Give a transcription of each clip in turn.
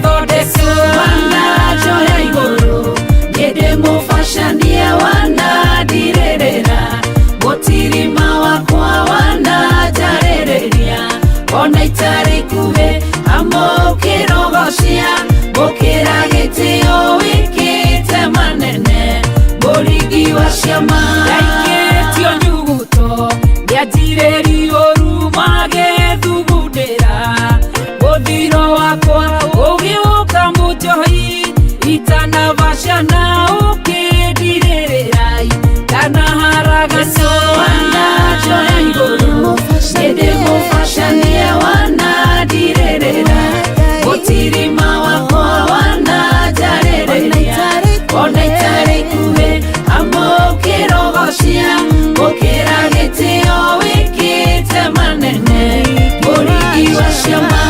Ũthondeka wananjoya igũrũ, niĩ ndĩ mũbacanie wanandirĩrĩra, mũtirima wakwa wananjarĩrĩria, ona itarĩ ikuhĩ amũkĩrogocia, gũkĩra gĩtĩo wĩkĩte manene, mũringi wa ciama. Ndaikĩtio nyuguto ndianjirĩrio magethugundĩra, mũthiro wakwa ũgĩũka mũnjohi, itanabacana ũkĩndirĩrĩra, ndanaharagana. Wananjoya igũrũ, niĩ ndĩ mũbacanie wanandirĩrĩra, mũtirima wakwa wananjarĩrĩria, ona itarĩ ikuhĩ amũkĩrogocia, gũkĩra gĩtĩo wĩkĩte manene, mũringi wa ciama.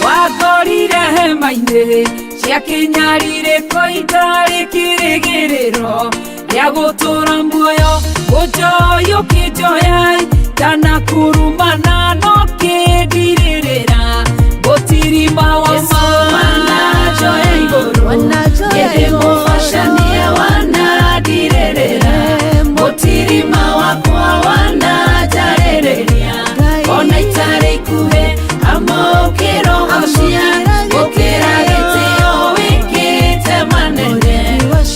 Wakorire hema-inĩ cia kĩnyarirĩko, itarĩ kĩrĩgĩrĩro gĩa gũtũra muoyo, ũnjoyi ũkĩnjoya, ndanakurumana no kĩndirĩrĩra, mũtirima wa ma. Wananjoya igũrũ, niĩ ndĩ mũbacanie wanandirĩrĩra, mũtirima wakwa wananjarĩrĩria, ona itarĩ ikuhĩ amũkĩrogocia, gũkĩra gĩtĩo wĩkĩte manene,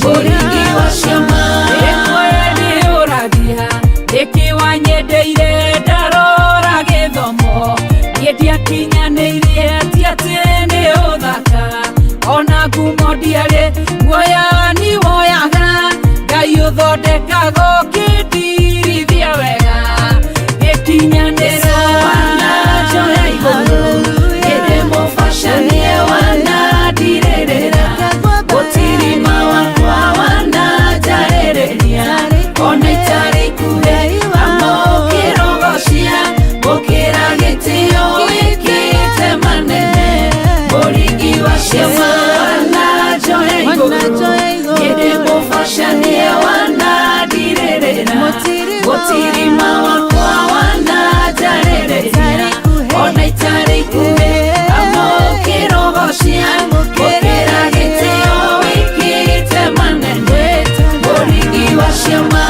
mũringi wa ciama. Rĩmwe ndĩũragia nĩkĩ wanyendeire, ndarora gĩthomo niĩ ndiakinyanĩirie, ti atĩ nĩ ũthaka ona ngumo ndiarĩ, guoya ni woyaga, Ngai ũthondekaga ũkĩndirithia wega gĩkinyanĩra. Wananjoya igũrũ, niĩ ndĩ mũbacanie wanandirĩrĩra, mũtirima wakwa wananjarĩrĩria, ona itarĩ ikuhĩ amũkĩrogocia, gũkĩra gĩtĩo wĩkĩte manene, mũringi wa ciama. Wananjoya igũrũ, niĩ ndĩ mũbacanie wanandirĩrĩra, mũtirima wakwa wananjarĩrĩria, ona itarĩ ikuhĩ amũkĩrogocia, gũkĩra gĩtĩo wĩkĩte manene, mũringi wa ciama.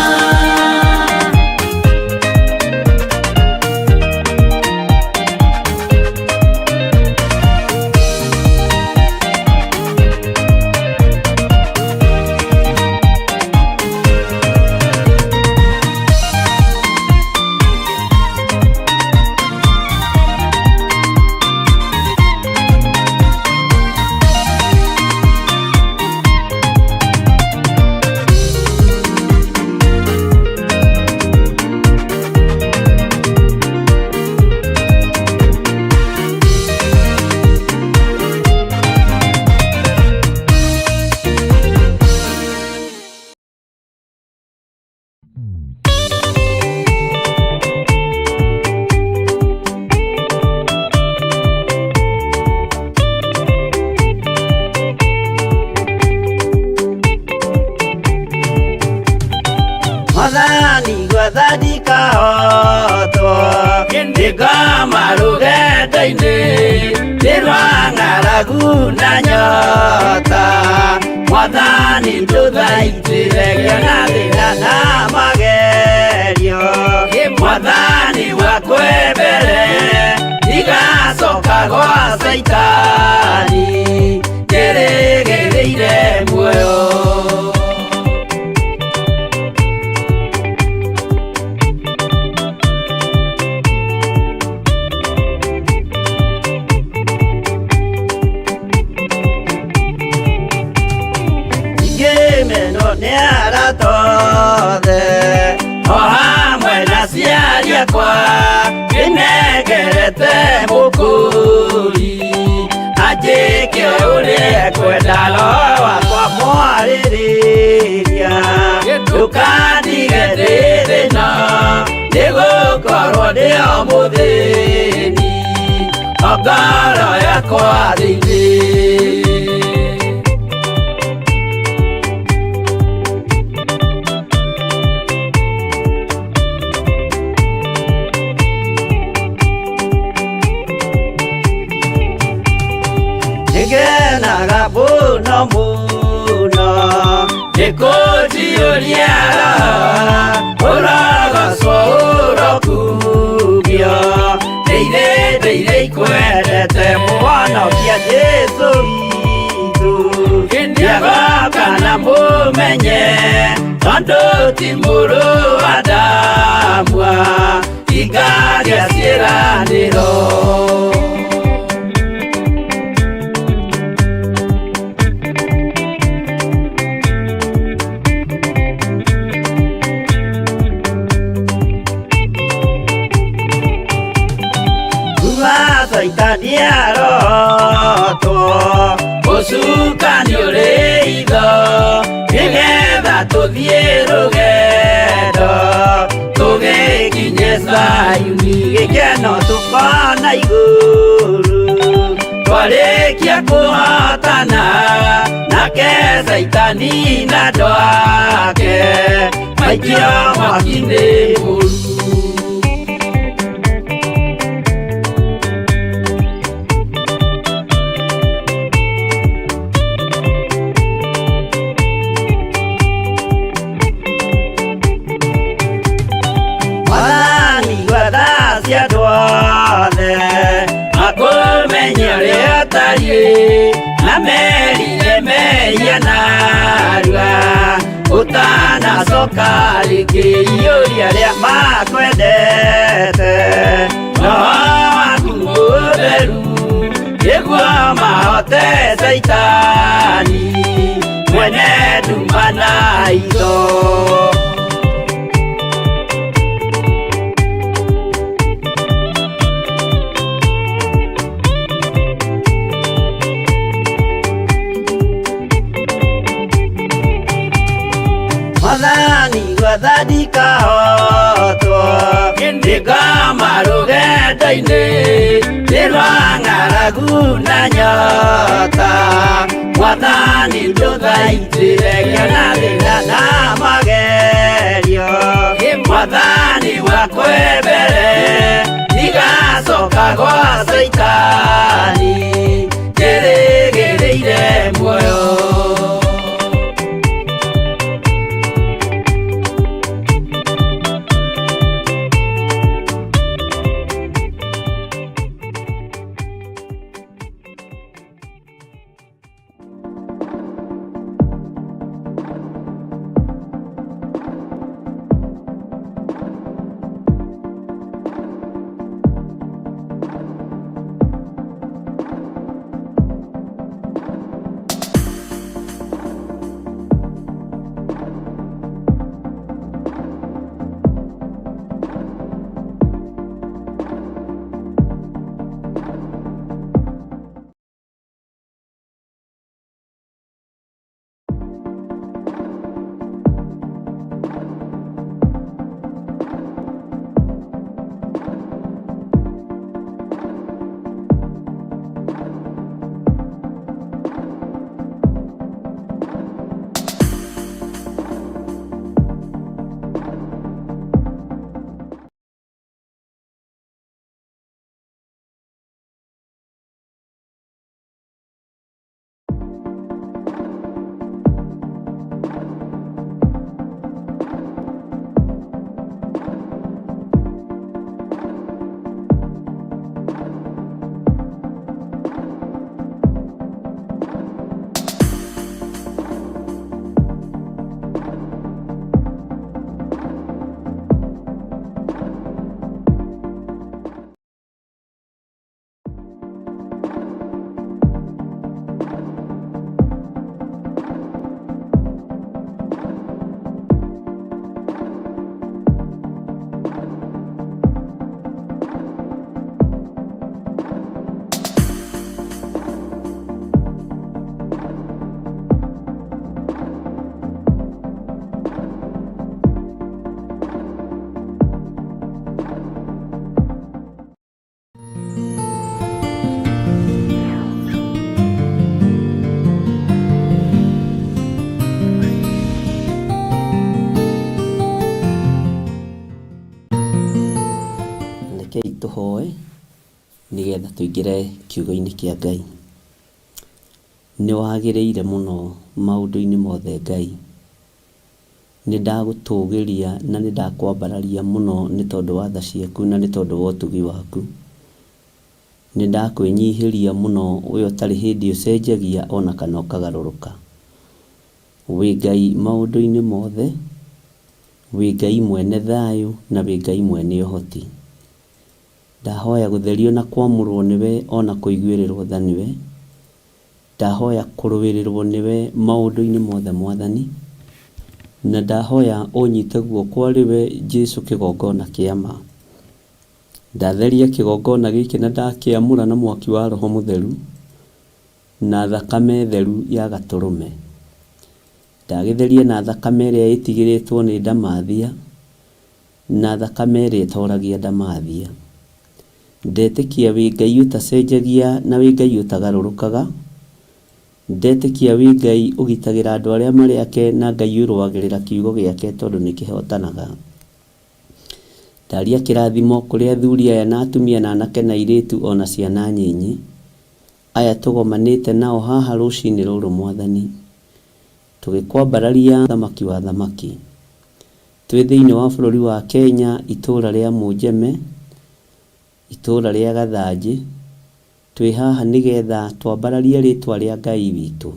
Mwathani gwetha ndikahotwo, ndĩngoma rũgendo-inĩ, ndĩ rwa ng'aragu na nyota, Mwathani ndũthaitĩre ngĩona thĩna na magerio, Mwathani wakwe mbere ndigacoka gwa Caitani, njĩrĩgĩrĩire muoyo. Ngĩmenwo nĩ arata othe o hamwe na aciari akwa, ndĩnengerete mũkũri anjĩke ũrĩa ekwenda, roho wakwa mwarĩrĩria, ndũkandige ndĩ thĩna, nĩgũkorwo ndĩ o mũthĩni. O Ngoro yakwa thĩinĩ. Nĩngenaga mũno mũno nĩkũnjiyũria ũrogocwo ũrokugio ndĩire ndĩire ikwendete mũhonokia Jesũ witũ nĩagoka na mũmenye tondũ ti mũrũ wa Adamu ingaria ciĩranĩro. Saitani arotwo ũcukani ũrĩ itho nĩgetha tũthiĩ rũgendo tũgĩkinye Zayuni gĩkeno tũkona igũrũ twarĩkia kũhotana nake Saitani na andũ ake maikio mwaki-inĩ mũru. Makũmenye ũrĩa ũtariĩ na merire mehia narua ũtanacoka rĩngĩ iyũria arĩa makwendete roho waku mũtheru nĩguo mahote Saitani mwene nduma na itho. Mwathani gwathani kahotwo nĩngoma rũgendo-inĩ nĩ rwa ng'aragu na nyota Mwathani ndũthaitĩre ngĩona thĩna na magerio Mwathani wakwa mbere ndigacoka gwa Saitani njĩrĩgĩrĩire muoyo. Nĩgetha tũingĩre kiugo-inĩ kĩa Ngai. Nĩ wagĩrĩire mũno maũndũ-inĩ mothe Ngai. Nĩ ndagũtũgĩria na nĩ ndakwambararia mũno nĩ tondũ wa tha ciaku na nĩ tondũ wa ũtugi waku. Nĩ ndakwĩnyihĩria mũno we ũtarĩ hĩndĩ ũcenjagia ona kana ũkagarũrũka. Wĩ Ngai maũndũ-inĩ mothe, wĩ Ngai mwene thayũ na wĩ Ngai mwene ũhoti. Ndahoya gũtherio na kwamũrwo nĩwe ona kũiguĩrĩrwo tha nĩwe. Ndahoya kũrũĩrĩrwo nĩwe maũndũ-inĩ mothe Mwathani. Na ndahoya ũnyite guoko arĩ we Jesu kĩgongona kĩa ma. Ndatheria kĩgongona gĩkĩ na ndakĩamũra na mwaki wa Roho Mũtheru na thakame theru ya Gatũrũme. Ndagĩtheria na thakame ĩrĩa ĩtigĩrĩtwo nĩ ndamathia na thakame ĩrĩa ĩtoragia ndamathia. Ndetĩkia wĩ Ngai ũtacenjagia na wĩ Ngai ũtagarũrũkaga. Ndetĩkia wĩ Ngai ũgitagĩra andũ arĩa marĩ ake na Ngai ũrũagĩrĩra kiugo gĩake tondũ nĩ kĩhotanaga. Ndaria kĩrathimo kũrĩ athuri aya na atumia na anake na airĩtu ona ciana nyinyi. Aya tũgomanĩte nao haha rũcinĩ rũrũ Mwathani. Tũgĩkwambararia Mũthamaki wa athamaki. Twĩ thĩinĩ wa bũrũri wa Kenya itũra rĩa Mũnjeme, itũra rĩa Gathanjĩ. Twĩ haha nĩgetha twambararie rĩtwa rĩa Ngai witũ.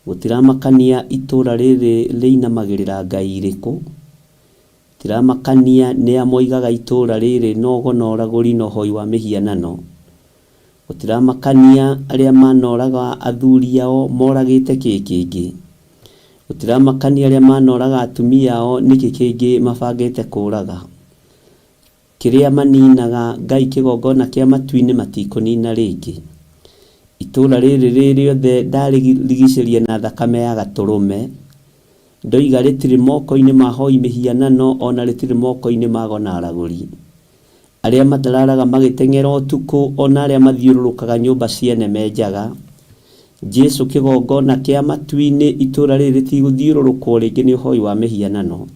Gũtiramakania itũra rĩrĩ rĩinamagĩrĩra Ngai irĩkũ. Gũtiramakania nĩa moigaga itũra rĩrĩ no ũgo na ũragũri na ũhoi wa mĩhianano. Gũtiramakania arĩa manoraga athuri ao moragĩte kĩ kĩngĩ. Gũtiramakania arĩa manoraga atumia ao nĩkĩ kĩngĩ mabangĩte kũraga. Kĩrĩa maninaga Ngai kĩgongona kĩa matu-inĩ matikũnina rĩngĩ. Itũra rĩrĩ rĩ rĩothe ndarĩrigicĩria na thakame ya Gatũrũme. Ndoiga rĩtirĩ moko-inĩ ma ahoi mĩhianano ona rĩtirĩ moko-inĩ ma ago na aragũri. Arĩa matararaga magĩteng'era ũtukũ ona arĩa mathiũrũrũkaga nyũmba ciene me njaga. Jesu kĩgongona kĩa matu-inĩ itũra rĩrĩ rĩtigũthiũrũrũkwo rĩngĩ nĩ ũhoi wa mĩhianano.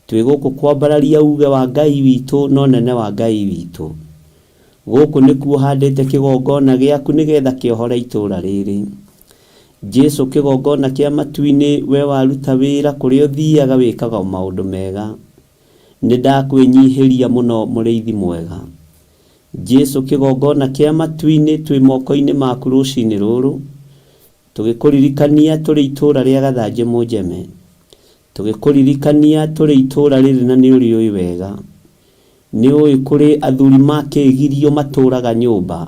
Twĩ gũkũ kwambararia uge wa Ngai witũ na ũnene wa Ngai witũ. Gũkũ nĩkuo handĩte kĩgongona gĩaku nĩgetha kĩohore itũra rĩrĩ. Jesu kĩgongona kĩa matu-inĩ we waruta wĩra kũrĩa ũthiaga wĩkaga o maũndũ mega. Nĩ ndakwĩnyihĩria mũno mũrĩithi mwega. Jesu kĩgongona kĩa matu-inĩ twĩ moko-inĩ maku rũcinĩ rũrũ. Tũgĩkũririkania tũrĩ itũra rĩa Gathanjĩ Mũnjeme. Tũgĩkũririkania tũrĩ itũra rĩrĩ na nĩ ũrĩũĩ wega. Nĩ ũĩ kũrĩ athuri makĩgirio matũraga nyũmba.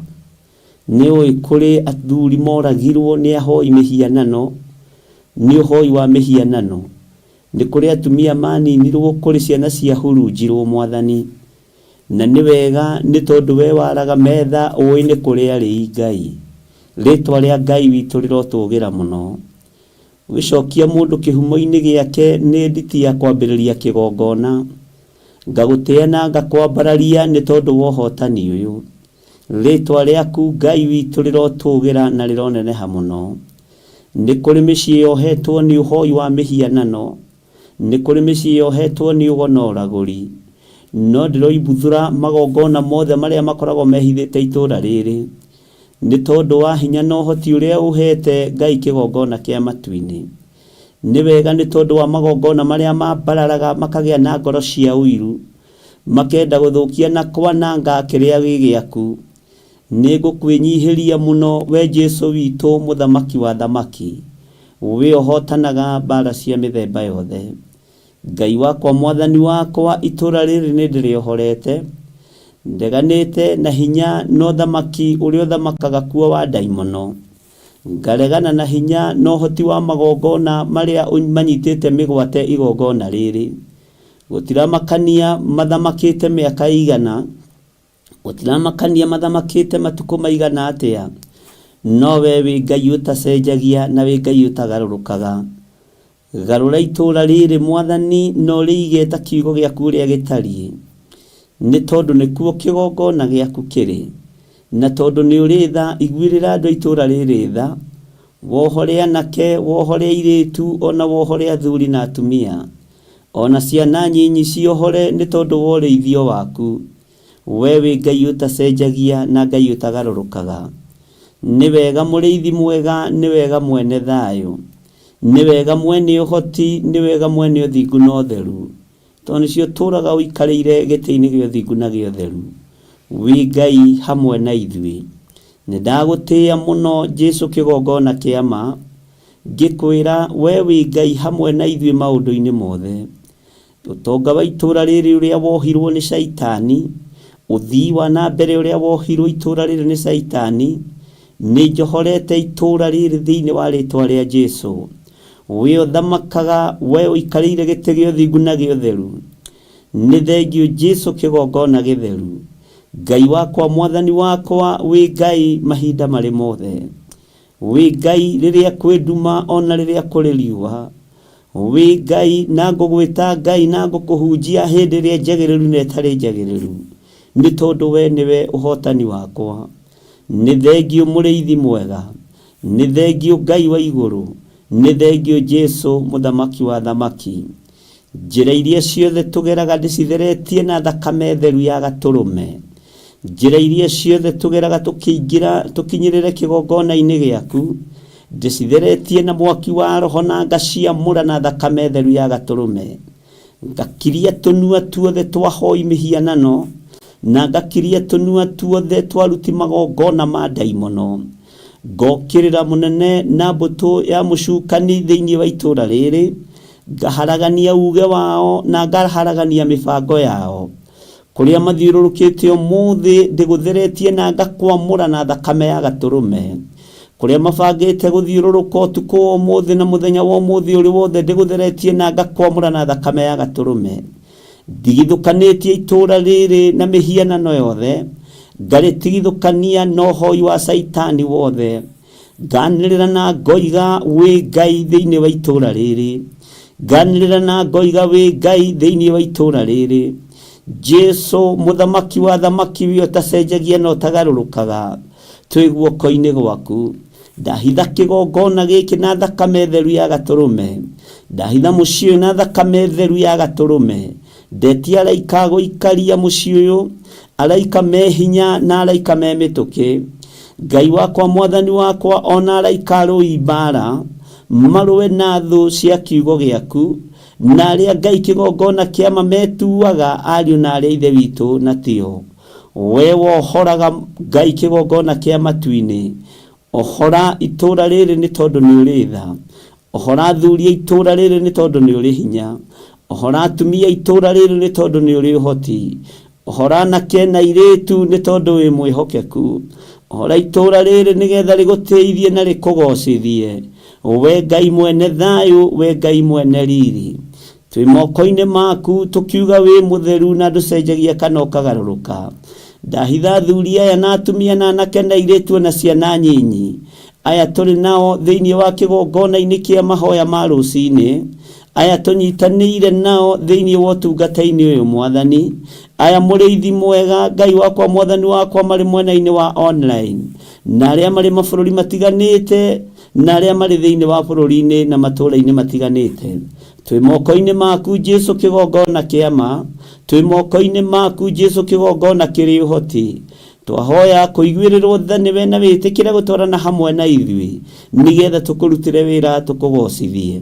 Nĩ ũĩ kũrĩ athuri moragirwo nĩ ahoi mĩhianano, nĩ ũhoi wa mĩhianano. Nĩ kũrĩ atumia maninirwo, kũrĩ ciana ciahurunjirwo Mwathani. Na nĩ wega nĩ tondũ we waraga metha ũĩ nĩ kũrĩ arĩi Ngai. Rĩtwa rĩa Ngai witũ rĩrotũgĩra mũno. Ũgĩcokia mũndũ kĩhumo-inĩ gĩake nĩ nditi ya kwambĩrĩria kĩgongona. Ngagũtĩa na ngakwambararia nĩ tondũ wa ũhotani ũyũ. Rĩtwa rĩaku Ngai witũ rĩrotũgĩra na rĩroneneha mũno. Nĩ kũrĩ mĩciĩ yohetwo nĩ ũhoi wa mĩhianano. Nĩ kũrĩ mĩciĩ yohetwo nĩ ũgo na ũragũri. No ndĩroimbuthũra magongona mothe marĩa makoragwo mehithĩte itũra rĩrĩ. Nĩ tondũ wa hinya na ũhoti ũrĩa ũheete Ngai kĩgongona kĩa matu-inĩ. Nĩ wega nĩ tondũ wa magongona marĩa mambararaga makagĩa na ngoro cia ũiru, makenda gũthũkia na kwananga kĩrĩa gĩ gĩaku. Nĩ ngũkwĩnyihĩria mũno we Jesu witũ mũthamaki wa athamaki, we ũhotanaga mbara cia mĩthemba yothe. Ngai wakwa mwathani wakwa itũra rĩrĩ nĩ ndĩrĩohorete, ndeganĩte na hinya na ũthamaki ũrĩa ũthamakaga kuo wa ndaimono. Ngaregana na hinya na ũhoti wa magongona marĩa manyitĩte mĩgwate igongona rĩrĩ. Gũtiramakania mathamakĩte mĩaka ĩigana, Gũtiramakania mathamakĩte matukũ maigana atĩa, no we wĩ Ngai ũtacenjagia na wĩ Ngai ũtagarũrũkaga. Garũra itũũra rĩrĩ Mwathani na ũrĩige ta kiugo gĩaku ũrĩa gĩtariĩ, nĩ tondũ nĩkuo kĩgongona gĩaku kĩrĩ. Na tondũ nĩ ũrĩ tha, iguĩrĩra andũ a itũũra rĩrĩ tha, wohore anake, wohore airĩtu, o na wohore athuri na atumia, o na ciana nyinyi ciohore nĩ tondũ wa ũrĩithio waku. We wĩ Ngai ũtacenjagia na Ngai ũtagarũrũkaga. Nĩ wega mũrĩithi mwega, nĩ wega mwene thayũ. Nĩ wega mwene ũhoti, nĩ wega mwene ũthingu na ũtheru. Tondũ nĩcio ũtũũraga ũikarĩire gĩtĩ-inĩ gĩa ũthingu na gĩa ũtheru. Wĩ Ngai hamwe na ithuĩ. Nĩ ndagũtĩĩa mũno Jesu kĩgongona kĩa ma, ngĩkwĩra we wĩ Ngai hamwe na ithuĩ maũndũ-inĩ mothe. Ũtonga wa itũũra rĩrĩ ũrĩa wohirwo nĩ caitani, ũthii wa na mbere ũrĩa wohirwo itũũra rĩrĩ nĩ caitani, nĩ njohorete itũũra rĩrĩ thĩinĩ wa rĩtwa rĩa Jesu. We ũthamakaga, we ũikarĩire gĩtĩ gĩa ũthingu na gĩa ũtheru. Nĩ thengiũ Jesu kĩgongona gĩtheru. Ngai wakwa, mwathani wakwa, wĩ Ngai mahinda marĩ mothe. Wĩ Ngai rĩrĩa kwĩ nduma ona rĩrĩa kũrĩ riũa. Wĩ Ngai na ngũgwĩta Ngai na ngũkũhunjia hĩndĩ ĩrĩa njagĩrĩru na ĩtarĩ njagĩrĩru. Nĩ tondũ we nĩwe ũhotani wakwa. Nĩ thengiũ mũrĩithi mwega. Nĩ thengiũ Ngai wa igũrũ. Nĩ thengiũ Jesu mũthamaki wa athamaki. Njĩra iria ciothe tũgeraga ndĩcitheretie na thakame theru ya gatũrũme. Njĩra iria ciothe tũgeraga tũkĩingĩra tũkinyĩrĩre kĩgongona-inĩ gĩaku, ndĩcitheretie na mwaki wa roho na ngaciamũra na thakame theru ya gatũrũme. Ngakiria tũnua tuothe twa hoi mĩhianano, na ngakiria tũnua tuothe twa aruti magongona ma ndaimono. Ngokĩrĩra mũnene na mbũtũ ya mũcukani thĩinĩ wa itũũra rĩrĩ, ngaharagania uge wao na ngaharagania mĩbango yao. Kũrĩa mathiũrũrũkĩte ũmũthĩ ndĩgũtheretie na ngakwamũra na thakame ya gatũrũme. Kũrĩa mabangĩte gũthiũrũrũka ũtukũ wa ũmũthĩ na mũthenya wa ũmũthĩ ũrĩ wothe ndĩgũtheretie na ngakwamũra na thakame ya gatũrũme. Ndigithũkanĩtie itũũra rĩrĩ na mĩhianano yothe, ngarĩtigithũkania na ũhoi wa caitani wothe. Nganĩrĩra na ngoiga wĩ Ngai thĩinĩ wa itũũra rĩrĩ. Nganĩrĩra na ngoiga wĩ Ngai thĩinĩ wa itũũra rĩrĩ. Jesu mũthamaki wa athamaki wĩ ũtacenjagia na ũtagarũrũkaga, twĩ guoko-inĩ gwaku. Ndahitha kĩgongona gĩkĩ na thakame theru ya gatũrũme. Ndahitha mũciĩ ũyũ na thakame theru ya gatũrũme. Ndetia araika a gũikaria mũciĩ ũyũ, araika me hinya na araika me mĩtũkĩ. Ngai wakwa, mwathani wakwa, ona araika arũi mbaara, marũe na thũ cia kiugo gĩaku, na arĩa Ngai kĩgongona kĩa ma metuaga ariũ na arĩa ithe witũ na tio. We wohoraga Ngai kĩgongona kĩa matu-inĩ. Ohora itũũra rĩrĩ nĩ tondũ nĩ ũrĩ tha. Ohora athuri a itũũra rĩrĩ nĩ tondũ nĩ ũrĩ hinya. Ohora atumia a itũũra rĩrĩ nĩ tondũ nĩ ũrĩ ũhoti. Ohora anake na airĩtu nĩ tondũ wĩ mwĩhokeku. Ohora itũũra rĩrĩ nĩgetha rĩgũtĩithie na rĩkũgocithie. We Ngai mwene thayũ, we Ngai mwene riri. Twĩ moko-inĩ maku tũkiuga wĩ mũtheru na ndũcenjagia kana ũkagarũrũka. Ndahitha athuri aya na atumia na anake na airĩtu ona ciana nyinyi. Aya tũrĩ nao thĩinĩ wa kĩgongona-inĩ kĩa mahoya ma rũcinĩ. Aya tũnyitanĩire nao thĩinĩ wa ũtungata-inĩ ũyũ Mwathani. Aya mũrĩithi mwega Ngai wakwa Mwathani wakwa marĩ mwena-inĩ wa online. Na arĩa marĩ mabũrũri matiganĩte na arĩa marĩ thĩinĩ wa bũrũri-inĩ na matũũra-inĩ matiganĩte. Twĩ moko-inĩ maku Jesu kĩgongona kĩa ma. Twĩ moko-inĩ maku Jesu kĩgongona kĩrĩ ũhoti. Twahoya kũiguĩrĩrwo tha nĩwe na wĩtĩkĩre gũtwarana hamwe na ithuĩ nĩgetha tũkũrutĩre wĩra tũkũgocithie.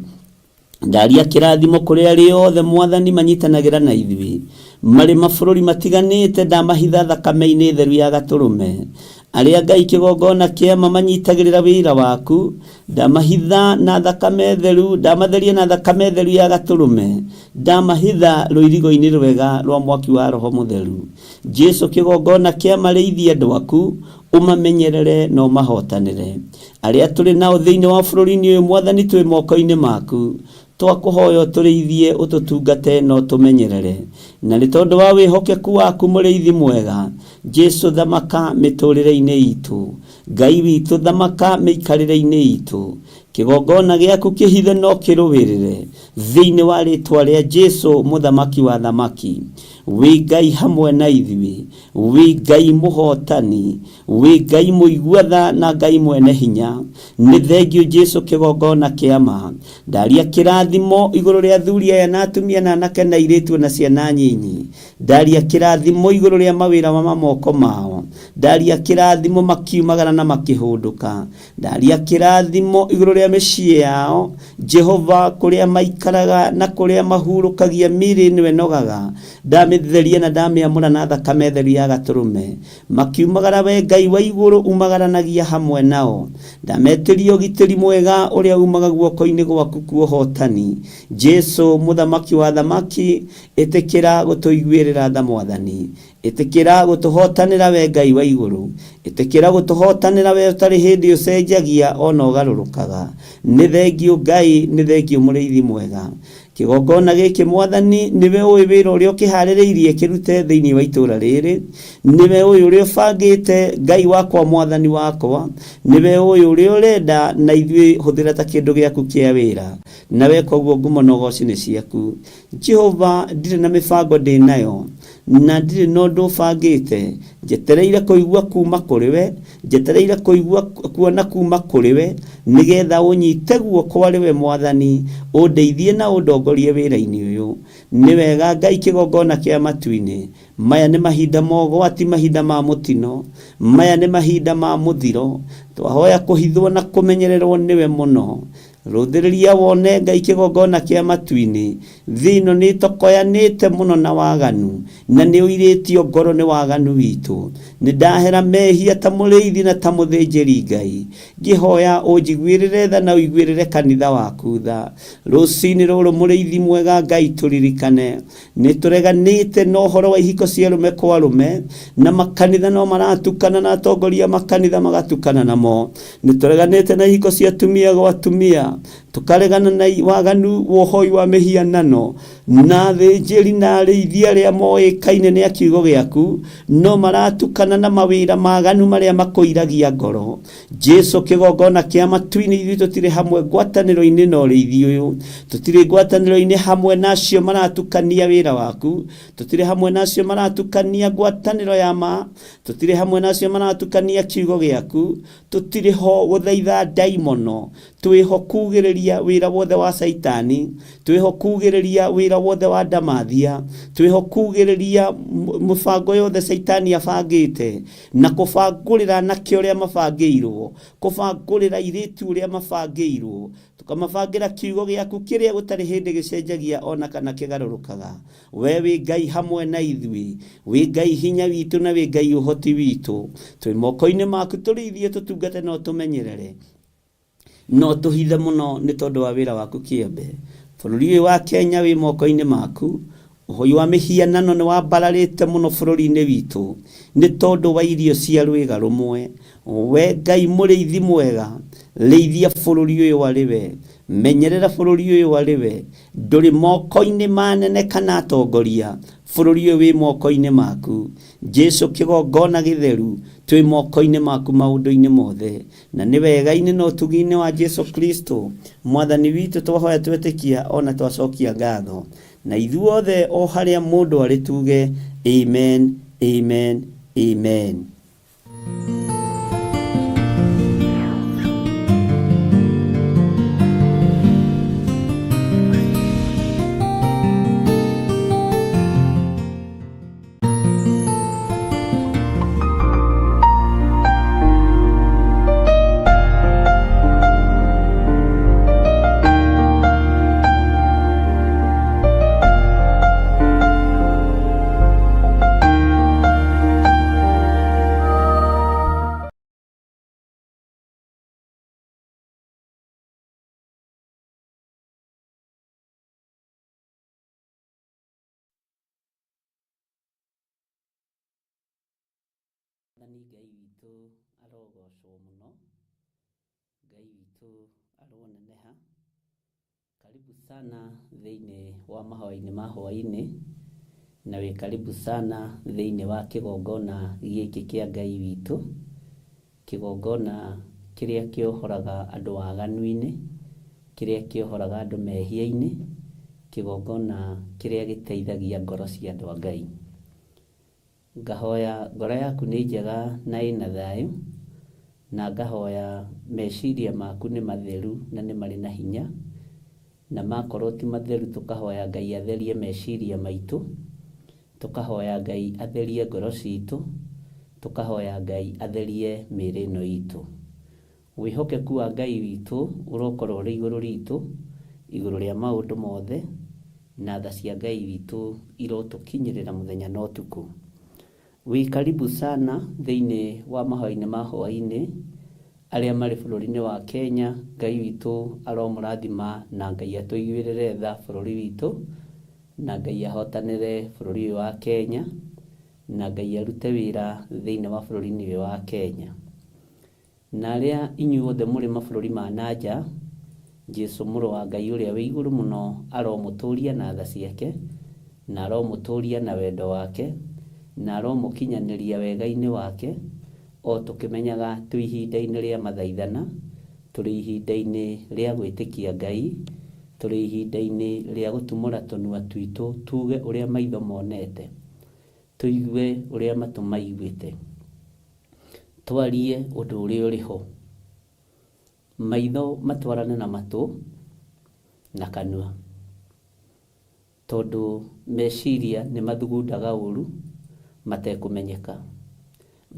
Ndaria kĩrathimo kũrĩ arĩa othe Mwathani manyitanagĩra na ithuĩ marĩ mabũrũri matiganĩte, ndamahitha thakame-inĩ theru ya gatũrũme. Arĩa Ngai kĩgongona kĩa ma manyitagĩrĩra wĩra waku, ndamahitha na thakame theru, ndamatheria na thakame theru ya gatũrũme, ndamahitha rũirigo-inĩ rwega rwa mwaki wa Roho Mũtheru. Jesu kĩgongona kĩa ma rĩithia andũ aku, ũmamenyerere na ũmahotanĩre. Arĩa tũrĩ nao thĩinĩ wa bũrũri-inĩ ũyũ Mwathani twĩ moko-inĩ maku. Twakũhoya ũtũrĩithie, ũtũtungate na ũtũmenyerere. Na nĩ tondũ wa wĩhokeku waku mũrĩithi mwega, Jesu thamaka mĩtũrĩre-inĩ itũ. Ngai witũ thamaka mĩikarĩre-inĩ itũ. Kĩgongona gĩaku kĩhithe no kĩrũĩrĩre thĩinĩ wa rĩtwa rĩa Jesu mũthamaki wa thamaki. Wĩ Ngai hamwe na ithuĩ, wĩ Ngai mũhotani, wĩ Ngai mũigua tha na Ngai mwene hinya. Nĩ thengio Jesu kĩgongona kĩa ma. Ndaria kĩrathimo igũrũ rĩa athuri aya na atumia na anake na airĩtu na ciana nyinyi. Ndaria kĩrathimo igũrũ rĩa mawĩra ma moko mao. Ndaria kĩrathimo makiumagara na makĩhũndũka. Ndaria kĩrathimo igũrũ rĩa mĩciĩ yao. Jehova kũrĩa maikaraga na kũrĩa mahurũkagia mĩĩrĩ ĩno ĩnogaga, ndamĩtheria na ndamĩamũra na thakame theru ya gatũrũme. Makiumagara we Ngai wa igũrũ umagaranagia hamwe nao. Ndametĩria ũgitĩri mwega ũrĩa umaga guoko-inĩ gwaku kuohotani. Jesu mũthamaki wa thamaki, ĩtĩkĩra gũtũiguĩrĩra tha Mwathani. Ĩtĩkĩra gũtũhotanĩra we Ngai wa igũrũ. Ĩtĩkĩra gũtũhotanĩra we ũtarĩ hĩndĩ ũcenjagia ona ũgarũrũkaga. Nĩ thengio Ngai, nĩ thengio mũrĩithi mwega. Kĩgongona gĩkĩ Mwathani nĩwe ũĩ wĩra ũrĩa ũkĩharĩrĩirie kĩrute thĩinĩ wa itũũra rĩrĩ. Nĩwe ũĩ ũrĩa ũbangĩte Ngai wakwa Mwathani wakwa. Nĩwe ũĩ ũrĩa ũrenda na ithuĩ hũthĩra ta kĩndũ gĩaku kĩa wĩra. Na weka ũguo ngumo na ũgoci nĩ ciaku. Jehova ndirĩ na mĩbango ndĩ nayo na ndirĩ na ũndũ ũbangĩte. Njetereire kũigua kuma kũrĩ we, njetereire kũigua kuona kuma kũrĩ we, nĩgetha ũnyite guoko arĩ we Mwathani, ũndeithie na ũndongorie wĩra-inĩ ũyũ. Nĩ wega Ngai kĩgongona kĩa matu-inĩ. Maya nĩ mahinda ma ũgwati, mahinda ma mũtino, maya nĩ mahinda ma mũthiro. Twahoya kũhithwo na kũmenyererwo nĩwe mũno. Rũthĩrĩria wone Ngai kĩgongona kĩa matu-inĩ. Thĩ ĩno nĩ ĩtokoyanĩte mũno na waganu, na nĩ ũirĩtio ngoro nĩ waganu witũ. Nĩ ndahera mehia ta mũrĩithi na ta mũthĩnjĩri Ngai. Ngĩhoya ũnjiguĩrĩre tha na ũiguĩrĩre kanitha waku tha. Rũcinĩ rũrũ mũrĩithi mwega Ngai tũririkane. Nĩ tũreganĩte na ũhoro wa ihiko cia arũme kwa arũme, na makanitha no maratukana na atongoria makanitha magatukana namo. Nĩ tũreganĩte na ihiko cia atumia gwa atumia, tukaregana na waganu wa ũhoi wa mĩhianano, na athĩnjĩri na arĩithi arĩa moĩkaine nĩ a kiugo gĩaku no maratukana na mawĩra maganu marĩa makũiragia ngoro. Jesu kĩgongona kĩa matu-inĩ, ithuĩ tũtirĩ hamwe ngwatanĩro-inĩ na ũrĩithi ũyũ, tũtirĩ ngwatanĩro-inĩ hamwe na acio maratukania wĩra waku, tũtirĩ hamwe na acio maratukania ngwatanĩro ya ma, tũtirĩ hamwe na acio maratukania kiugo gĩaku, tũtirĩ ho gũthaitha ndaimono, twĩho kugĩrĩria wĩra wothe wa Caitani, twĩho kugĩrĩria wĩra wothe wa ndamathia, twĩho kugĩrĩria mũbango yothe Caitani abangĩte, na kũbangũrĩra anake ũrĩa mabangĩirwo, kũbangũrĩra airĩtu ũrĩa mabangĩirwo, tũkamabangĩra kiugo gĩaku kĩrĩa gũtarĩ hĩndĩ gĩcenjagia ona kana kĩgarũrũkaga. We wĩ Ngai hamwe na ithuĩ, wĩ Ngai hinya witũ na wĩ Ngai ũhoti witũ. Twĩ moko-inĩ maku tũrĩithie, tũtungate na ũtũmenyerere. No tũhithe mũno nĩ tondũ wa wĩra waku kĩambe. Bũrũri ũyũ wa Kenya wĩ moko-inĩ maku. Ũhoi wa mĩhianano nĩ wambararĩte mũno bũrũri-inĩ witũ nĩ tondũ wa irio cia rwĩga rũmwe. We Ngai mũrĩithi mwega, rĩithia bũrũri ũyũ arĩ we, menyerera bũrũri ũyũ arĩ we. Ndũrĩ moko-inĩ ma anene kana atongoria, bũrũri ũyũ wĩ moko-inĩ maku. Jesu kĩgongona gĩtheru, twĩ moko-inĩ maku maũndũ-inĩ mothe. Na nĩ wega-inĩ na ũtugi-inĩ wa Jesu Kristo Mwathani witũ twahoya twetĩkia ona twacokia ngatho. Na ithuothe o harĩa mũndũ arĩ tuge amen, amen, amen. Mwathani Ngai witũ arogocwo mũno, Ngai witũ aroneneha. Karibu sana thĩinĩ wa mahoya-inĩ ma hwaĩ-inĩ, na wĩ karibu sana thĩinĩ wa kĩgongona gĩkĩ kĩa Ngai witũ, kĩgongona kĩrĩa kĩohoraga andũ waganu-inĩ, kĩrĩa kĩohoraga andũ mehia-inĩ, kĩgongona kĩrĩa gĩteithagia ngoro cia andũ a Ngai. Ngahoya ngoro yaku nĩ njega na ĩna thayũ, na ngahoya meciria maku nĩ matheru na nĩ marĩ na hinya, na makorwo ti matheru tũkahoya Ngai atherie meciria maitũ, tũkahoya Ngai atherie ngoro citũ, tũkahoya Ngai atherie mĩĩrĩ ĩno itũ. Wĩhokeku wa Ngai witũ ũrokorwo ũrĩ igũrũ ritũ, igũrũ rĩa maũndũ mothe, na tha cia Ngai witũ irotũkinyĩrĩra mũthenya na ũtukũ. Wĩ karibu sana thĩinĩ wa mahoya-inĩ ma hwaĩ-inĩ, arĩa marĩ bũrũri-inĩ wa Kenya, Ngai witũ aromũrathima na Ngai atũiguĩrĩre tha bũrũri witũ, na Ngai ahotanĩre bũrũri ũyũ wa Kenya, na Ngai arute wĩra thĩinĩ wa bũrũri-inĩ ũyũ wa Kenya. Na arĩa inyuothe mũrĩ mabũrũri ma na nja, Jesu mũrũ wa Ngai ũrĩa wĩ igũrũ mũno aromũtũria na tha ciake, na aromũtũria na wendo wake, na aromũkinyanĩria wega-inĩ wake, o tũkĩmenyaga twĩ ihinda-inĩ rĩa mathaithana, tũrĩ ihinda-inĩ rĩa gwĩtĩkia Ngai, tũrĩ ihinda-inĩ rĩa gũtumũra tũnua twitũ tuge ũrĩa maitho monete, tũigue ũrĩa matũ maiguĩte, twarie ũndũ ũrĩa ũrĩ ho. Maitho matwarane na matũ na kanua, tondũ meciria nĩ mathugundaga ũru matekũmenyeka,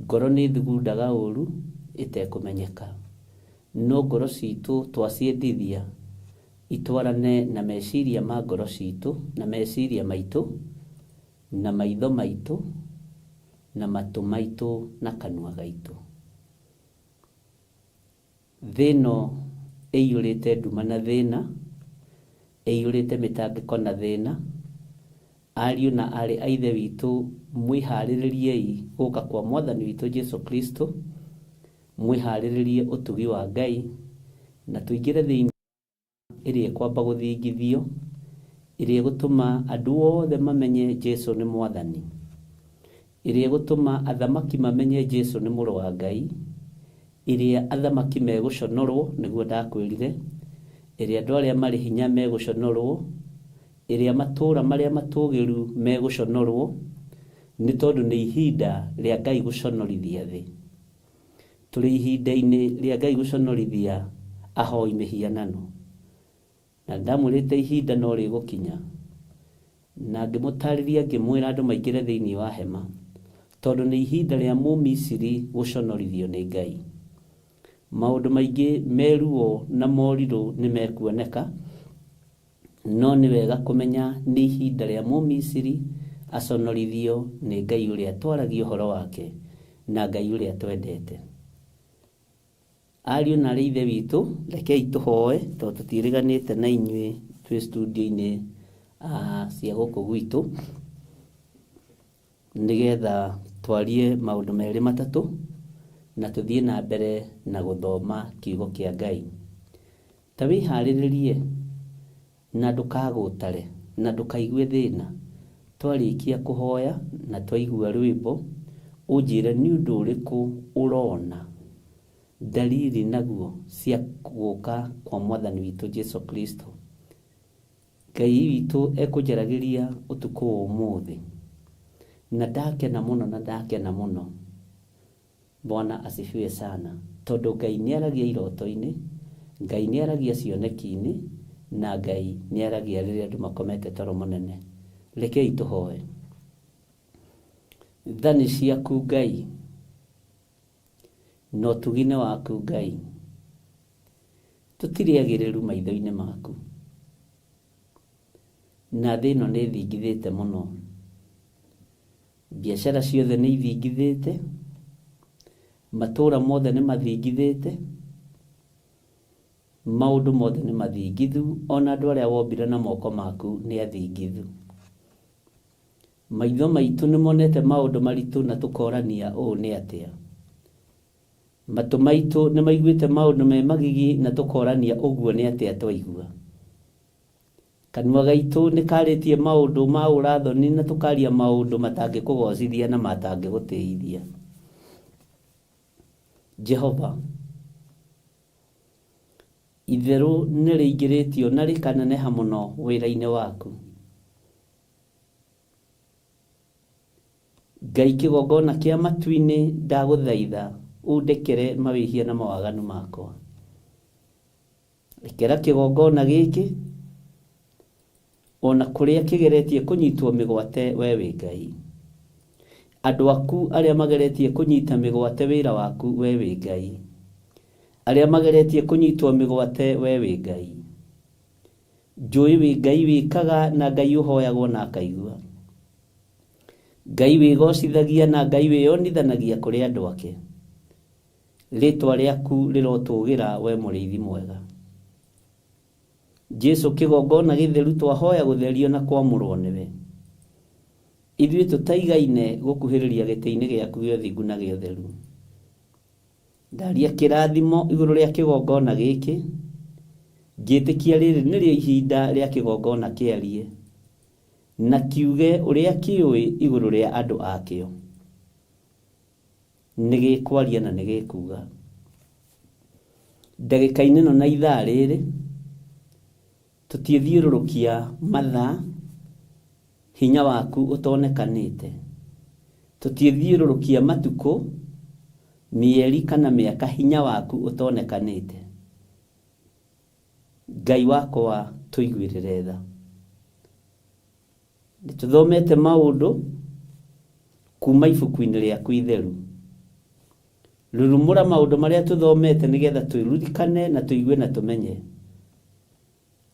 ngoro nĩ ĩthugundaga ũru ĩtekũmenyeka, no ngoro citũ twaciendithia itwarane na meciria ma ngoro citũ na meciria maitũ na maitho maitũ na matũ maitũ na kanua gaitũ. Thĩ ĩno ĩiyũrĩte nduma na thĩna, ĩiyũrĩte mĩtangĩko na thĩna. Ariũ na aarĩ a Ithe witũ, mwĩharĩrĩriei gũka kwa Mwathani witũ Jesu Kristo, mwĩharĩrĩrie ũtugi wa Ngai, na tũingĩre thĩinĩ ĩrĩa ĩkwamba gũthingithio, ĩrĩa ĩgũtũma andũ othe mamenye Jesu nĩ Mwathani, ĩrĩa ĩgũtũma athamaki mamenye Jesu nĩ mũrũ wa Ngai, ĩrĩa athamaki megũconorwo, nĩguo ndakwĩrire, ĩrĩa andũ arĩa marĩ hinya megũconorwo, ĩrĩa matũũra marĩa matũũgĩru megũconorwo, nĩ tondũ nĩ ihinda rĩa Ngai gũconorithia thĩ. Tũrĩ ihinda-inĩ rĩa Ngai gũconorithia ahoi mĩhianano. Na ndamwĩrĩte ihinda no rĩgũkinya, na ngĩmũtarĩria ngĩmwĩra andũ maingĩre thĩinĩ wa hema, tondũ nĩ ihinda rĩa Mũmisiri gũconorithio nĩ Ngai. Maũndũ maingĩ meruo na morirũ nĩ mekuoneka, no nĩ wega kũmenya nĩ ihinda rĩa Mũmisiri aconorithio nĩ Ngai ũrĩa twaragia ũhoro wake na Ngai ũrĩa twendete. Ariũ na aarĩ a Ithe witũ, rekei tũhoe tondũ tũtiĩrĩganĩte na inyuĩ twĩ studio-inĩ cia gũkũ gwitũ, nĩgetha twarie maũndũ merĩ matatũ na tũthiĩ na mbere na gũthoma kiugo kĩa Ngai. Ta wĩharĩrĩrie na ndũkagũtare na ndũkaigue thĩna. Twarĩkia kũhoya na twaigua rwĩmbo, ũnjĩre nĩ ũndũ ũrĩkũ ũrona dalili naguo cia gũka kwa Mwathani witũ Jesu Kristo. Ngai witũ ekũnjaragĩria ũtukũ wa ũmũthĩ, na ndakena mũno na ndakena mũno. Bwana asifiwe sana, tondũ Ngai nĩ aragia iroto-inĩ, Ngai nĩ aragia cioneki-inĩ, na Ngai nĩ aragia rĩrĩa andũ makomete toro mũnene. Rekei tũhoe. Tha nĩ ciaku Ngai, na ũtugi nĩ waku Ngai. Tũtirĩ agĩrĩru maitho-inĩ maku, na thĩ ĩno nĩ ĩthingithĩte mũno. Biacara ciothe nĩ ithingithĩte, matũũra mothe nĩ mathingithĩte, maũndũ mothe nĩ mathingithu, ona andũ arĩa wombire na moko maku nĩ athingithu. Maitho maitũ nĩ monete maũndũ maritũ na tũkorania ũũ nĩ atĩa. Matũ maitũ nĩ maiguĩte maũndũ me magigi na tũkorania ũguo nĩ atĩa twaigua. Kanua gaitũ nĩ karĩtie maũndũ ma ũrathoni na tũkaria maũndũ matangĩkũgocithia na matangĩgũtĩithia. Jehova, Itherũ nĩ rĩingĩrĩtio na rĩkaneneha mũno wĩra-inĩ waku. Ngai kĩgongona kĩa matu-inĩ ndagũthaitha ũndekere mawĩhia na mawaganu makwa. Rekera kĩgongona gĩkĩ ona kũrĩa kĩgeretie kũnyitwo mĩgwate we wĩ Ngai. Andũ aku arĩa mageretie kũnyita mĩgwate wĩra waku we wĩ Ngai. Arĩa mageretie kũnyitwo mĩgwate we wĩ Ngai. Njũĩ wĩ Ngai wĩkaga na Ngai ũhoyagwo na akaigua. Ngai wĩgocithagia na Ngai wĩyonithanagia kũrĩ andũ ake. Rĩtwa rĩaku rĩrotũgĩra we mũrĩithi mwega. Jesu kĩgongona gĩtheru twahoya gũtherio na kwamũrwo nĩwe. Ithuĩ tũtaigaine gũkuhĩrĩria gĩtĩ-inĩ gĩaku gĩa ũthingu na gĩa ũtheru. Ndaria kĩrathimo igũrũ rĩa kĩgongona gĩkĩ, ngĩtĩkia rĩrĩ nĩrĩo ihinda rĩa kĩgongona kĩarie na kiuge ũrĩa kĩũĩ igũrũ rĩa andũ akĩo. Nĩ gĩkwaria na nĩ gĩkuga. Ndagĩka-inĩ ĩno na ithaa rĩrĩ, tũtiĩthiũrũrũkia mathaa hinya waku ũtonekanĩte. Tũtiĩthiũrũrũkia matukũ, mĩeri kana mĩaka hinya waku ũtonekanĩte. Ngai wakwa tũiguĩrĩre tha. Nĩtũthomete maũndũ kuma ibuku-inĩ rĩaku itheru. Rurumũra maũndũ marĩa tũthomete nĩgetha twĩririkane na tũigue na tũmenye.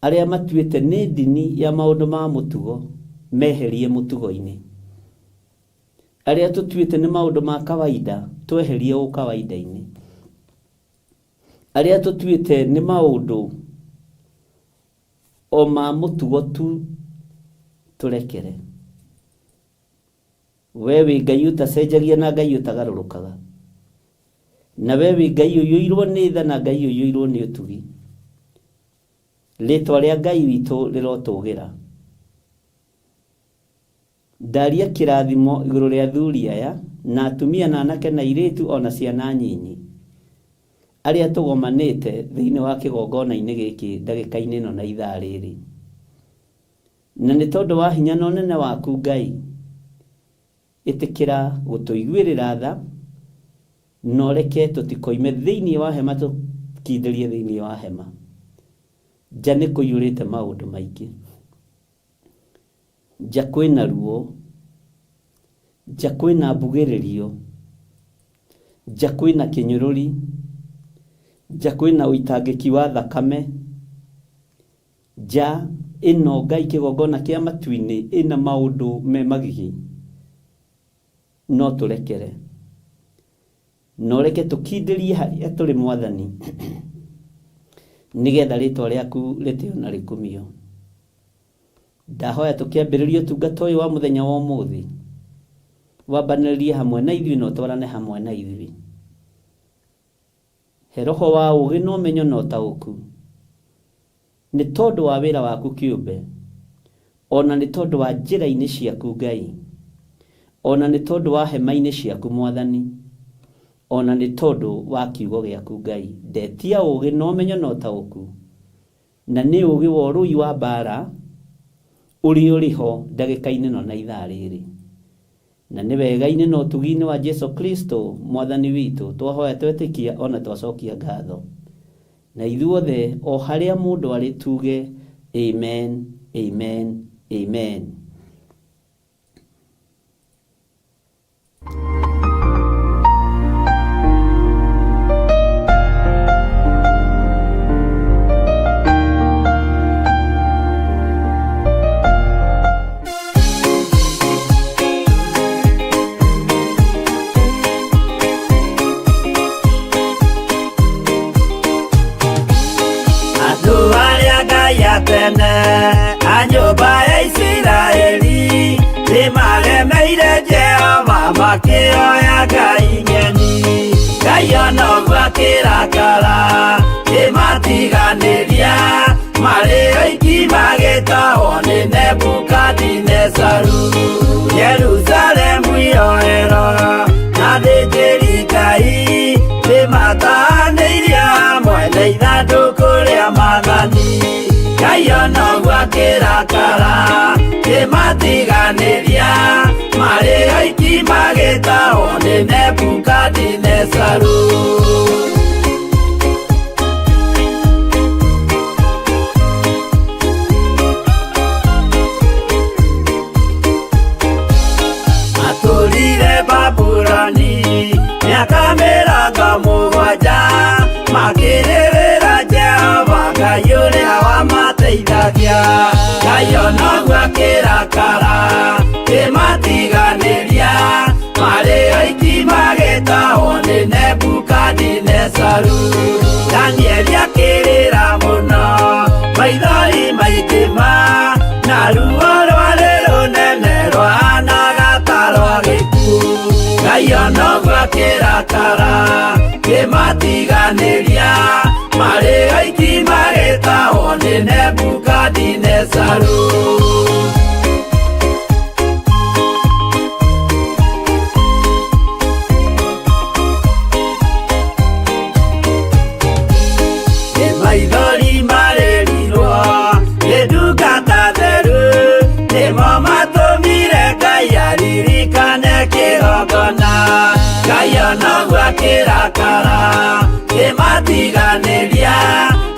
Arĩa matuĩte nĩ ndini ya maũndũ ma mũtugo meherie mũtugo-inĩ. Arĩa tũtuĩte nĩ maũndũ ma kawaida tweherie ũkawaida-inĩ. Arĩa tũtuĩte nĩ maũndũ o ma mũtugo tu tũrekere. We wĩ Ngai ũtacenjagia na Ngai ũtagarũrũkaga. Na we wĩ Ngai ũiyũirwo nĩ tha na Ngai ũiyũirwo nĩ ũtugi. Rĩtwa rĩa Ngai witũ rĩrotũgĩra. Ndaria kĩrathimo igũrũ rĩa athuri aya na atumia na anake na airĩtu ona ciana nyinyi arĩa tũgomanĩte thĩinĩ wa kĩgongona-inĩ gĩkĩ ndagĩka-inĩ ĩno na ithaa rĩrĩ. Na nĩ tondũ wa hinya na ũnene waku Ngai, ĩtĩkĩra gũtũiguĩrĩra tha na ũreke tũtikoime thĩinĩ wa hema tũkindĩrie thĩinĩ wa hema. Nja nĩ kũiyũrĩte maũndũ maingĩ. Nja kwĩna ruo, nja kwĩna mbugĩrĩrio, nja kwĩna kĩnyũrũri, nja kwĩna ũitangĩki wa thakame, nja ĩno Ngai kĩgongona kĩa matu-inĩ ĩna maũndũ me magigi, no tũrekere. Na ũreke tũkindĩrie harĩa tũrĩ Mwathani, nĩgetha rĩtwa rĩaku rĩtĩo na rĩkumio. Ndahoya tũkĩambĩrĩria ũtungata ũyũ wa mũthenya wa ũmũthĩ, wambanĩrĩrie hamwe na ithuĩ na ũtwarane hamwe na ithuĩ. He roho wa ũũgĩ na ũmenyo na ũtaũku, nĩ tondũ wa wĩra waku kĩũmbe, ona nĩ tondũ wa njĩra-inĩ ciaku Ngai, ona nĩ tondũ wa hema-inĩ ciaku Mwathani, ona nĩ tondũ wa kiugo gĩaku Ngai. Ndetia ũũgĩ na ũmenyo na ũtaũku, na nĩ ũũgĩ wa ũrũi wa mbara ũrĩa ũrĩ ho ndagĩka-inĩ ĩno na ithaa rĩrĩ. Na nĩ wega-inĩ na ũtugi-inĩ wa Jesu Kristo Mwathani witũ twahoya twetĩkia ona twacokia ngatho. Na ithuothe o harĩa mũndũ arĩ tuge amen, amen, amen. Andũ arĩa Ngai atene a nyũmba ya Isiraeli nĩmaremeire Jehova makĩoya ngai ng'eni. Ngai ona ũguo akĩrakara kĩmatiganĩria marĩ oiki magĩtahwo nĩ Nebukadinezaru. Jerusalemu yoerwo na athĩnjĩri Ngai nĩmatahanĩirio hamwe na ithandũkũ rĩa akĩrakara kĩmatiganĩria marĩ oiki magĩtahwo nĩ Nebukadinezaru. Matũrire Babuloni mĩaka 70 makĩrĩrĩra Jehova Ngai ũrĩa wamateithagia. Ngai onoguo akĩrakara kĩmatiganĩria marĩ oiki magĩtahwo nĩ Nebukadinezaru. Danieli akĩrĩra mũno maithori maingĩ ma na ruo rwarĩ rũnene rwahanaga ta rwa gĩkuũ. Ngai onoguo akĩrakara kĩmatiganĩria marĩ oiki magĩtahwo nĩ Nebukadinezaru. Nĩ maithori marĩrirwo nĩ ndungata theru nĩmo matũmire Ngai aririkane kĩgongona. Ngai onoguo akĩrakara kĩmatiganĩria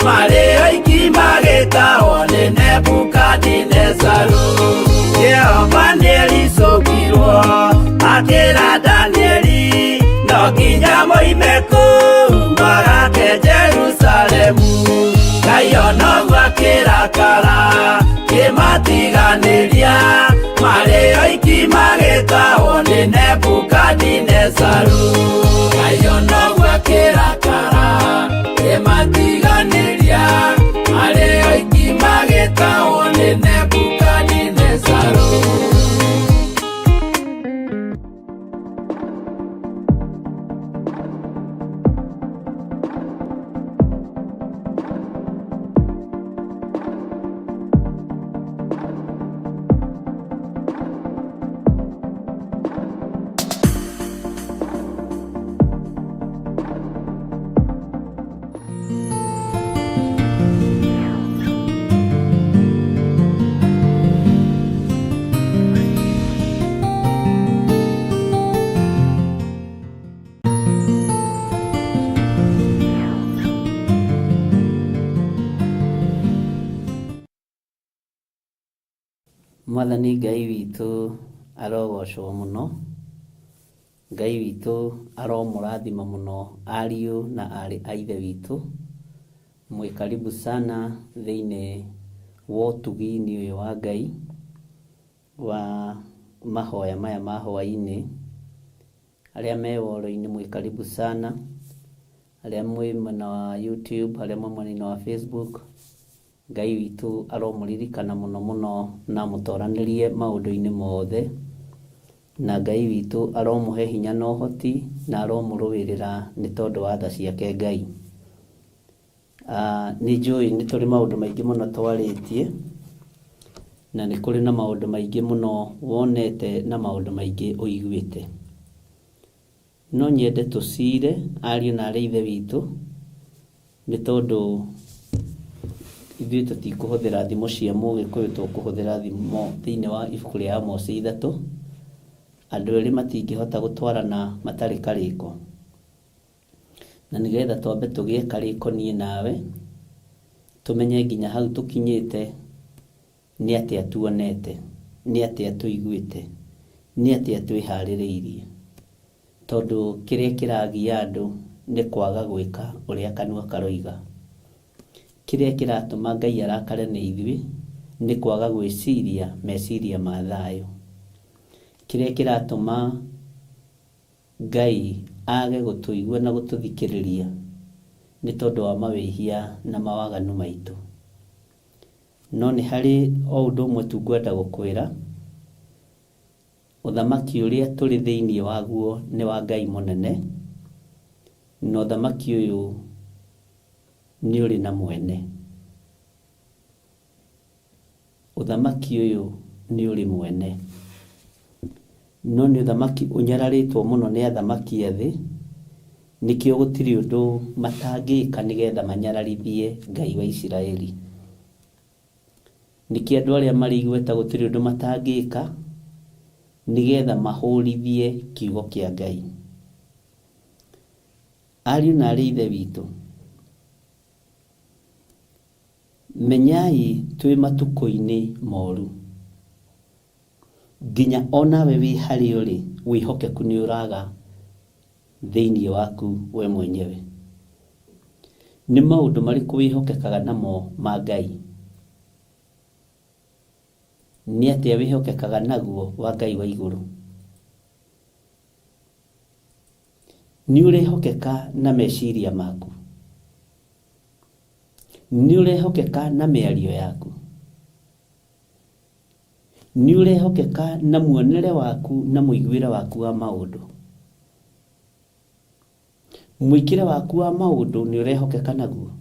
marĩ oiki magĩtahwo nĩ Nebukadinezaru. Jehova nĩericũkirwo akĩra Danieli no nginya moime kũu magake Jerusalemu. Ngai onoguo akĩrakara kĩmatiganĩria marĩ oiki magĩtahwo nĩ Nebukadinezaru. Ngai onoguo akĩrakara kĩmatiganĩria marĩ oiki magĩtahwo nĩ Nebukadinezaru. Mwathani Ngai witũ arogocwo mũno, Ngai witũ aromũrathima mũno ariũ na aarĩ a ithe witũ. Mwĩ karibu sana thĩinĩ wa ũtugi-inĩ ũyũ wa Ngai wa mahoya maya ma hwaĩ-inĩ. Arĩa me woro-inĩ mwĩ karibu sana, arĩa mwĩ mwena wa YouTube, arĩa mwĩ mwena wa Facebook, Ngai witũ aromũririkana mũno mũno na amũtoranĩrie maũndũ-inĩ mothe, na Ngai witũ aromũhe hinya na ũhoti na aromũrũĩrĩra nĩ tondũ wa tha ciake Ngai. Nĩ njũĩ nĩ tũrĩ maũndũ maingĩ mũno twarĩtie, na nĩ kũrĩ na maũndũ maingĩ mũno wonete na maũndũ maingĩ ũiguĩte. No nyende tũcire ariũ na aarĩ a ithe witũ, nĩ tondũ ithuĩ tũtikũhũthĩra thimo cia mũgĩkũyũ, tũkũhũthĩra thimo thĩinĩ wa ibuku rĩa Amosi 3. Andũ erĩ matingĩhota gũtwarana matarĩ karĩko. Na nĩgetha twambe tũgĩe karĩko niĩ nawe, tũmenye nginya hau tũkinyĩte nĩ atĩa tuonete, nĩ atĩa tũiguĩte, nĩ atĩa twĩharĩrĩirie. Tondũ kĩrĩa kĩragia andũ nĩ kwaga gwĩka ũrĩa kanua karoiga. Kĩrĩa kĩratũma Ngai arakare nĩ ithuĩ nĩ kwaga gwĩciria meciria ma thayũ. Kĩrĩa kĩratũma Ngai age gũtũigua na gũtũthikĩrĩria nĩ tondũ wa mawĩhia na mawaganu maitũ. No nĩ harĩ o ũndũ ũmwe tu ngwenda gũkwĩra, ũthamaki ũrĩa tũrĩ thĩinĩ waguo nĩ wa Ngai mũnene, na ũthamaki ũyũ nĩ ũrĩ na mwene. Ũthamaki ũyũ nĩ ũrĩ mwene. No nĩ ũthamaki ũnyararĩtwo mũno nĩ athamaki a thĩ, nĩkĩo gũtirĩ ũndũ matangĩka nĩgetha manyararithie Ngai wa Isiraeli. Nĩkĩo andũ arĩa marĩ igweta gũtirĩ ũndũ matangĩka nĩgetha mahũrithie kiugo kĩa Ngai. Ariũ na aarĩ a Ithe witũ, menyai twĩ matukũ-inĩ moru. Nginya onawe wĩ harĩa ũrĩ, wĩhokeku nĩ ũraga thĩinĩ waku we mwenyewe. Nĩ maũndũ marĩkũ wĩhokekaga namo ma Ngai? Nĩ atĩa wĩhokekaga naguo wa Ngai wa igũrũ? Nĩ ũrehokeka na meciria maku? Nĩ ũrehokeka na mĩario yaku? Nĩ ũrehokeka na muonere waku na mũiguĩre waku wa maũndũ? Mwĩkĩre waku wa maũndũ nĩ ũrehokeka naguo?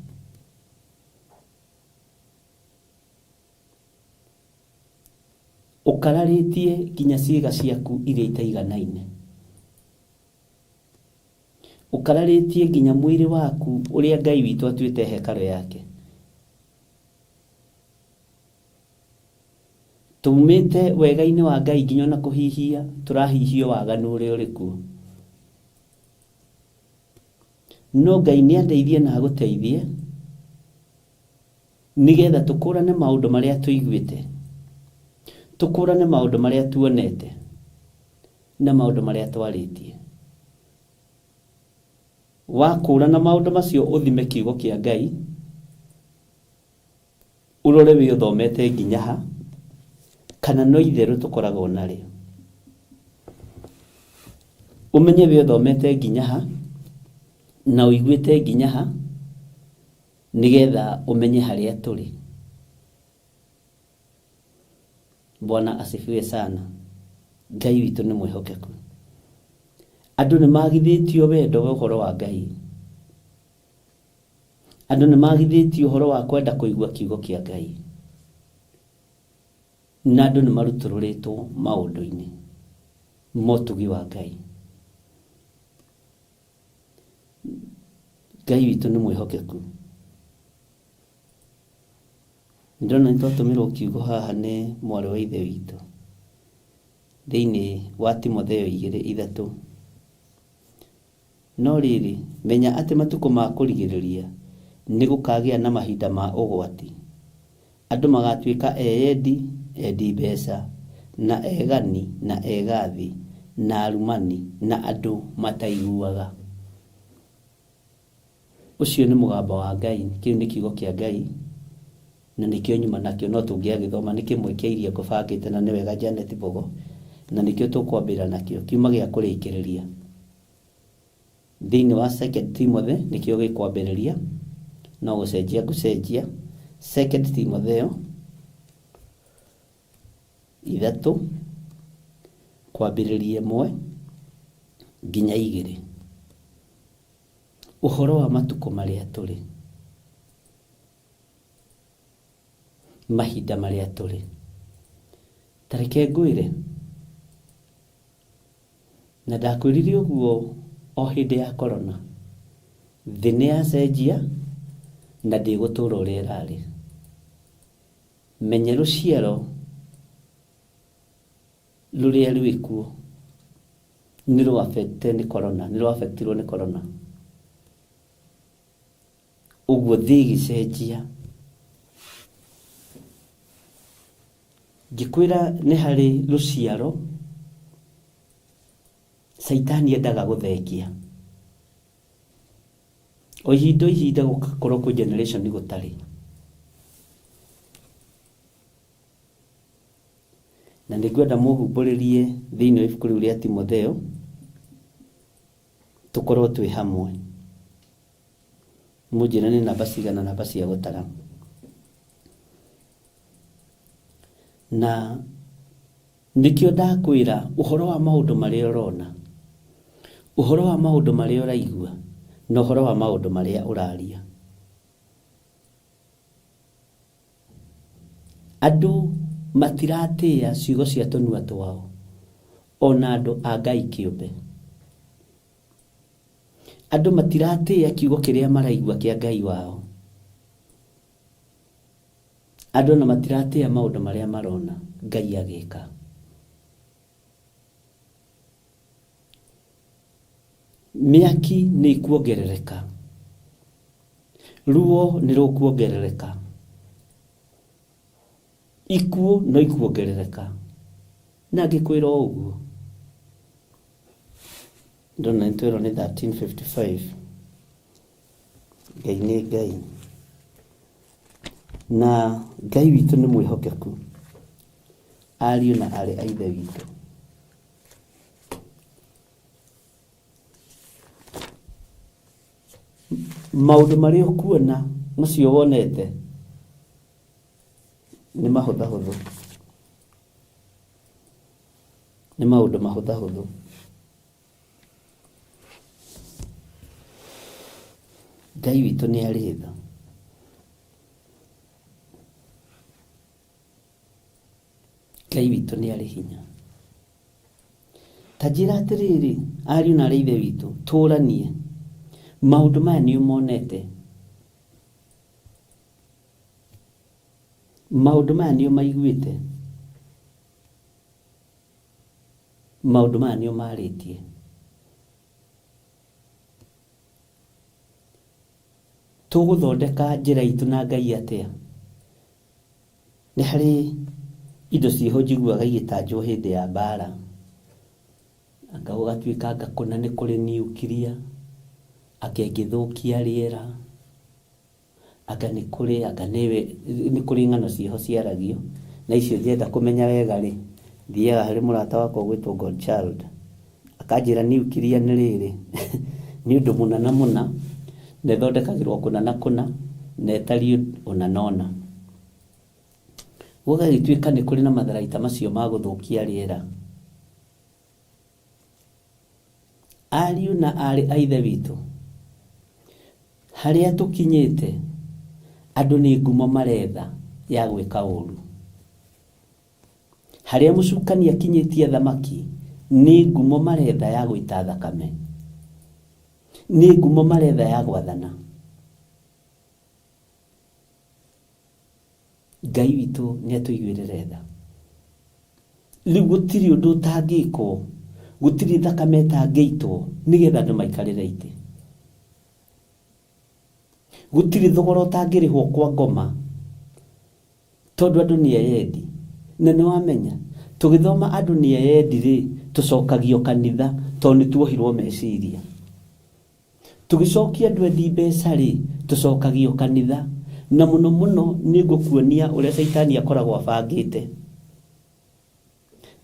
Ũkararĩtie nginya ciĩga ciaku iria itaiganaine. Ũkararĩtie nginya mwĩrĩ waku ũrĩa Ngai witũ atuĩte hekarũ yake. Tumĩte wega-inĩ wa Ngai nginya ona kũhihia tũrahihio waganu ũrĩa ũrĩ kuo. No Ngai nĩ andeithie na agũteithie nĩgetha tũkũrane maũndũ marĩa tũiguĩte, tũkũrane maũndũ marĩa tuonete na maũndũ marĩa twarĩtie. Wakũrana maũndũ macio ũthime kiugo kĩa Ngai, ũrore wĩ ũthomete nginya ha, kana no itherũ tũkoragwo narĩo. Ũmenye wĩ ũthomete nginya ha, na ũiguĩte nginya ha, nĩgetha ũmenye harĩa tũrĩ. Bwana asifiwe sana. Ngai witũ nĩ mwĩhokeku. Andũ nĩ magithĩtio wendo wa ũhoro wa Ngai. Andũ nĩ magithĩtio ũhoro wa kwenda kũigua kiugo kĩa Ngai. Na andũ nĩ marutũrũrĩtwo maũndũ-inĩ ma ũtugi wa Ngai. Ngai witũ nĩ mwĩhokeku. Ndĩrona nĩ twatũmĩrwo kiugo haha nĩ mwarĩ wa ithe witũ thĩinĩ wa Timotheo igĩrĩ ithatũ. No rĩrĩ, menya atĩ matukũ ma kũrigĩrĩria nĩ gũkagĩa na mahinda ma ũgwati. Andũ magatuĩka eyendi, endi mbeca, na egani, na egathi, na arumani, na andũ mataiguaga. Ũcio nĩ mũgambo wa Ngai, kĩu nĩ kiugo kĩa Ngai, na nĩkĩo nyuma nakĩo no tũngĩagĩthoma nĩ kĩmwe kĩa iria ngũbangĩte na nĩ wega Janet Mbogo, na nĩkĩo tũkwambĩrĩra nakĩo, kiuma gĩa kũrĩkĩrĩria. Thĩinĩ wa Second Timothy nĩkĩo gĩkwambĩrĩria, no gũcenjia ngũcenjia. Second Timotheo ithatũ kwambĩrĩria ĩmwe nginya igĩrĩ. Ũhoro wa matukũ marĩa tũrĩ, mahinda marĩa tũrĩ. Ta reke ngwĩre, na ndakwĩrire ũguo o hĩndĩ ya corona, thĩ nĩ yacenjia na ndĩgũtũra ũrĩa ĩrarĩ. Menya rũciaro rũrĩa rwĩkuo nĩ rũ affected nĩ corona, nĩ rwa affectirwo nĩ corona. Ũguo thĩ ĩgĩcenjia. Ngĩkwĩra nĩ harĩ rũciaro caitani endaga gũthengia. O ihinda o ihinda gũgakorwo kwĩ generation gũtarĩ. Na nĩ ngwenda mũhumbũrĩrie thĩinĩ wa ibuku rĩu rĩa Timotheo, tũkorwo twĩ hamwe. Mũnjĩre nĩ namba cigana namba cia gũtara. Na nĩkĩo ndakwĩra ũhoro wa maũndũ marĩa ũrona, ũhoro wa maũndũ marĩa ũraigua, na ũhoro wa maũndũ marĩa ũraria. Andũ matiratĩĩa ciugo cia tũnua twao, ona andũ a Ngai kĩũmbe. Andũ matiratĩĩa kiugo kĩrĩa maraigua kĩa Ngai wao. Andũ ona matiratĩa maũndũ marĩa marona Ngai agĩka. Mĩaki nĩ ikuongerereka, ruo nĩ rũkuongerereka, ikuũ no ikuongerereka. Na ngĩkwĩra o ũguo, ndona nĩ twerwo nĩ 13:55. Ngai nĩ Ngai, na Ngai witũ nĩ mwĩhokeku, ariũ na aarĩ a Ithe witũ. Maũndũ marĩa ũkuona macio wonete nĩ mahũthahũthũ, nĩ maũndũ mahũthahũthũ. Ngai witũ nĩ arĩ tha. Ngai witũ nĩ arĩ hinya. Ta njĩra atĩrĩrĩ, ariũ na aarĩ a Ithe witũ, tũũranie. Maũndũ maya nĩ ũmonete? Maũndũ maya nĩ ũmaiguĩte? Maũndũ maya nĩ ũmarĩtie? Tũgũthondeka njĩra itũ na Ngai atĩa? Nĩ harĩ indo ciĩho njiguaga igĩtanjwo hĩndĩ ya mbara. Anga gũgatuĩka anga kũna nĩ kũrĩ niukiria, anga ĩngĩthũkia rĩera, anga nĩ kũrĩ, anga nĩ kũrĩ ng'ano ciĩho ciaragio, na icio ngĩenda kũmenya wega rĩ, thiaga harĩ mũrata wakwa ũgwĩtwo Godchild, akanjĩra niukiria nĩ rĩrĩ, nĩ ũndũ mũna na mũna, na ĩthondekagĩrwo kũna na kũna, na ĩtariĩ ũna na ũna. Gũgagĩtuĩka nĩ kũrĩ na matharaita macio ma gũthũkia rĩera. Ariũ na aarĩ a Ithe witũ, harĩa tũkinyĩte, andũ nĩ ngumo maretha ya gwĩka ũru. Harĩa mũcukani akinyĩtie athamaki, nĩ ngumo maretha ya gũita thakame. Nĩ ngumo maretha ya gwathana. Ngai witũ nĩ atũiguĩrĩre tha. Rĩu gũtirĩ ũndũ ũtangĩkwo, gũtirĩ thakame ĩtangĩitwo nĩgetha andũ maikarĩre itĩ. Gũtirĩ thogora ũtangĩrĩhwo kwa ngoma tondũ andũ nĩ eyendi. Na nĩ wamenya, tũgĩthoma andũ nĩ eyendi rĩ, tũcokagio kanitha tondũ nĩ tuohirwo meciria. Tũgĩcokia andũ endi mbeca-rĩ, tũcokagio kanitha. Na mũno mũno nĩ ngũkuonia ũrĩa caitani akoragwo abangĩte.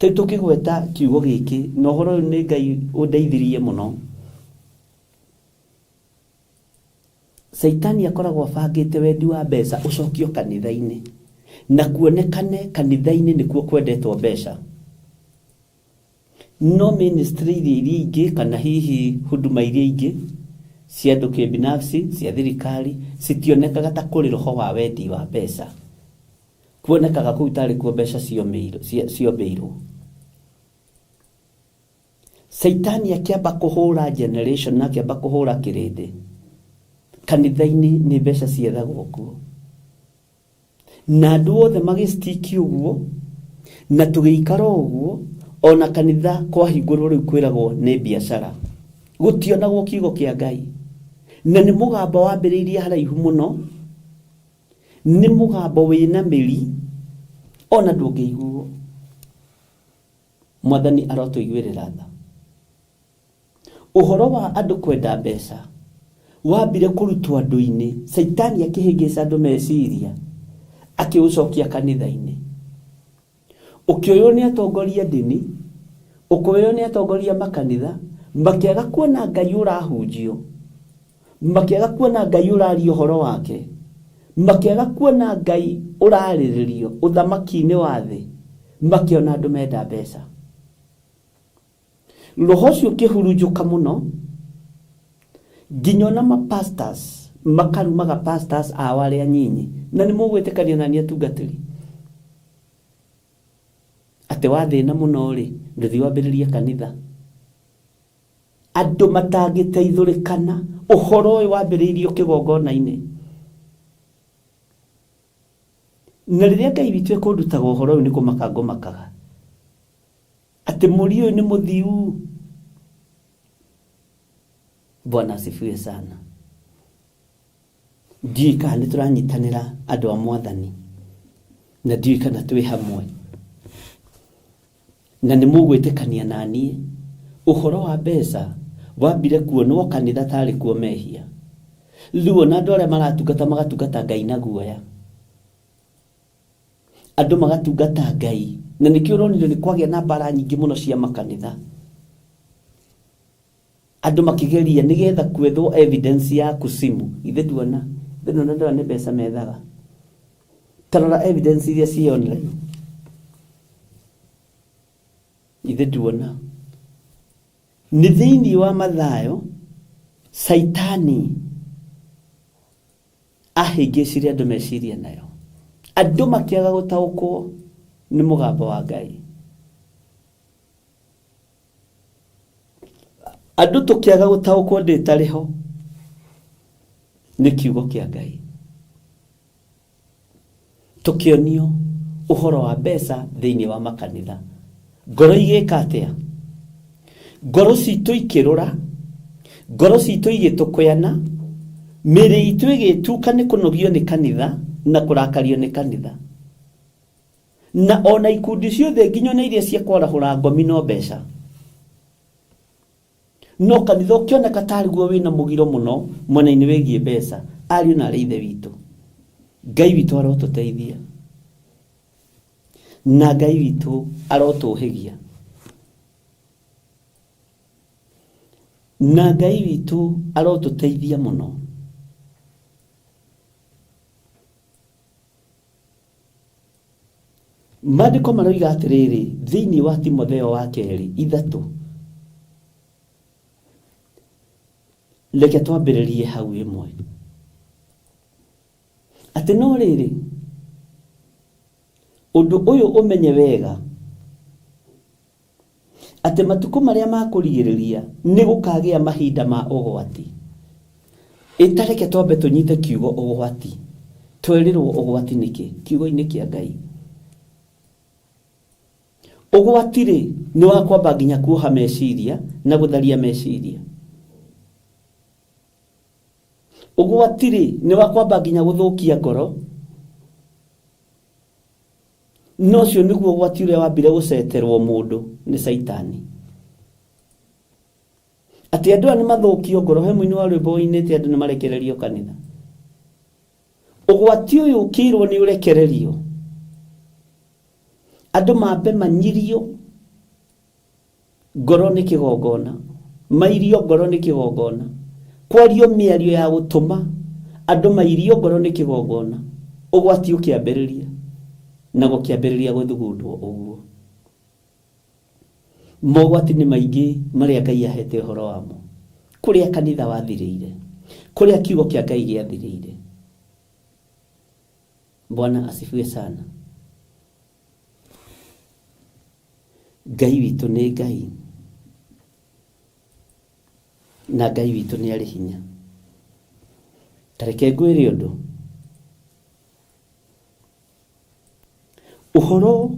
Rĩu tũkĩgweta kiugo gĩkĩ, na ũhoro ũyũ nĩ Ngai ũndeithirie mũno. Caitani akoragwo abangĩte wendi wa mbeca ũcokio kanitha-inĩ. Na kuonekane kanitha-inĩ nĩkuo kwendetwo mbeca. No ministry iria iria ingĩ kana hihi huduma iria ingĩ cia andũ kĩbinafsi cia thirikari citionekaga ta kũrĩ roho wa wendi wa mbeca. Kuonekaga kũu tarĩ kuo mbeca ciombĩirwo. Caitani akĩamba kũhũra generation na akĩamba kũhũra kĩrĩndĩ kanitha-inĩ nĩ mbeca ciethagwo kuo. Na andũ othe magĩstiki ũguo, na tũgĩikara ũguo, ona kanitha kwahingũrwo rĩu kwĩragwo nĩ biacara. Gũtionagwo kiugo kĩa Ngai. Na nĩ mũgambo wambĩrĩirie haraihu mũno, nĩ mũgambo wĩna mĩri, ona ndũngĩiguo. Mwathani arotũiguĩrĩra tha. Ũhoro wa andũ kwenda mbeca wambire kũrutwo andũ-inĩ, Caitani akĩhĩngĩca andũ meciria, akĩũcokia kanitha-inĩ. Ũkĩoywo nĩ atongoria ndini, ũkĩoywo nĩ atongoria makanitha, makĩaga kuona Ngai ũrahunjio, makĩaga kuona Ngai ũraria ũhoro wake, makĩaga kuona Ngai ũrarĩrĩrio ũthamaki-inĩ wa thĩ, makĩona andũ menda mbeca. Roho ũcio ũkĩhurunjũka mũno nginya ona ma pastors makarumaga pastors ao arĩa anyinyi na nĩ mũgwĩtĩkania na niĩ atungatĩri atĩ wathĩna mũno rĩ ndũthiĩ wambĩrĩrie kanitha andũ matangĩteithũrĩkana ũhoro ũyũ wambĩrĩirio kĩgongona-inĩ. Na rĩrĩa Ngai witũ ekũndutaga ũhoro ũyũ nĩ kũmaka ngũmakaga atĩ mũri ũyũ nĩ mũthiu. Bwana asifiwe sana. Ndiũĩ kana nĩ tũranyitanĩra andũ a Mwathani, na ndiũĩ kana twĩ hamwe, na nĩ mũgwĩtĩkania na niĩ ũhoro wa mbeca wambire kuonwo kanitha tarĩ kuo mehia. Rĩu ona andũ arĩa maratungata magatungata Ngai na guoya, andũ magatungata Ngai, na nĩkĩo ũronire nĩ kwagĩa na mbara nyingĩ mũno cia makanitha, andũ makĩgeria nĩgetha kwethwo evidence ya kusimu. Ithe nduona, ithe nduona ndona nĩ mbeca methaga. Tarora evidence iria ciĩ online, ithe nduona nĩ thĩinĩ wa Mathayo Saitani ahĩngĩcire andũ meciria nayo, andũ makĩaga gũtaũkwo nĩ mũgambo wa Ngai, andũ tũkĩaga gũtaũkwo ndĩtarĩ ho nĩ kiugo kĩa Ngai, tũkĩonio ũhoro wa mbeca thĩinĩ wa makanitha. Ngoro igĩka atĩa? Ngoro citũ ikĩrũra, ngoro citũ igĩtũkũyana, mĩĩrĩ itũ ĩgĩtuka nĩ kũnogio nĩ kanitha na kũrakario nĩ kanitha. Na ona ikundi ciothe nginya ona iria cia kwarahũra ngomi no mbeca. No kanitha ũkĩoneka tarĩ guo wĩna mũgiro mũno mwena-inĩ wĩgiĩ mbeca. Ariũ na arĩ ithe witũ, Ngai witũ arotũteithia na Ngai witũ arotũhĩgia na Ngai witũ arotũteithia mũno. Maandĩko maroiga atĩrĩrĩ thĩinĩ wa Timotheo wa kerĩ ithatũ, reke twambĩrĩrie hau ĩmwe, atĩ no rĩrĩ, ũndũ ũyũ ũmenye wega, atĩ matukũ marĩa ma kũrigĩrĩria nĩ gũkagĩa mahinda ma ũgwati. Ĩtareke twambe tũnyite kiugo ũgwati, twerirwo ũgwati nĩkĩ kiugo-inĩ kĩa Ngai. Ũgwati rĩ nĩ wa kwamba nginya kuoha meciria na gũtharia meciria. Ũgwati rĩ nĩ wa kwamba nginya gũthũkia ngoro. Na ũcio nĩguo ũgwati ũrĩa wambire gũceterwo mũndũ nĩ Caitani. Atĩ andũ aya nĩ mathũkio ngoro, he mũini wa rwĩmbo ũinĩte andũ nĩ marekererio kanitha. Ũgwati ũyũ ũkĩirwo nĩ ũrekererio, andũ mambe manyirio ngoro nĩ kĩgongona, mairio ngoro nĩ kĩgongona, kwario mĩario ya gũtũma andũ mairio ngoro nĩ kĩgongona, ũgwati ũkĩambĩrĩria na gũkĩambĩrĩria gũthugundwo ũguo. Mogwati nĩ maingĩ marĩa Ngai ahete ũhoro wamo, kũrĩa kanitha wathirĩire, kũrĩa kiugo kĩa Ngai gĩathirĩire. Bwana asifiwe sana. Ngai witũ nĩ Ngai, na Ngai witũ nĩ arĩ hinya. Ta reke ngwĩre ũndũ, ũhoro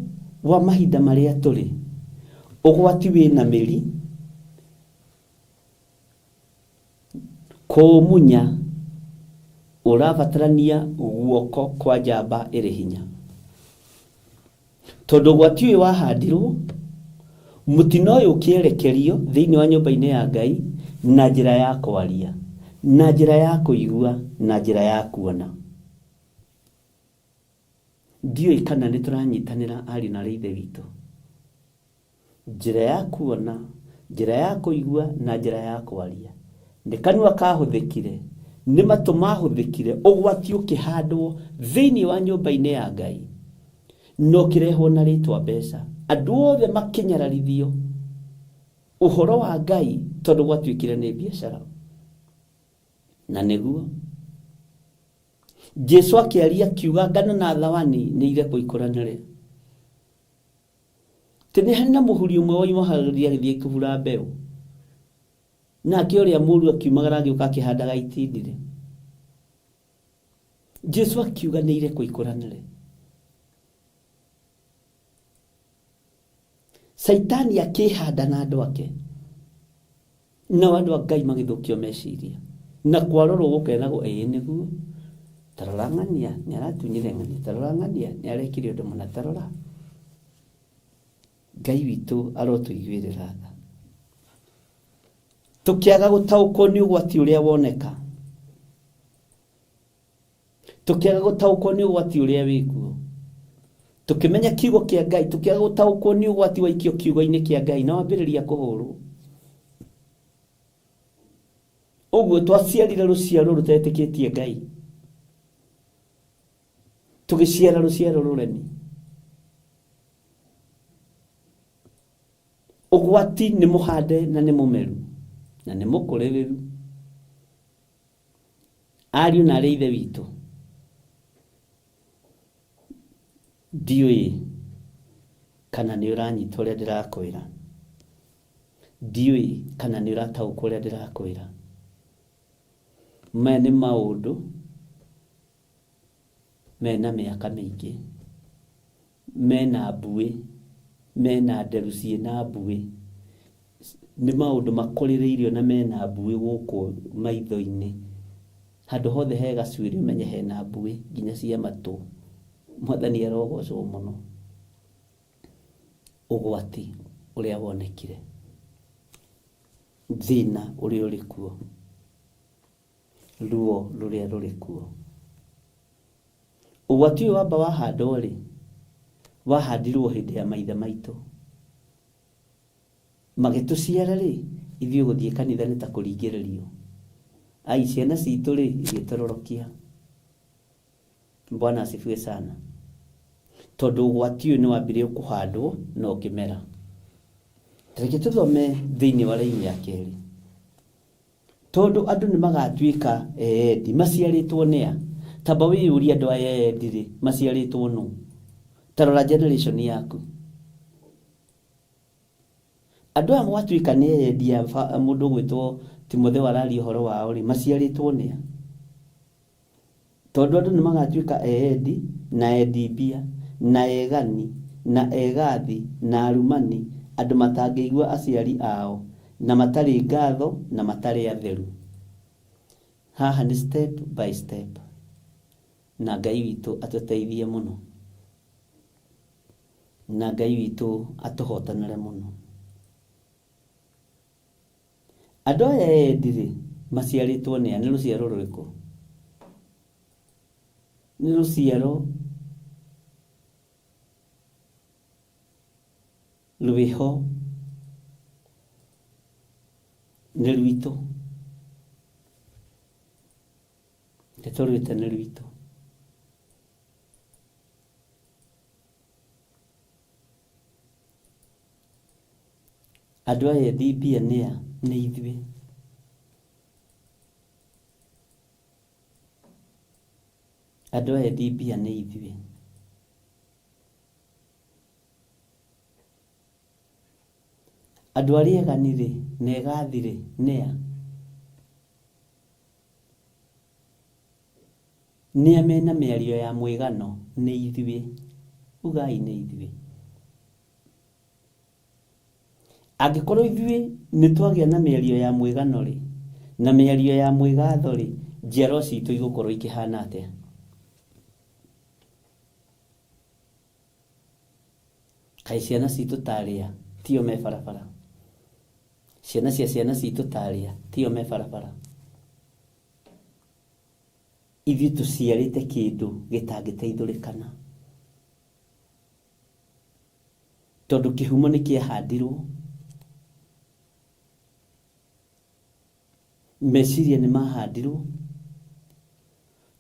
wa mahinda marĩa tũrĩ, ũgwati wĩna mĩri, kũũmunya ũrabatarania guoko kwa njamba ĩrĩ hinya. Tondũ ũgwati ũyũ wahandirwo, mũtino ũyũ ũkĩerekerio thĩinĩ wa nyũmba-inĩ ya Ngai na njĩra ya kwaria, na njĩra ya kũigua, na njĩra ya kuona. Ndiũĩ kana nĩ tũranyitanĩra ariũ na aarĩ a Ithe witũ. Njĩra ya kuona, njĩra ya kũigua na njĩra ya kwaria. Nĩ kanua kahũthĩkire, nĩ matũ mahũthĩkire, ũgwati ũkĩhandwo thĩinĩ wa nyũmba-inĩ ya Ngai na ũkĩrehwo na rĩtwa mbeca. Andũ othe makĩnyararithio ũhoro wa Ngai tondũ gwatuĩkire nĩ biacara. Na nĩguo Jesu akĩaria akiuga ngano na thawani nĩ irekwo ikũranĩre. Atĩ nĩ harĩ na mũhuri ũmwe woimagĩrĩria agĩthiĩ kũhura mbeũ, nake ũrĩa mũru akiumagara agĩũka akĩhandaga itindirĩ. Jesu akiuga nĩ irekwo ikũranĩre. Caitani akĩhanda na andũ ake, nao andũ a Ngai magĩthũkio meciria, na kwarorwo gũkenagwo, ĩĩ nĩguo, tarora ng'ania nĩ aratunyire ng'ania, tarora ng'ania nĩ arekire ũndũ mũna, tarora. Ngai witũ arotũiguĩrĩra tha. Tũkĩaga gũtaũkwo nĩ ũgwati ũrĩa woneka, tũkĩaga gũtaũkwo nĩ ũgwati ũrĩa wĩkuo, tũkĩmenya kiugo kĩa Ngai, tũkĩaga gũtaũkwo nĩ ũgwati waikio kiugo-inĩ kĩa Ngai na wambĩrĩria kũhũrwo. Ũguo twaciarire rũciaro rũtetĩkĩtie Ngai, tũgĩciara rũciaro rũremi. Ũgwati nĩ mũhande na nĩ mũmeru na nĩ mũkũrĩrĩru. Ariũ na arĩ ithe witũ, ndiũĩ kana nĩ ũranyita ũrĩa ndĩrakwĩra, ndiũĩ kana nĩ ũrataũkwo ũrĩa ndĩrakwĩra. Maya nĩ maũndũ mena mĩaka mĩingĩ, mena mbuĩ, mena nderu ciĩna mbuĩ, nĩ maũndũ makũrĩrĩirio na mena mbuĩ gũkũ maitho-inĩ. Handũ hothe he gacuĩrĩ ũmenye hena mbuĩ nginya cia matũ. Mwathani arogocwo mũno. Ũgwati ũrĩa wonekire, thĩna ũrĩa ũrĩ kuo, ruo rũrĩa rũrĩ kuo. Ũgwati ũyũ wamba wahandwo rĩ, wahandirwo hĩndĩ ya maithe maitũ. Magĩtũciara rĩ, ithuĩ gũthiĩ kanitha nĩ ta kũringĩrĩrio. Ai, ciana citũ rĩ, igĩtũrorokia. Bwana asifiwe sana. Tondũ ũgwati ũyũ nĩ wambire kũhandwo na ũkĩmera. Reke tũthome thĩinĩ wa raini ya kerĩ. Tondũ andũ nĩ magatuĩka eendi, maciarĩtwo nĩa? Tamba wĩyũrie andũ aya eendi rĩ, maciarĩtwo nũ? Ta rora generation yaku. Andũ aya gwatuĩka nĩ eendi a mũndũ ũgwĩtwo Timotheo araria ũhoro wao rĩ, maciarĩtwo nĩa? Tondũ andũ nĩ magatuĩka eendi na endi mbia na egani na egathi na arumani, andũ matangĩigua aciari ao na matarĩ ngatho na matarĩ atheru. Haha nĩ step by step, na Ngai witũ atũteithie mũno, na Ngai witũ atũhotanĩre mũno. Andũ aya endi rĩ, maciarĩtwo nĩa? Nĩ rũciaro rũrĩkũ? Nĩ rũciaro rwĩho, nĩ rwitũ. Nĩ tũrwĩte nĩ rwitũ. Andũ aya endi mbia nĩa? Nĩ ithuĩ. Andũ aya endi mbia nĩ ithuĩ. Andũ arĩa egani rĩ, na egathi rĩ, nĩa? Nĩa mena mĩario ya mwĩgano? Nĩ ithuĩ. Ugai nĩ ithuĩ. Angĩkorwo ithuĩ nĩ twagĩa na mĩario ya mwĩgano rĩ, na mĩario ya mwĩgatho rĩ, njiarwa citũ igũkorwo ikĩhana atĩa? Kaĩ ciana citũ tarĩa tio me barabara? Ciana cia ciana citũ tarĩa tio me barabara? Ithuĩ tũciarĩte kĩndũ gĩtangĩteithũrĩkana, tondũ kĩhumo nĩ kĩahandirwo, meciria nĩ mahandirwo,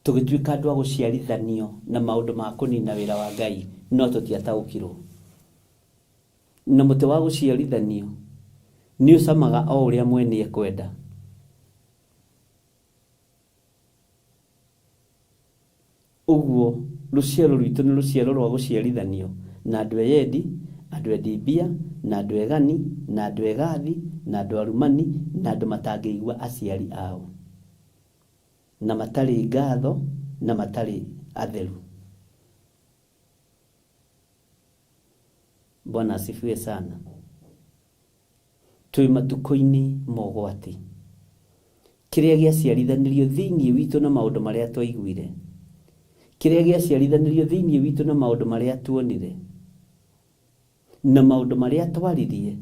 tũgĩtuĩka andũ a gũciarithanio na maũndũ ma kũnina wĩra wa Ngai, no tũtiataũkirwo. Na mũtĩ wa gũciarithanio nĩ ũcamaga o ũrĩa mwene ekwenda. Ũguo rũciaro rwitũ nĩ rũciaro rwa gũciarithanio na andũ eyendi, andũ endi mbia, na andũ egani, na andũ egathi, na andũ arumani, na andũ matangĩigua aciari ao, na matarĩ ngatho, na matarĩ atheru. Bwana asifiwe sana. Twĩ matukũ-inĩ ma ũgwati. Kĩrĩa gĩaciarithanirio thĩinĩ witũ na maũndũ marĩa twaiguire, kĩrĩa gĩaciarithanirio thĩinĩ witũ na maũndũ marĩa tuonire, na maũndũ marĩa twaririe,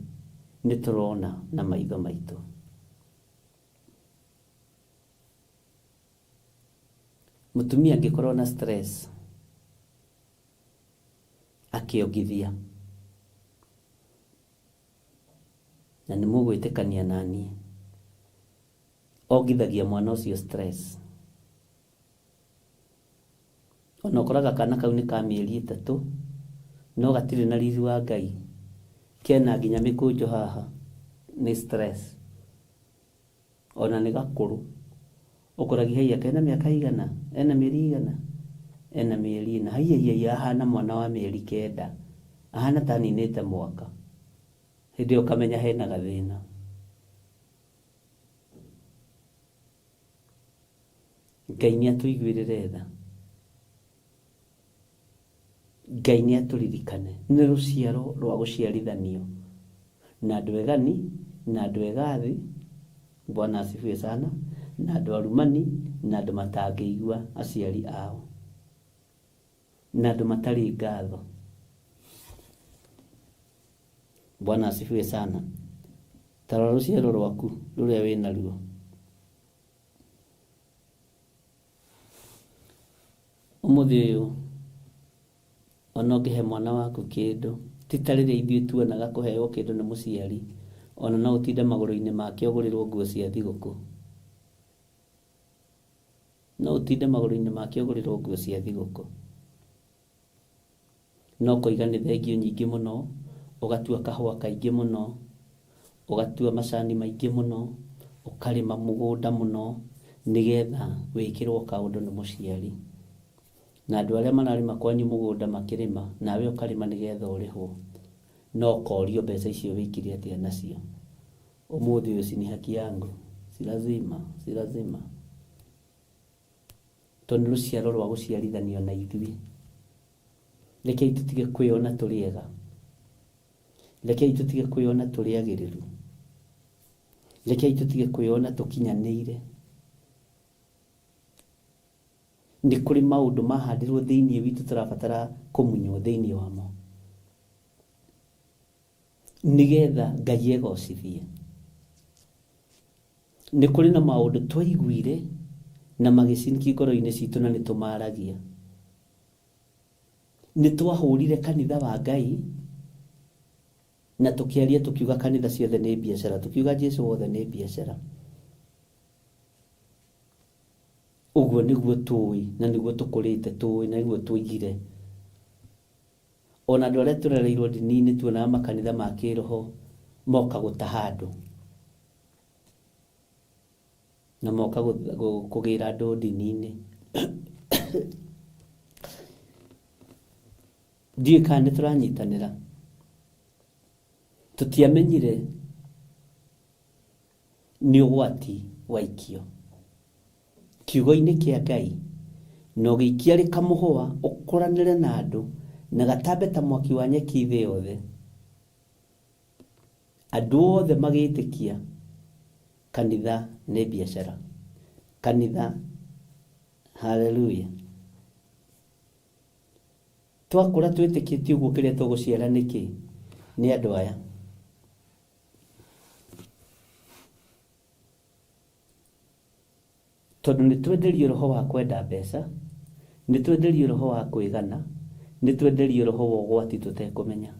nĩ tũrona na maitho maitũ. Mũtumia angĩkorwo na stress akĩongithia, na nĩ mũgwĩtĩkania naniĩ, ongithagia mwana ũcio stress. Ona ũkoraga kana kau nĩ ka mĩeri 3, no gatirĩ na riri wa Ngai, kena nginya mĩkũnjo haha, nĩ stress. Ona nĩ gakũrũ, ũkoragia haiya kena mĩaka igana, ena mĩeri igana, ena mĩeri 4, haiya haiya ahana mwana wa mĩeri 9, ahana ta aninĩte mwaka. Hĩndĩ ĩyo ũkamenya hena gathĩna. Ngai nĩ atũiguĩrĩre tha. Ngai nĩ atũririkane. Nĩ rũciaro rwa gũciarithanio na andũ egani, na andũ egathi, Bwana asifiwe sana, na andũ arumani, na andũ matangĩigua aciari ao, na andũ matarĩ ngatho. Bwana asifiwe sana. Ta rora rũciaro rwaku rũrĩa wĩnaruo. Ũmũthĩ ũyũ ona ũngĩhe mwana waku kĩndũ, ti ta rĩrĩa ithuĩ tuonaga kũheo kĩndũ nĩ mũciari, ona no ũtinde magũrũ-inĩ make ũgũrĩrwo nguo cia thigũkũ. No ũtinde magũrũ-inĩ make ũgũrĩrwo nguo cia thigũkũ. No ũkoiga nĩ thengio nyingĩ mũno, ũgatua kahũa kaingĩ mũno, ũgatua macani maingĩ mũno, ũkarĩma mũgũnda mũno, nĩgetha wĩkĩrwo kaũndũ nĩ mũciari. Na andũ arĩa mararĩma kwanyu mũgũnda makĩrĩma, nawe ũkarĩma nĩgetha ũrĩhwo. No ũkorio mbeca icio wĩkire atĩa nacio. Ũmũthĩ ũyũ si ni haki yangu, si lazima, si lazima. Tondũ nĩ rũciaro rwa gũciarithanio na ithuĩ. Rekei tũtige kwĩyona tũrĩ ega. Rekei tũtige kwĩyona tũrĩ agĩrĩru. Rekei tũtige kwĩyona tũkinyanĩire. Nĩ kũrĩ maũndũ mahandirwo thĩinĩ witũ tũrabatara kũmunywo thĩinĩ wamo, nĩgetha Ngai egocithie. Nĩ kũrĩ na maũndũ twaiguire na magĩcinki ngoro-inĩ citũ na nĩ tũmaragia. Nĩ twahũrire kanitha wa Ngai na tũkĩaria tũkiuga kanitha ciothe nĩ biacara, tũkiuga Jesu wothe nĩ biacara. Ũguo nĩguo tũĩ na nĩguo tũkũrĩte tũĩ na nĩguo tũigire. Ona andũ arĩa tũrereirwo ndini-inĩ tuonaga makanitha ma kĩroho moka gũtaha andũ, na moka kũgĩra andũ ndini-inĩ. Ndiũĩ kana nĩ tũranyitanĩra. Tũtiamenyire nĩ ũgwati waikio kiugo-inĩ kĩa Ngai, na ũgĩikia rĩkamũhũa ũkũranĩre na andũ na gatambe ta mwaki wa nyeki thĩ yothe. Andũ othe magĩtĩkia kanitha nĩ biacara. Kanitha, haleluya. Twakũra twĩtĩkĩtie ũguo kĩrĩa tũgũciara nĩkĩ? Nĩ andũ aya. Tondũ nĩ twenderio roho wa kwenda mbeca, nĩ twenderio roho wa kwĩgana, nĩ twenderio roho wa ũgwati tũtekũmenya.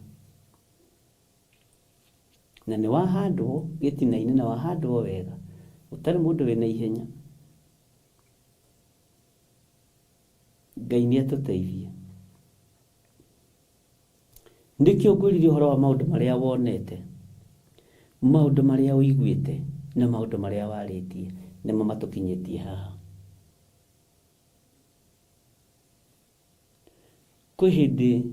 Na nĩ wahandwo gĩtina-inĩ na wahandwo wega, ũtarĩ mũndũ wĩna ihenya. Ngai nĩ atũteithie. Nĩkĩo ngwĩrire ũhoro wa maũndũ marĩa wonete, maũndũ marĩa ũiguĩte, na maũndũ marĩa warĩtie, nĩmo matũkinyĩtie haha. Kwĩ hĩndĩ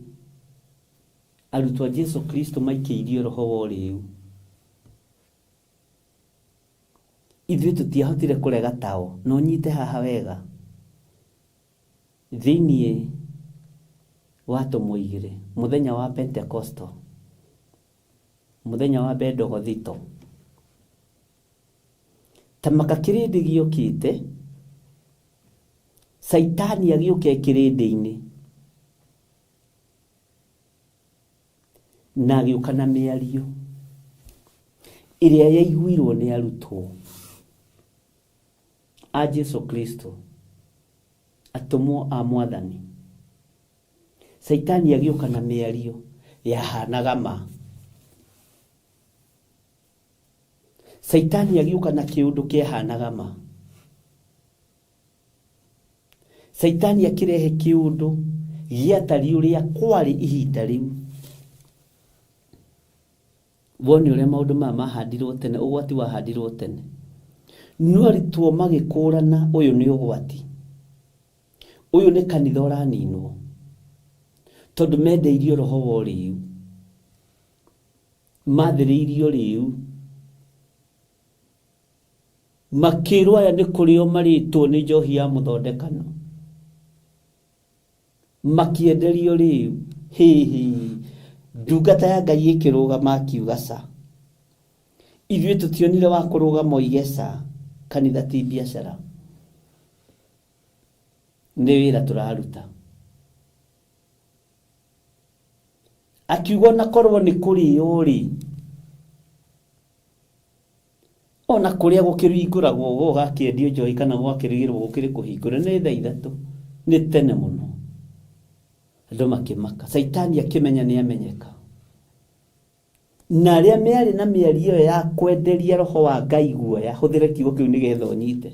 arutwo a Jesu Kristo maikĩirio roho wa ũrĩu. Ithuĩ tũtiahotire kũrega tao, na ũnyite haha wega. Thĩinĩ wa atũmwo 2, mũthenya wa Pentecostal, mũthenya wa Bendegothito. Ta maka kĩrĩndĩ gĩokĩte, Caitani agĩũka e kĩrĩndĩ-inĩ na agĩũka na mĩario ĩrĩa yaiguirwo nĩ arutwo a Jesu Kristo, atũmwo a Mwathani. Caitani agĩũka na mĩario yahanaga ma. Caitani agĩũka na kĩũndũ kĩahanaga ma. Caitani akĩrehe kĩũndũ gĩatariĩ ũrĩa kwarĩ ihinda rĩu. Wone ũrĩa maũndũ maya mahandirwo tene, ũgwati wahandirwo tene. No arutwo magĩkũrana ũyũ nĩ ũgwati. Ũyũ nĩ kanitha ũraninwo. Tondũ mendeirio roho wa ũrĩu. Mathĩrĩirio rĩu. Makĩrwo aya nĩ kũrĩo marĩtwo nĩ njohi ya mũthondekano. Makĩenderio rĩu. Hĩhĩ. Ndungata ya Ngai ĩkĩrũgama akiuga ca. Ithuĩ tũtionire wa kũrũgama oige ca. Kanitha ti biacara. Nĩ wĩra tũraruta. Akiuga ona korwo nĩ kũrĩo rĩ, ona kũrĩa gũkĩhingũragwo gũgakĩendio njohi kana gwakĩrĩgĩrwo gũkĩrĩ kũhingũre nĩ thaa ithatũ, nĩ tene mũno. Andũ makĩmaka. Caitani akĩmenya nĩ amenyeka. Na arĩa mearĩ na mĩario ĩyo ya kwenderia roho wa Ngai guoya, hũthĩra kiugo kĩu nĩgetha ũnyite.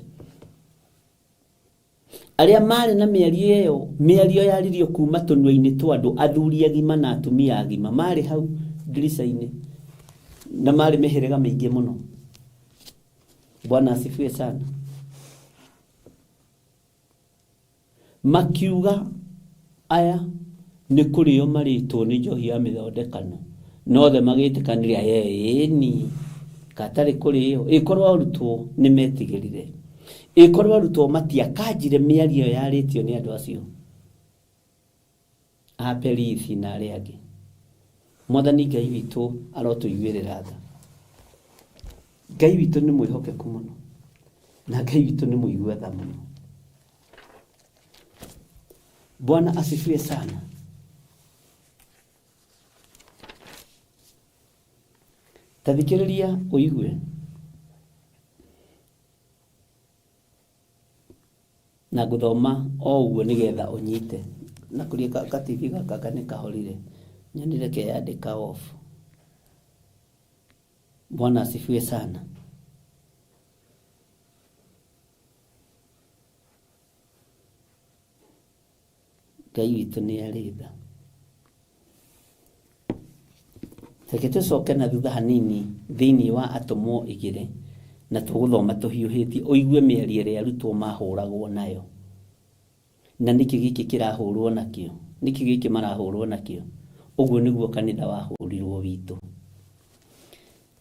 Arĩa maarĩ na mĩario ĩyo, mĩario yaririo kuuma tũnua-inĩ twa andũ, athuri agima na atumia agima, maarĩ hau ndirica-inĩ, na maarĩ mĩhĩrĩga mĩingĩ mũno. Bwana asifiwe sana. Makiuga, Aya nĩ kũrĩo marĩtwo nĩ njohi ya mĩthondekano. Na othe magĩtĩkanĩria, ĩni, gatarĩ kũrĩo. Ĩkorwo arutwo nĩ metigĩrire. Ĩkorwo arutwo matiakanjire mĩario ĩyo yarĩtio nĩ andũ acio a Perithi na arĩa angĩ. Mwathani Ngai witũ arotũiguĩrĩra tha. Ngai witũ nĩ mwĩhokeku mũno, na Ngai witũ nĩ mũigua tha mũno. Bwana asifiwe sana. Ta thikĩrĩria ũigue. Na ngũthoma o ũguo nĩgetha ũnyite. Na kũria ka TV gaka anga nĩ kahorire. Nyonire keyandĩka off. Bwana asifiwe sana. Ngai witũ nĩ arĩ tha. Reke tũcoke na thutha hanini thĩinĩ wa Atũmwo igĩrĩ na tũgũthoma tũhiũhĩtie ũigue mĩario ĩrĩa arutwo mahũragwo nayo. Na nĩkĩ gĩkĩ kĩrahũrwo nakĩo? Nĩkĩ gĩkĩ marahũrwo nakĩo? Ũguo nĩguo kanitha wahũrirwo witũ.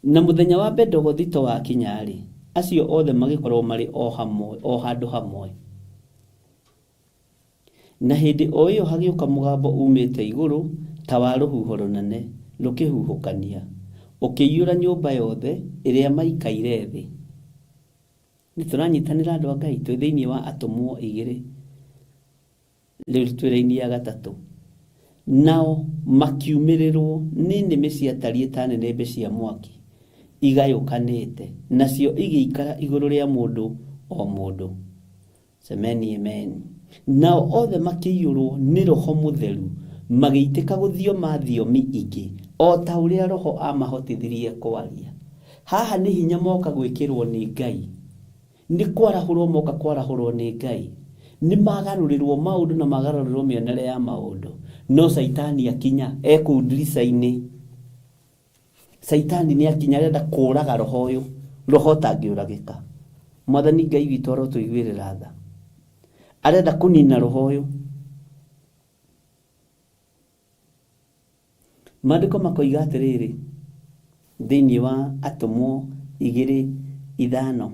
Na mũthenya wa Bendegothito wakinya-rĩ, acio othe magĩkorwo marĩ o hamwe, o handũ hamwe. Na hĩndĩ o ĩyo hagĩũka mũgambo uumĩte igũrũ ta wa rũhuho rũnene rũkĩhuhũkania, ũkĩiyũra nyũmba yothe ĩrĩa maikaire thĩ. Nĩ tũranyitanĩra andũ a Ngai? Twĩ thĩinĩ wa Atũmwo igĩrĩ, rĩu twĩ raini ya gatatũ. Nao makiumĩrĩrũo nĩ nĩmĩ ciatariĩ ta nĩnĩmbĩ cia mwaki igayũkanĩte, nacio igĩikara igũrũ rĩa mũndũ o mũndũ. Semeni amen. Nao othe makĩiyũrũo nĩ Roho Mũtheru, magĩitĩka gũthioma thiomi ingĩ, o ta ũrĩa Roho aamahotithirie kwaria. Haha nĩ hinya moka gwĩkĩrũo nĩ Ngai. Nĩ kwarahũrũo moka kwarahũrũo nĩ Ngai. Nĩ magarũrĩrũo maũndũ na magarũrĩrũo mĩonere ya maũndũ. No Caitani akinya, e kũu ndirica-inĩ. Caitani nĩ akinya arenda kũraga roho ũyũ, roho ũtangĩũragĩka. Mwathani Ngai witũ arotũiguĩrĩra tha. Arenda kũnina roho ũyũ. Maandĩko makoiga atĩrĩrĩ, thĩinĩ wa Atũmwo igĩrĩ ithano,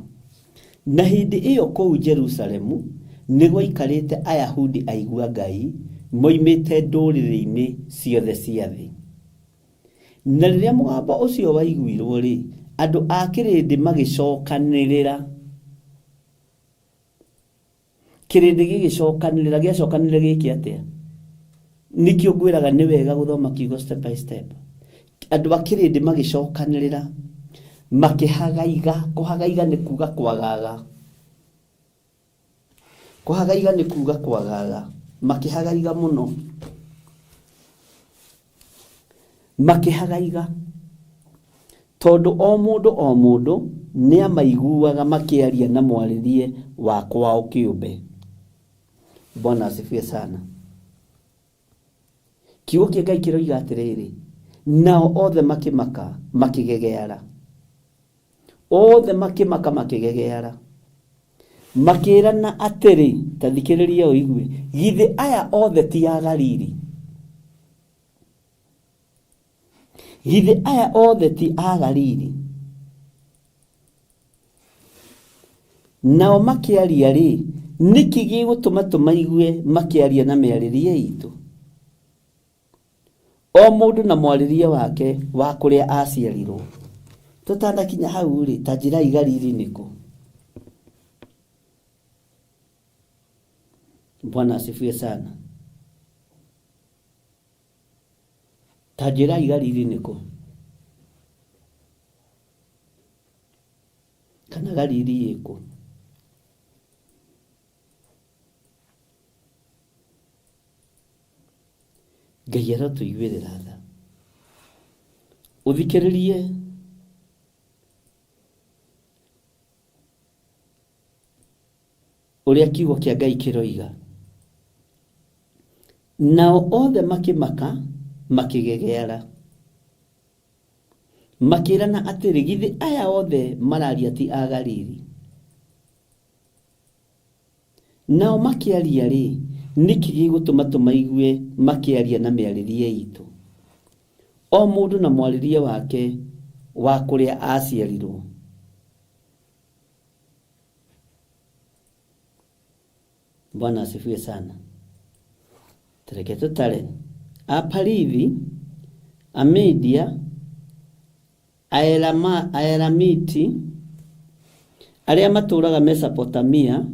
Na hĩndĩ ĩyo kũu Jerusalemu nĩgwaikarĩte Ayahudi aigua Ngai moimĩte ndũrĩrĩ-inĩ ciothe cia thĩ. Na rĩrĩa mũgambo ũcio waiguirwo-rĩ, andũ a kĩrĩndĩ magĩcokanĩrĩra. Kĩrĩndĩ gĩgĩcokanĩrĩra, gĩacokanĩrĩra gĩke atĩa? Nĩkĩo ngwĩraga nĩ wega gũthoma kiugo step by step. Andũ a kĩrĩndĩ magĩcokanĩrĩra, makĩhagaiga. Kũhagaiga nĩ kuga kwagaga. Kũhagaiga nĩ kuga kwagaga. Makĩhagaiga mũno. Makĩhagaiga. Tondũ o mũndũ o mũndũ nĩamaiguaga makĩaria na mwarĩrie wa kwao kĩũmbe. Bwana asifiwe sana. Kiugo kĩa Ngai kĩroiga atĩrĩrĩ, nao othe makĩmaka makĩgegeara. Othe makĩmaka makĩgegeara. Makĩrana atĩrĩ, ta thikĩrĩria ũigue, githĩ aya othe ti a Galili? Githĩ aya othe ti a Galili? Nao makĩaria-rĩ, nĩkĩ gĩgũtũma tũmaigue makĩaria na mĩarĩrie itũ? O mũndũ na mwarĩrie wake wa kũrĩa aciarirwo. Tũtanakinya hau-rĩ, ta njĩrai Galili nĩ kũ? Bwana asifiwe sana. Ta njĩrai Galili nĩ kũ? Kana Galili ĩ kũ? Ngai arotũiguĩrĩra tha. Ũthikĩrĩrie ũrĩa kiugo kĩa Ngai kĩroiga. Nao othe makĩmaka makĩgegeara. Makĩrana atĩrĩ, githĩ aya othe mararia ti a Galili? Nao makĩaria-rĩ, nĩkĩ gĩgũtũma tũmaigue makĩaria na mĩarĩrie itũ? O mũndũ na mwarĩrie wake wa kũrĩa aciarirwo. Bwana asifiwe sana. Tereke tũtare. Aparithi, Amedia, Aelamiti, arĩa matũũraga Mesopotamia,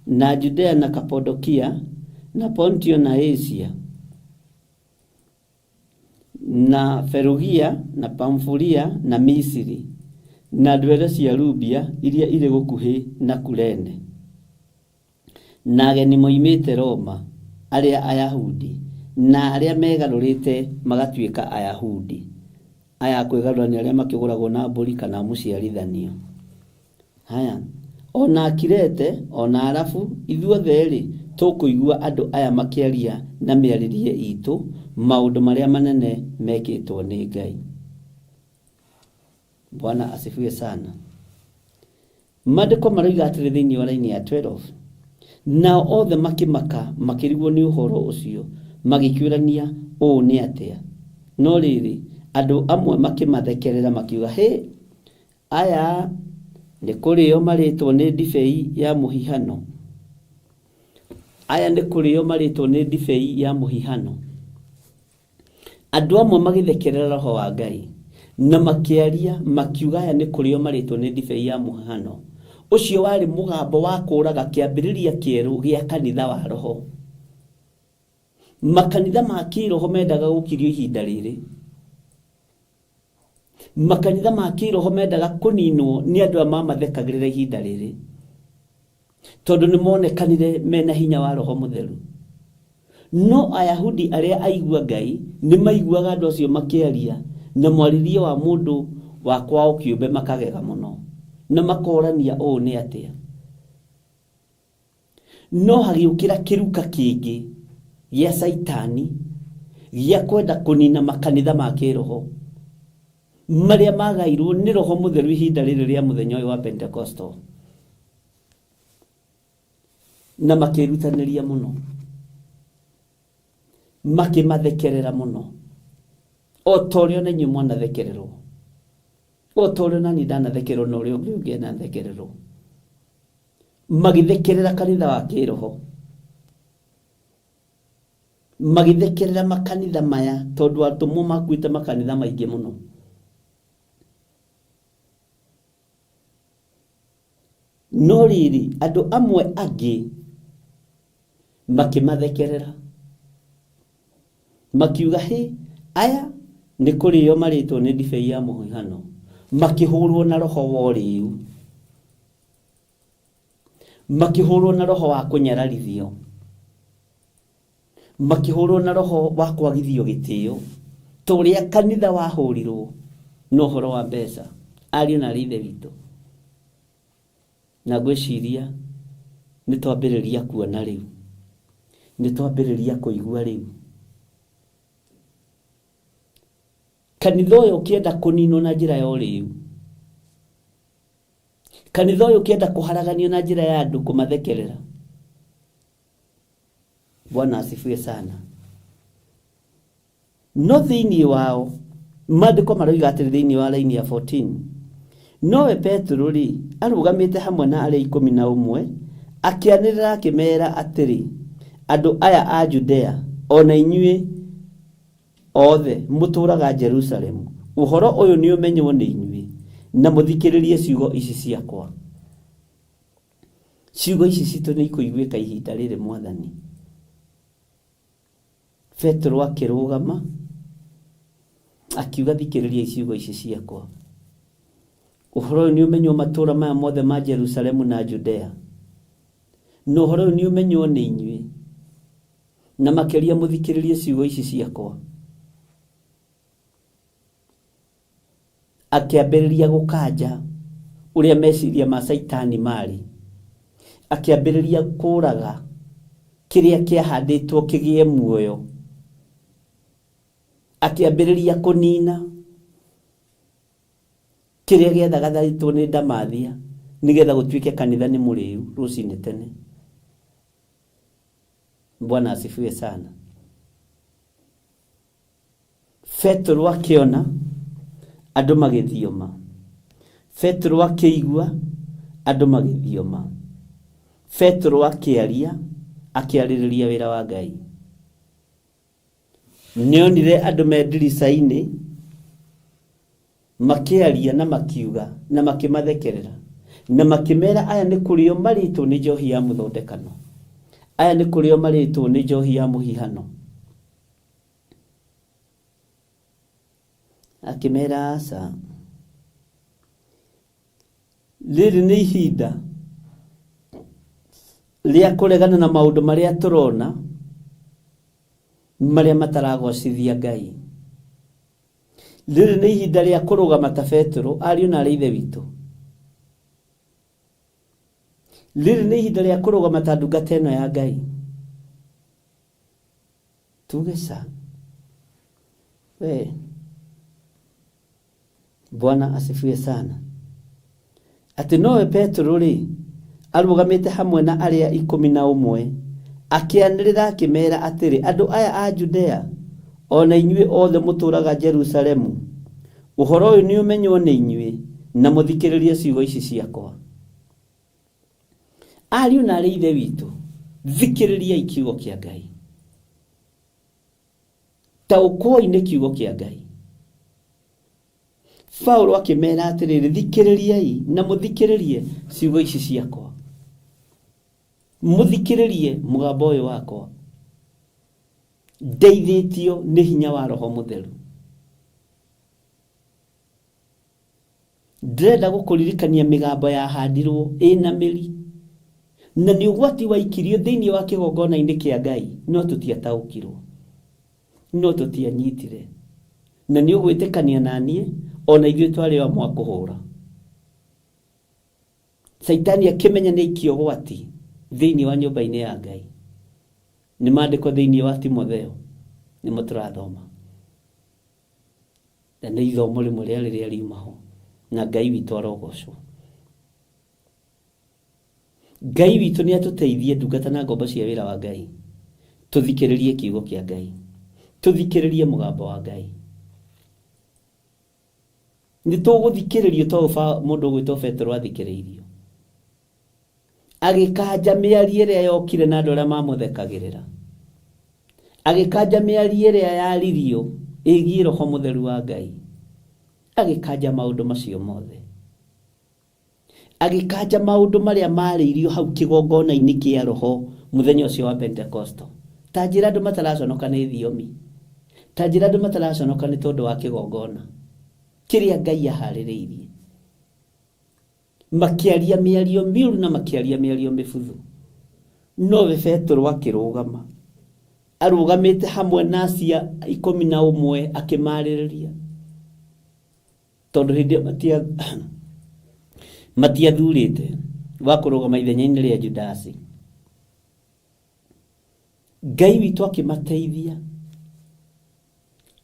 na Judea na Kapodokia, na Pontio na Asia, na Ferugia na Pamfulia na Misiri, na ndwere cia Lubia iria irĩ gũkuhĩ na Kurene, na ageni moimĩte Roma arĩa Ayahudi, na arĩa megarũrĩte magatuĩka Ayahudi. Aya a kwĩgarũra nĩ arĩa makĩgũragwo na mbũri kana mũciarithanio. Haya, o na Akirete, o na Arabu, ithuothe-rĩ, tũkũigua andũ aya makĩaria na mĩarĩrie itũ maũndũ marĩa manene mekĩtwo nĩ Ngai. Bwana asifiwe sana. Maandĩko maroiga atĩrĩ thĩinĩ wa raini ya 12, nao othe makĩmaka makĩrigwo nĩ ũhoro ũcio, magĩkĩũrania ũũ nĩ atĩa. No rĩrĩ, andũ amwe makĩmathekerera makiuga, hĩ, aya nĩ kũrĩo marĩtwo nĩ ndibei ya mũhihano. Aya nĩ kũrĩo marĩtwo nĩ ndibei ya mũhihano. Andũ amwe magĩthekerera Roho wa Ngai na makĩaria makiuga aya nĩ kũrĩo marĩtwo nĩ ndibei ya mũhihano. Ũcio warĩ mũgambo wa kũũraga kĩambĩrĩria kĩerũ gĩa kanitha wa Roho. Makanitha ma kĩroho mendaga gũkirio ihinda rĩrĩ. Makanitha ma kĩroho mendaga kũninwo nĩ andũ aya mamathekagĩrĩra ihinda rĩrĩ, tondũ nĩ monekanire mena hinya wa Roho Mũtheru. No Ayahudi arĩa aigua Ngai nĩ maiguaga andũ acio makĩaria na mwarĩrie wa mũndũ wa kwao kĩũmbe makagega mũno na makorania ũũ nĩ atĩa. No hagĩũkĩra kĩruka kĩngĩ gĩa Caitani gĩa kwenda kũnina makanitha ma kĩroho marĩa magairwo nĩ Roho Mũtheru ihinda rĩrĩ rĩa mũthenya ũyũ wa Pentecostal, na makĩrutanĩria mũno, makĩmathekerera mũno, o ta ũrĩa ona inyuĩ mwanathekererwo, o ta ũrĩa ona niĩ ndanathekererwo na ũrĩa ũngĩ ũngĩ anathekererwo. Magĩthekerera kanitha wa kĩroho, magĩthekerera makanitha maya, tondũ atũmwo makuĩte makanitha maingĩ mũno. No rĩrĩ, andũ amwe angĩ Makĩmathekerera. Makiuga hĩ, aya nĩ kũrĩo marĩtwo nĩ ndibei ya mũhihano. Makĩhũrwo na roho wa ũrĩu. Makĩhũrwo na roho wa kũnyararithio. Makĩhũrwo na roho wa kwagithio gĩtĩo. Ta ũrĩa kanitha wahũrirwo na ũhoro wa mbeca. Ariũ na aarĩ a Ithe witũ. Na ngwĩciria nĩ twambĩrĩria kuona rĩu. Nĩ twambĩrĩria kũigua rĩu. Kanitha ũyũ ũkĩenda kũninwo na njĩra ya ũrĩu. Kanitha ũyũ ũkĩenda kũharaganio na njĩra ya andũ kũmathekerera. Bwana asifiwe sana. No thĩinĩ wao, maandĩko maroiga atĩrĩ thĩinĩ wa raini ya 14, nowe Petero-rĩ, arũgamĩte hamwe na arĩa 11, akĩanĩrĩra akĩmeera atĩrĩ, Andũ aya a Judea, o na inyuĩ othe mũtũũraga Jerusalemu, ũhoro ũyũ nĩũmenywo nĩ inyuĩ, na mũthikĩrĩrie ciugo ici ciakwa. Ciugo ici citũ nĩ ikũiguĩka ihinda rĩrĩ, Mwathani. Petero akĩrũgama akiuga thikĩrĩriai ciugo ici ciakwa. Ũhoro ũyũ nĩ ũmenywo matũũra maya mothe ma Jerusalemu na Judea. Na ũhoro ũyũ nĩ ũmenywo nĩ inyuĩ. Na makĩria mũthikĩrĩrie ciugo ici ciakwa. Akĩambĩrĩria gũkanja ũrĩa meciria ma Caitani maarĩ. Akĩambĩrĩria kũraga kĩrĩa kĩahandĩtwo kĩgĩe muoyo. Akĩambĩrĩria kũnina kĩrĩa gĩathagathaĩtwo nĩ ndamathia nĩgetha gũtuĩke kanitha nĩ mũrĩu rũcinĩ tene. Bwana asifiwe sana. Petero akĩona andũ magĩthioma. Petero akĩigua andũ magĩthioma. Petero akĩaria, akĩarĩrĩria wĩra wa Ngai. Nĩonire andũ me ndirica-inĩ makĩaria na makiuga na makĩmathekerera na makĩmera aya nĩ kũrĩo marĩtwo nĩ njohi ya mũthondekano. Aya nĩ kũrĩo marĩtwo nĩ njohi ya mũhihano. Akĩmera aca. Rĩrĩ nĩ ihinda rĩa kũregana na maũndũ marĩa tũrona marĩa mataragocithia Ngai. Rĩrĩ nĩ ihinda rĩa kũrũgama ta Petero, ariũ na aarĩ a Ithe witũ. Rĩrĩ nĩ ihinda rĩa kũrũgama ta ndungata ĩno ya Ngai. Tuge ca. We. Bwana asifiwe sana. Atĩ nowe Petero rĩ, arũgamĩte hamwe na arĩa 11, akĩanĩrĩra akĩmeera atĩrĩ, andũ aya a Judea, o na inyuĩ othe mũtũũraga Jerusalemu, ũhoro ũyũ nĩũmenywo nĩ inyuĩ, na mũthikĩrĩrie ciugo ici ciakwa. Ariũ na aarĩ a Ithe witũ, thikĩrĩriai kiugo kĩa Ngai. Taũkwoi nĩ kiugo kĩa Ngai. Paulo akĩmera atĩrĩrĩ, thikĩrĩriai na mũthikĩrĩrie ciugo ici ciakwa. Mũthikĩrĩrie mũgambo ũyũ wakwa. Ndeithĩtio nĩ hinya wa Roho Mũtheru. Ndĩrenda gũkũririkania mĩgambo yahandirwo ĩna mĩri na nĩ ũgwati waikirio thĩinĩ wa kĩgongona-inĩ kĩa Ngai, no tũtiataũkirwo, no tũtianyitire. Na nĩ ũgwĩtĩkania na niĩ, ona ithuĩ twarĩ o amwe a kũhũra. Caitani akĩmenya nĩ aikia ũgwati thĩinĩ wa nyũmba-inĩ ya Ngai. Nĩ maandĩko thĩinĩ wa Timotheo nĩmo tũrathoma. Na nĩ ithomo rĩmwe rĩa rĩrĩa riuma ho. Na Ngai witũ arogocwo. Ngai witũ nĩ atũteithie ndungata na ngombo cia wĩra wa Ngai. Tũthikĩrĩrie kiugo kĩa Ngai. Tũthikĩrĩrie mũgambo wa Ngai. Nĩ tũgũthikĩrĩrio to mũndũ ũgwĩtwo Petero athikĩrĩirio. Agĩkanja mĩario ĩrĩa yokire na andũ arĩa mamũthekagĩrĩra. Agĩkanja mĩario ĩrĩa yaririo ĩgiĩ Roho Mũtheru wa Ngai. Agĩkanja maũndũ macio mothe. Agĩkanja maũndũ marĩa marĩirio hau kĩgongona-inĩ kĩa Roho Mũthenya ũcio wa Pentecostal. Ta njĩra andũ mataraconoka nĩ thiomi, ta njĩra andũ mataraconoka nĩ tondũ wa kĩgongona kĩrĩa Ngai aharĩrĩirie. Makĩaria mĩario mĩũru na makĩaria mĩario mĩbuthu. Nowe Petero akĩrũgama, arũgamĩte hamwe na acia 11 akĩmarĩrĩria, tondũ hĩndĩ ĩyo matiathurĩte wa kũrũgama ithenya-inĩ rĩa Judasi. Ngai witũ akĩmateithia,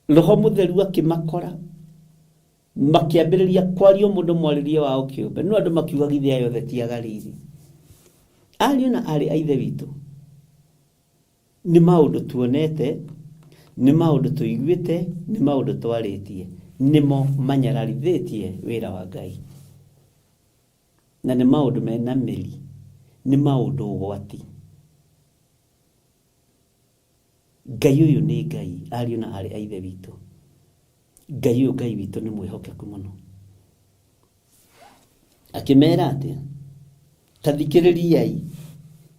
Roho Mũtheru akĩmakora, makĩambĩrĩria kwaria mũndũ mwarĩrie wao kĩũmbe. No andũ makiuga githĩ aya othe ti Agalili? Ariũ na aarĩ a Ithe witũ, nĩ maũndũ tuonete, nĩ maũndũ tũiguĩte, nĩ maũndũ twarĩtie, nĩmo manyararithĩtie wĩra wa Ngai. Na nĩ maũndũ mena mĩri, nĩ maũndũ ũgwati. Ngai ũyũ nĩ Ngai, ariũ na aarĩ a Ithe witũ. Ngai ũyũ Ngai witũ nĩ mwĩhokeku mũno. Akĩmera atĩa? Ta thikĩrĩriai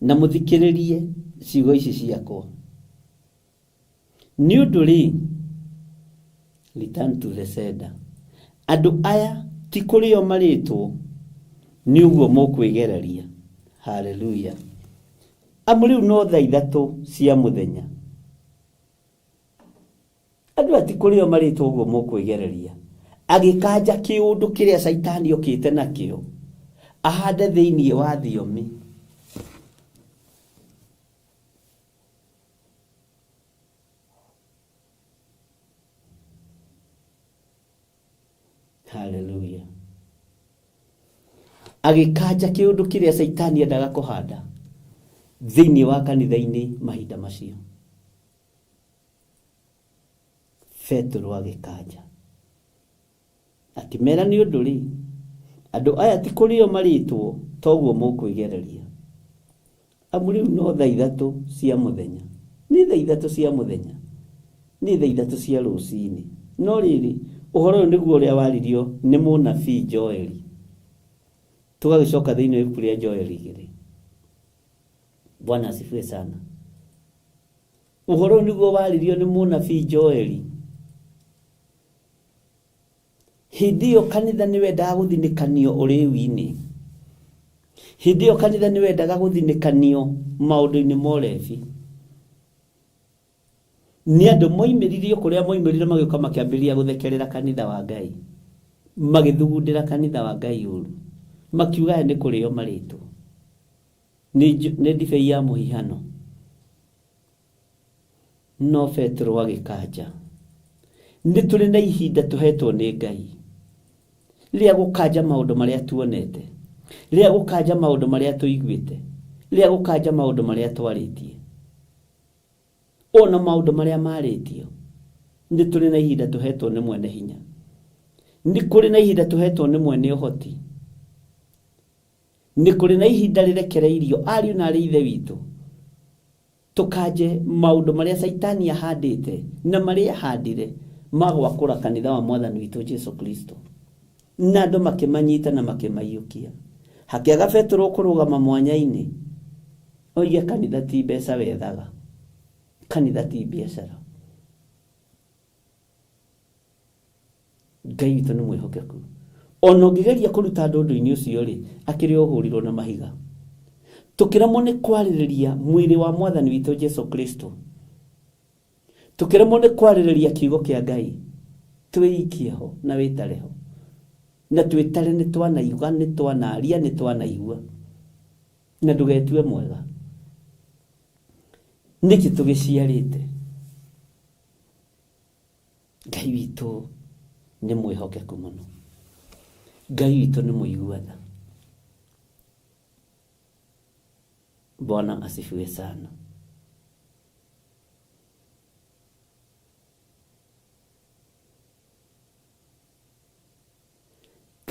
na mũthikĩrĩrie ciugo ici ciakwa. Nĩ ũndũ rĩ, return to the sender. Andũ aya ti kũrĩo marĩtwo, nĩ ũguo mũkwĩgereria. Haleluya. Amu rĩu no thaa 3 cia mũthenya. Andũ aya ti kũrĩo marĩtwo ũguo mũkwĩgereria. Agĩkanja kĩũndũ kĩrĩa Caitani okĩte nakĩo, ahande thĩinĩ wa thiomi. Haleluya. Agĩkanja kĩũndũ kĩrĩa Caitani endaga kũhanda thĩinĩ wa kanitha-inĩ mahinda macio. Petero agĩkanja akĩmera, nĩ ũndũ rĩ, andũ aya ti kũrĩo marĩtwo toguo mũkwĩgereria. Amu rĩu no thaa 3 cia mũthenya. Nĩ thaa 3 cia mũthenya. Nĩ thaa 3 cia rũcinĩ. No rĩrĩ, ũhoro ũyũ nĩguo ũrĩa waririo nĩ mũnabii Joeli. Tũgagĩcoka thĩinĩ wa ibuku rĩa Joeli 2. Bwana asifiwe sana. Ũhoro ũyũ nĩguo waririo nĩ mũnabii Joeli. Hĩndĩ ĩyo kanitha nĩ wendaga gũthinĩkanio ũrĩu-inĩ. Hĩndĩ ĩyo kanitha nĩ wendaga gũthinĩkanio maũndũ-inĩ ma ũrebi. Nĩ andũ moimĩririo kũrĩa moimĩrire magĩũka makĩambĩrĩria gũthekerera kanitha wa Ngai. Magĩthugundĩra kanitha wa Ngai ũru. Makiuga aya nĩ kũrĩo marĩtwo. Nĩ ndibei ya mũhihano. No Petero agĩkanja. Nĩ tũrĩ na ihinda tũhetwo nĩ Ngai rĩa gũkanja maũndũ marĩa tuonete, rĩa gũkanja maũndũ marĩa tũiguĩte, rĩa gũkanja maũndũ marĩa twarĩtie, ona maũndũ marĩa marĩtio. Nĩ tũrĩ na ihinda tũhetwo nĩ mwene hinya. Nĩ kũrĩ na ihinda tũhetwo nĩ mwene ũhoti. Nĩ kũrĩ na ihinda rĩrekereirio ariũ na arĩ Ithe witũ tũkanje maũndũ marĩa Caitani ahandĩte na marĩa ahandire ma gwakũra kanitha wa Mwathani witũ Jesu Kristo. Na andũ makĩmanyita na makĩmaiyũkia. Hakĩaga Petero kũrũgama mwanya-inĩ oige kanitha ti mbeca wethaga, kanitha ti biacara. Ngai witũ nĩ mwĩhokeku. Ona ũngĩgeria kũruta andũ ũndũ-inĩ ũcio rĩ, akĩrĩ ũhũrirwo na mahiga. Tũkĩremwo nĩ kwarĩrĩria mwĩrĩ wa Mwathani witũ Jesu Kristo, tũkĩremwo nĩ kwarĩrĩria kiugo kĩa Ngai, twĩikie ho na wĩtare ho. Na twĩtare nĩ twanaiga, nĩ twanaria, nĩ twanaigua. Na ndũgetue mwega. Nĩkĩ tũgĩciarĩte? Ngai witũ nĩ mwĩhokeku mũno. Ngai witũ nĩ mũigua tha. Bwana asifiwe sana.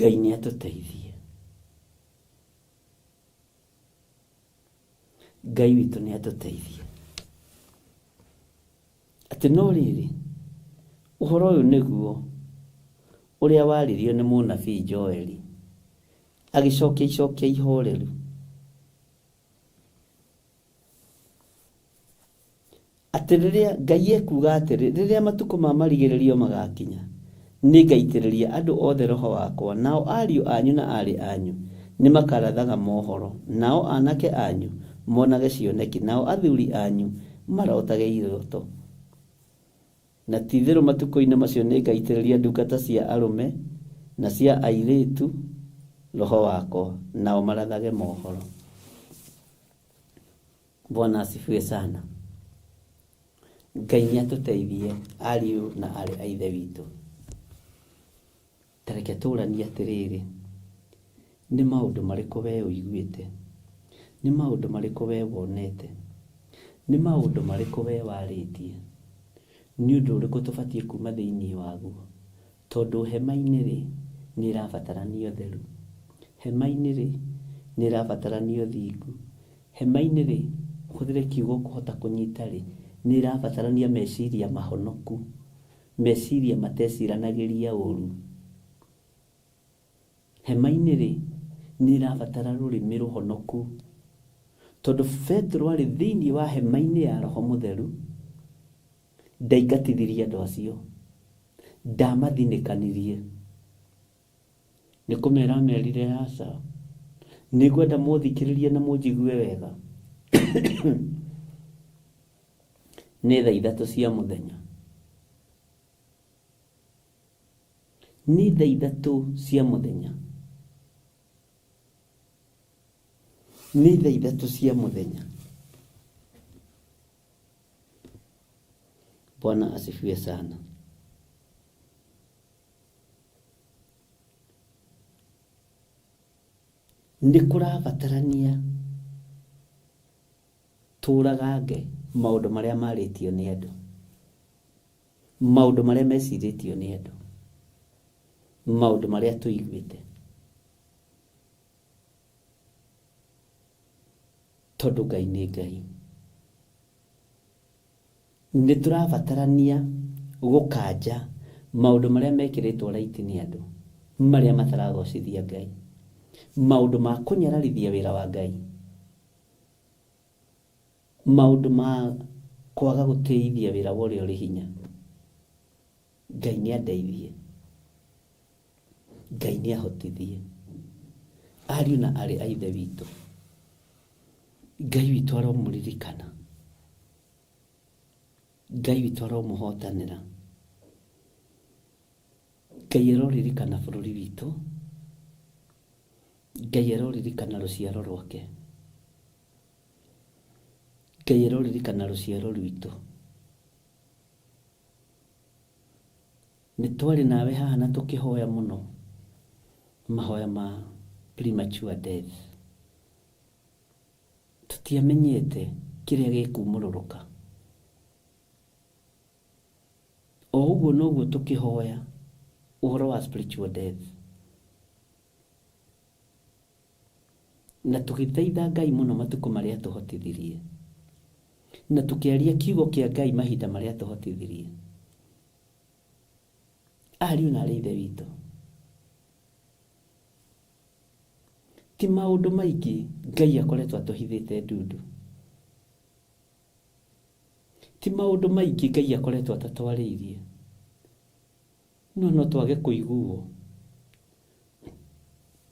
Ngai nĩ atũteithie. Ngai witũ nĩ atũteithie. Atĩ no rĩrĩ, ũhoro ũyũ nĩguo ũrĩa waririo nĩ mũnabii Joeli, agĩcokia icokia ihoreru. Atĩ rĩrĩa Ngai ekuga atĩrĩ, rĩrĩa matukũ ma marigĩrĩrio magakinya, nĩngaitĩrĩria andũ othe roho wakwa, nao ariũ anyu na aarĩ anyu nĩmakarathaga mohoro, nao anake anyu monage cioneki, nao athuri anyu marotage iroto. Na ti-itherũ matukũ-inĩ macio nĩngaitĩrĩria ndungata cia arũme na cia airĩtu roho wakwa, nao marathage mohoro. Bwana asifiwe sana. Ngai nĩ atũteithie ariũ na arĩ a ithe witũ. Ta reke tũranie atĩrĩrĩ, nĩ maũndũ marĩkũ we ũiguĩte? Nĩ maũndũ marĩkũ we wonete? Nĩ maũndũ marĩkũ we warĩtie? Nĩ ũndũ ũrĩkũ tũbatiĩ kuma thĩinĩ waguo? Tondũ hema-inĩ rĩ, nĩ ĩrabatarania ũtheru. Hema-inĩ rĩ, nĩ ĩrabatarania ũthingu. Hema-inĩ rĩ, hũthĩre kiugo kũhota kũnyita rĩ, nĩ ĩrabatarania meciria mahonoku, meciria mateciranagĩria ũru. Hema-inĩ rĩ, nĩ ĩrabatara rũrĩmĩ rũhonoku. Tondũ Petero arĩ thĩinĩ wa hema-inĩ ya Roho Mũtheru, ndaingatithirie andũ acio, ndamathinĩkanirie. Nĩ kũmera amerire aca, nĩngwenda mũthikĩrĩrie na mũnjigue wega. Nĩ thaa ithatũ cia mũthenya. Nĩ thaa ithatũ cia mũthenya. Nĩ thaa ithatũ cia mũthenya. Bwana asifiwe sana. Nĩ kũrabatarania tũragange maũndũ marĩa marĩtio nĩ andũ, maũndũ marĩa mecirĩtio nĩ andũ, maũndũ marĩa tũiguĩte. Tondũ Ngai nĩ Ngai. Nĩ tũrabatarania gũkanja maũndũ marĩa mekĩrĩtwo raiti nĩ andũ, marĩa mataragocithia Ngai, maũndũ ma kũnyararithia wĩra wa Ngai, maũndũ ma kwaga gũtĩithia wĩra wa ũrĩa ũrĩ hinya. Ngai nĩ andeithie, Ngai nĩ ahotithie ariũ na arĩ a ithe witũ. Ngai witũ aromũririkana, Ngai witũ aromũhotanĩra, Ngai aroririkana bũrũri witũ, Ngai aroririkana rũciaro rwake, Ngai aroririkana rũciaro rwitũ. Nĩ twarĩ nawe haha na tũkĩhoya mũno mahoya ma premature death. Tũtiamenyete kĩrĩa gĩkumũrũrũka. O ũguo noguo tũkĩhoya ũhoro wa spiritual death. Na tũgĩthaitha Ngai mũno matukũ marĩa atũhotithirie. Na tũkĩaria kiugo kĩa Ngai mahinda marĩa atũhotithirie. Ariũ na arĩ ithe witũ, ti maũndũ maingĩ Ngai akoretwo atũhithĩte ndundu. Ti maũndũ maingĩ Ngai akoretwo atatwarĩirie. No no twage kũiguo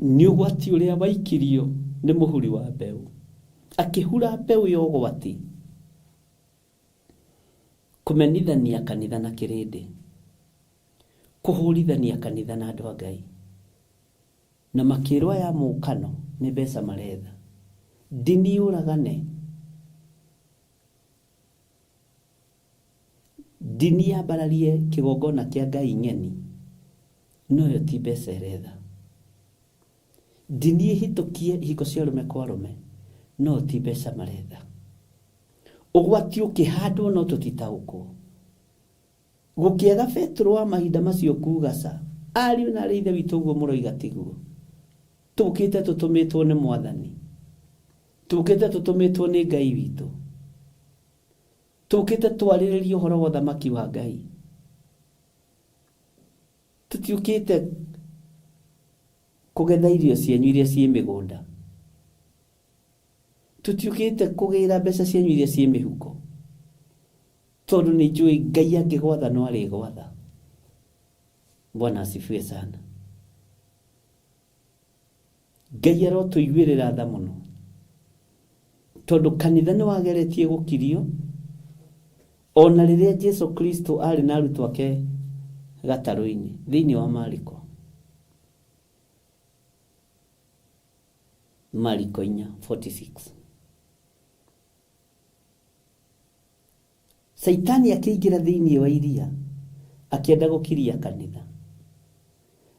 nĩ ũgwati ũrĩa waikirio nĩ mũhuri wa mbeũ. Akĩhura mbeũ ya ũgwati kũmenithania kanitha na kĩrĩndĩ, kũhũrithania kanitha na andũ a Ngai. Na makĩrwo aya mũkano nĩ mbeca maretha. Ndini yũragane, ndini yambararie kĩgongona kĩa Ngai ng'eni, noyo ti mbeca ĩretha. Ndini ĩhĩtũkie ihiko cia arũme kwa arũme, no ti mbeca maretha. Ũgwati ũkĩhandwo no tũtitaũkwo. Gũkĩaga Petero wa mahinda macio kuga ca, ariũ na arĩ ithe witũ ũguo mũroiga tiguo. Tũkĩte tũtũmĩtwo nĩ Mwathani. Tũkĩte tũtũmĩtwo nĩ Ngai witũ. Tũkĩte twarĩrĩrie ũhoro wa ũthamaki wa Ngai. Tũtiũkĩte kũgetha irio cianyu iria ciĩ mĩgũnda. Tũtiũkĩte kũgĩra mbeca cianyu iria ciĩ mĩhuko. Tondũ nĩ njũĩ Ngai angĩgwatha no arĩgwatha. Bwana asifiwe sana. Ngai arotũiguĩrĩra tha mũno, tondũ kanitha nĩ wageretie gũkirio ona rĩrĩa Jesu Kristo arĩ na arutwo ake gatarũ-inĩ thĩinĩ wa Mariko. Mariko 4:46. Caitani akĩingĩra thĩinĩ wa iria akĩenda gũkiria kanitha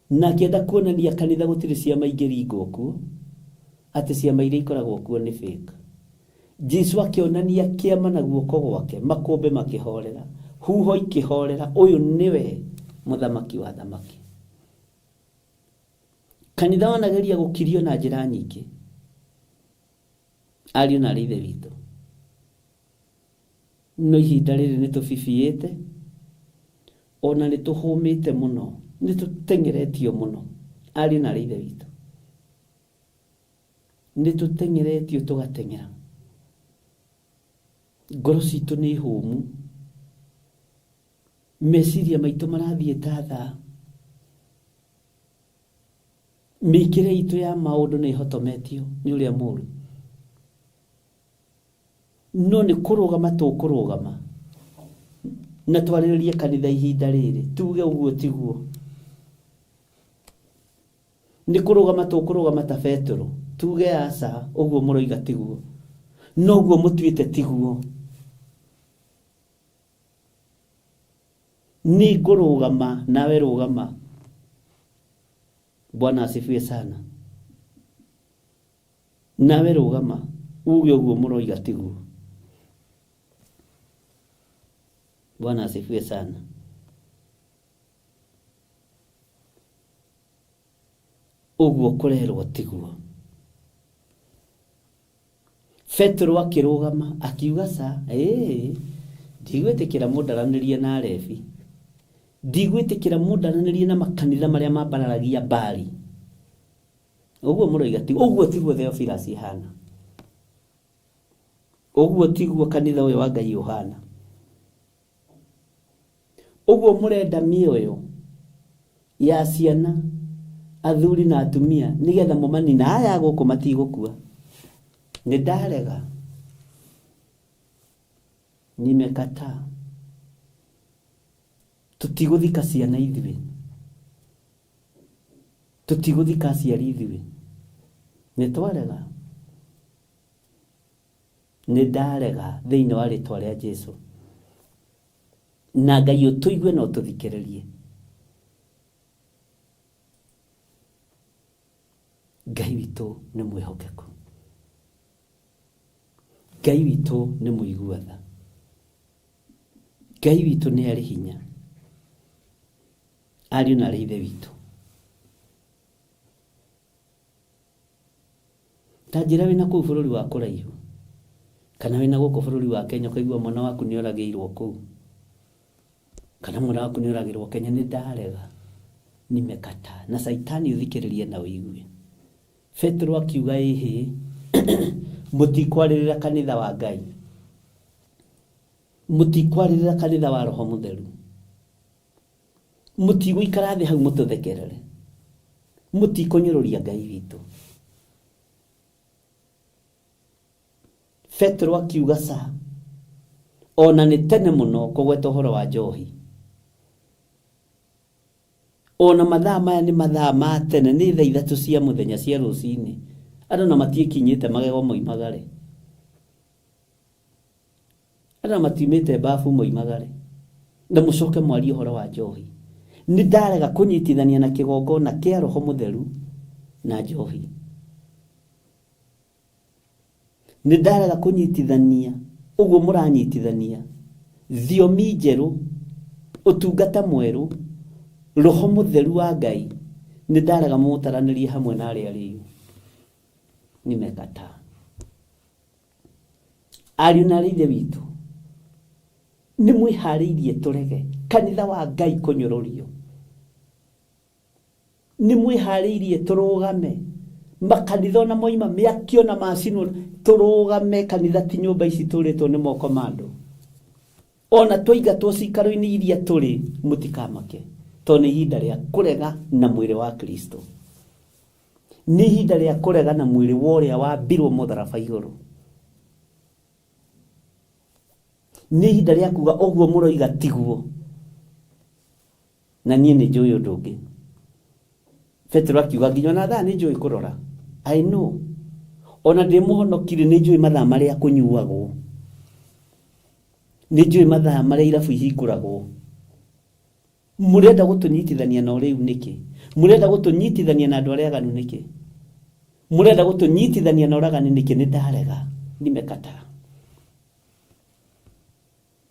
na akĩenda kuonania kanitha gũtirĩ ciama ingĩringwo kuo, atĩ ciama iria ikoragwo kuo nĩ fake. Jesu akĩonania kĩama na guoko gwake, makũmbĩ makĩhorera, huho ikĩhorera, ũyũ nĩwe mũthamaki wa thamaki. Kanitha wanageria gũkirio na njĩra nyingĩ, ariũ na arĩ ithe witũ, no ihinda rĩrĩ nĩ tũbibiĩte ona nĩ tũhũmĩte mũno, nĩ tũteng'eretio mũno, ariũ na arĩ ithe witũ, nĩ tũteng'eretio tũgateng'era, ngoro citũ nĩ hũmu, meciria maitũ marathiĩ ta thaa, mĩkĩre itũ ya maũndũ nĩ ĩhotometio nĩ ũrĩa mũru, no nĩ kũrũgama tũkũrũgama na twarĩrĩrie kanitha ihinda rĩrĩ, tuge ũguo tiguo. Nĩ kũrũgama tũkũrũgama ta Petero, tuge aca, ũguo mũroiga tiguo, noguo mũtuĩte tiguo. Nĩ ngũrũgama nawe rũgama. Bwana asifiwe sana. Nawe rũgama uge ũguo mũroiga tiguo. Bwana asifiwe sana. Ũguo kũrerwo tiguo. Petero akĩrũgama akiuga ca, ĩĩ ndigwĩtĩkĩra mũndaranĩrie na arebi, ndigwĩtĩkĩra mũndaranĩrie na makanitha marĩa mambararagia Baali. Ũguo mũroiga tiguo, ũguo tiguo Theophilus ihana, ũguo tiguo kanitha ũyũ wa Ngai ũhana. Ũguo mũrenda mĩoyo ya ciana, athuri na atumia nĩgetha mũmanina, aya gũkũ matigũkua. Nĩ ndarega, nimekataa. Tũtigũthika ciana ithuĩ, tũtigũthika aciari ithuĩ, nĩ twarega. Nĩ ndarega thĩinĩ wa rĩtwa rĩa Jesu. Na Ngai ũtũigue na ũtũthikĩrĩrie. Ngai witũ nĩ mwĩhokeku, Ngai witũ nĩ mũigua tha, Ngai witũ nĩ arĩ hinya. Ariũ na arĩ ithe witũ, ta njĩra wĩna kũu bũrũri wa kũraihu kana wĩna gũkũ bũrũri wa Kenya ũkaigua mwana waku nĩ oragĩirwo kũu kana mwana waku nĩ oragĩrwo Kenya, nĩ ndarega, nimekataa. Na Caitani ũthikĩrĩrie na ũigue. Petero akiuga ĩhĩ, mũtikwarĩrĩra kanitha wa Ngai, mũtikwarĩrĩra kanitha wa Roho Mũtheru, mũtigũikara thĩ hau mũtũthekerere, mũtikũnyũrũria Ngai witũ. Petero akiuga ca, ona nĩ tene mũno kũgweta ũhoro wa njohi. Ona mathaa maya nĩ mathaa ma tene, nĩ thaa 3 cia mũthenya cia rũcinĩ, andũ na matiĩkinyĩte magego moimagare, andũ na matiumĩte babu moimagare, na mũcoke mwarie ũhoro wa njohi. Nĩ ndarega kũnyitithania na kĩgongona kĩa Roho Mũtheru na njohi. Nĩ ndarega kũnyitithania ũguo mũranyitithania thiomi njerũ, ũtungata mwerũ, Roho Mũtheru wa Ngai. Nĩ ndarega mũmũtaranĩrie hamwe na arĩa arĩu. Nimekataa. Ariũ na arĩ ithe witũ, nĩ mwĩharĩirie tũrege kanitha wa Ngai kũnyũrũrio? Nĩ mwĩharĩirie tũrũgame makanitha ona moima mĩakio na macinwo, tũrũgame kanitha ti nyũmba ici tũrĩtwo nĩ moko ma andũ. Ona twaingatwo cikaro-inĩ iria tũrĩ, mũtikamake, tondũ nĩ ihinda rĩa kũrega na mwĩrĩ wa Kristo. Nĩ ihinda rĩa kũrega na mwĩrĩ wa ũrĩa wambirwo mũtharaba igũrũ. Nĩ ihinda rĩa kuga ũguo mũroiga tiguo. Na niĩ nĩ njũĩ ũndũ ũngĩ. Petero akiuga nginya ona thaa nĩ njũĩ kũrora. I know. Ona ndĩ mũhonoki-rĩ nĩ njũĩ mathaa marĩa kũnyuagwo. Nĩ njũĩ mathaa marĩa irabu ihingũragwo. Mũrenda gũtũnyitithania na ũrĩu nĩkĩ? Mũrenda gũtũnyitithania na andũ arĩa aganu nĩkĩ? Mũrenda gũtũnyitithania na ũragani nĩkĩ? Nĩ ndarega. Nimekataa.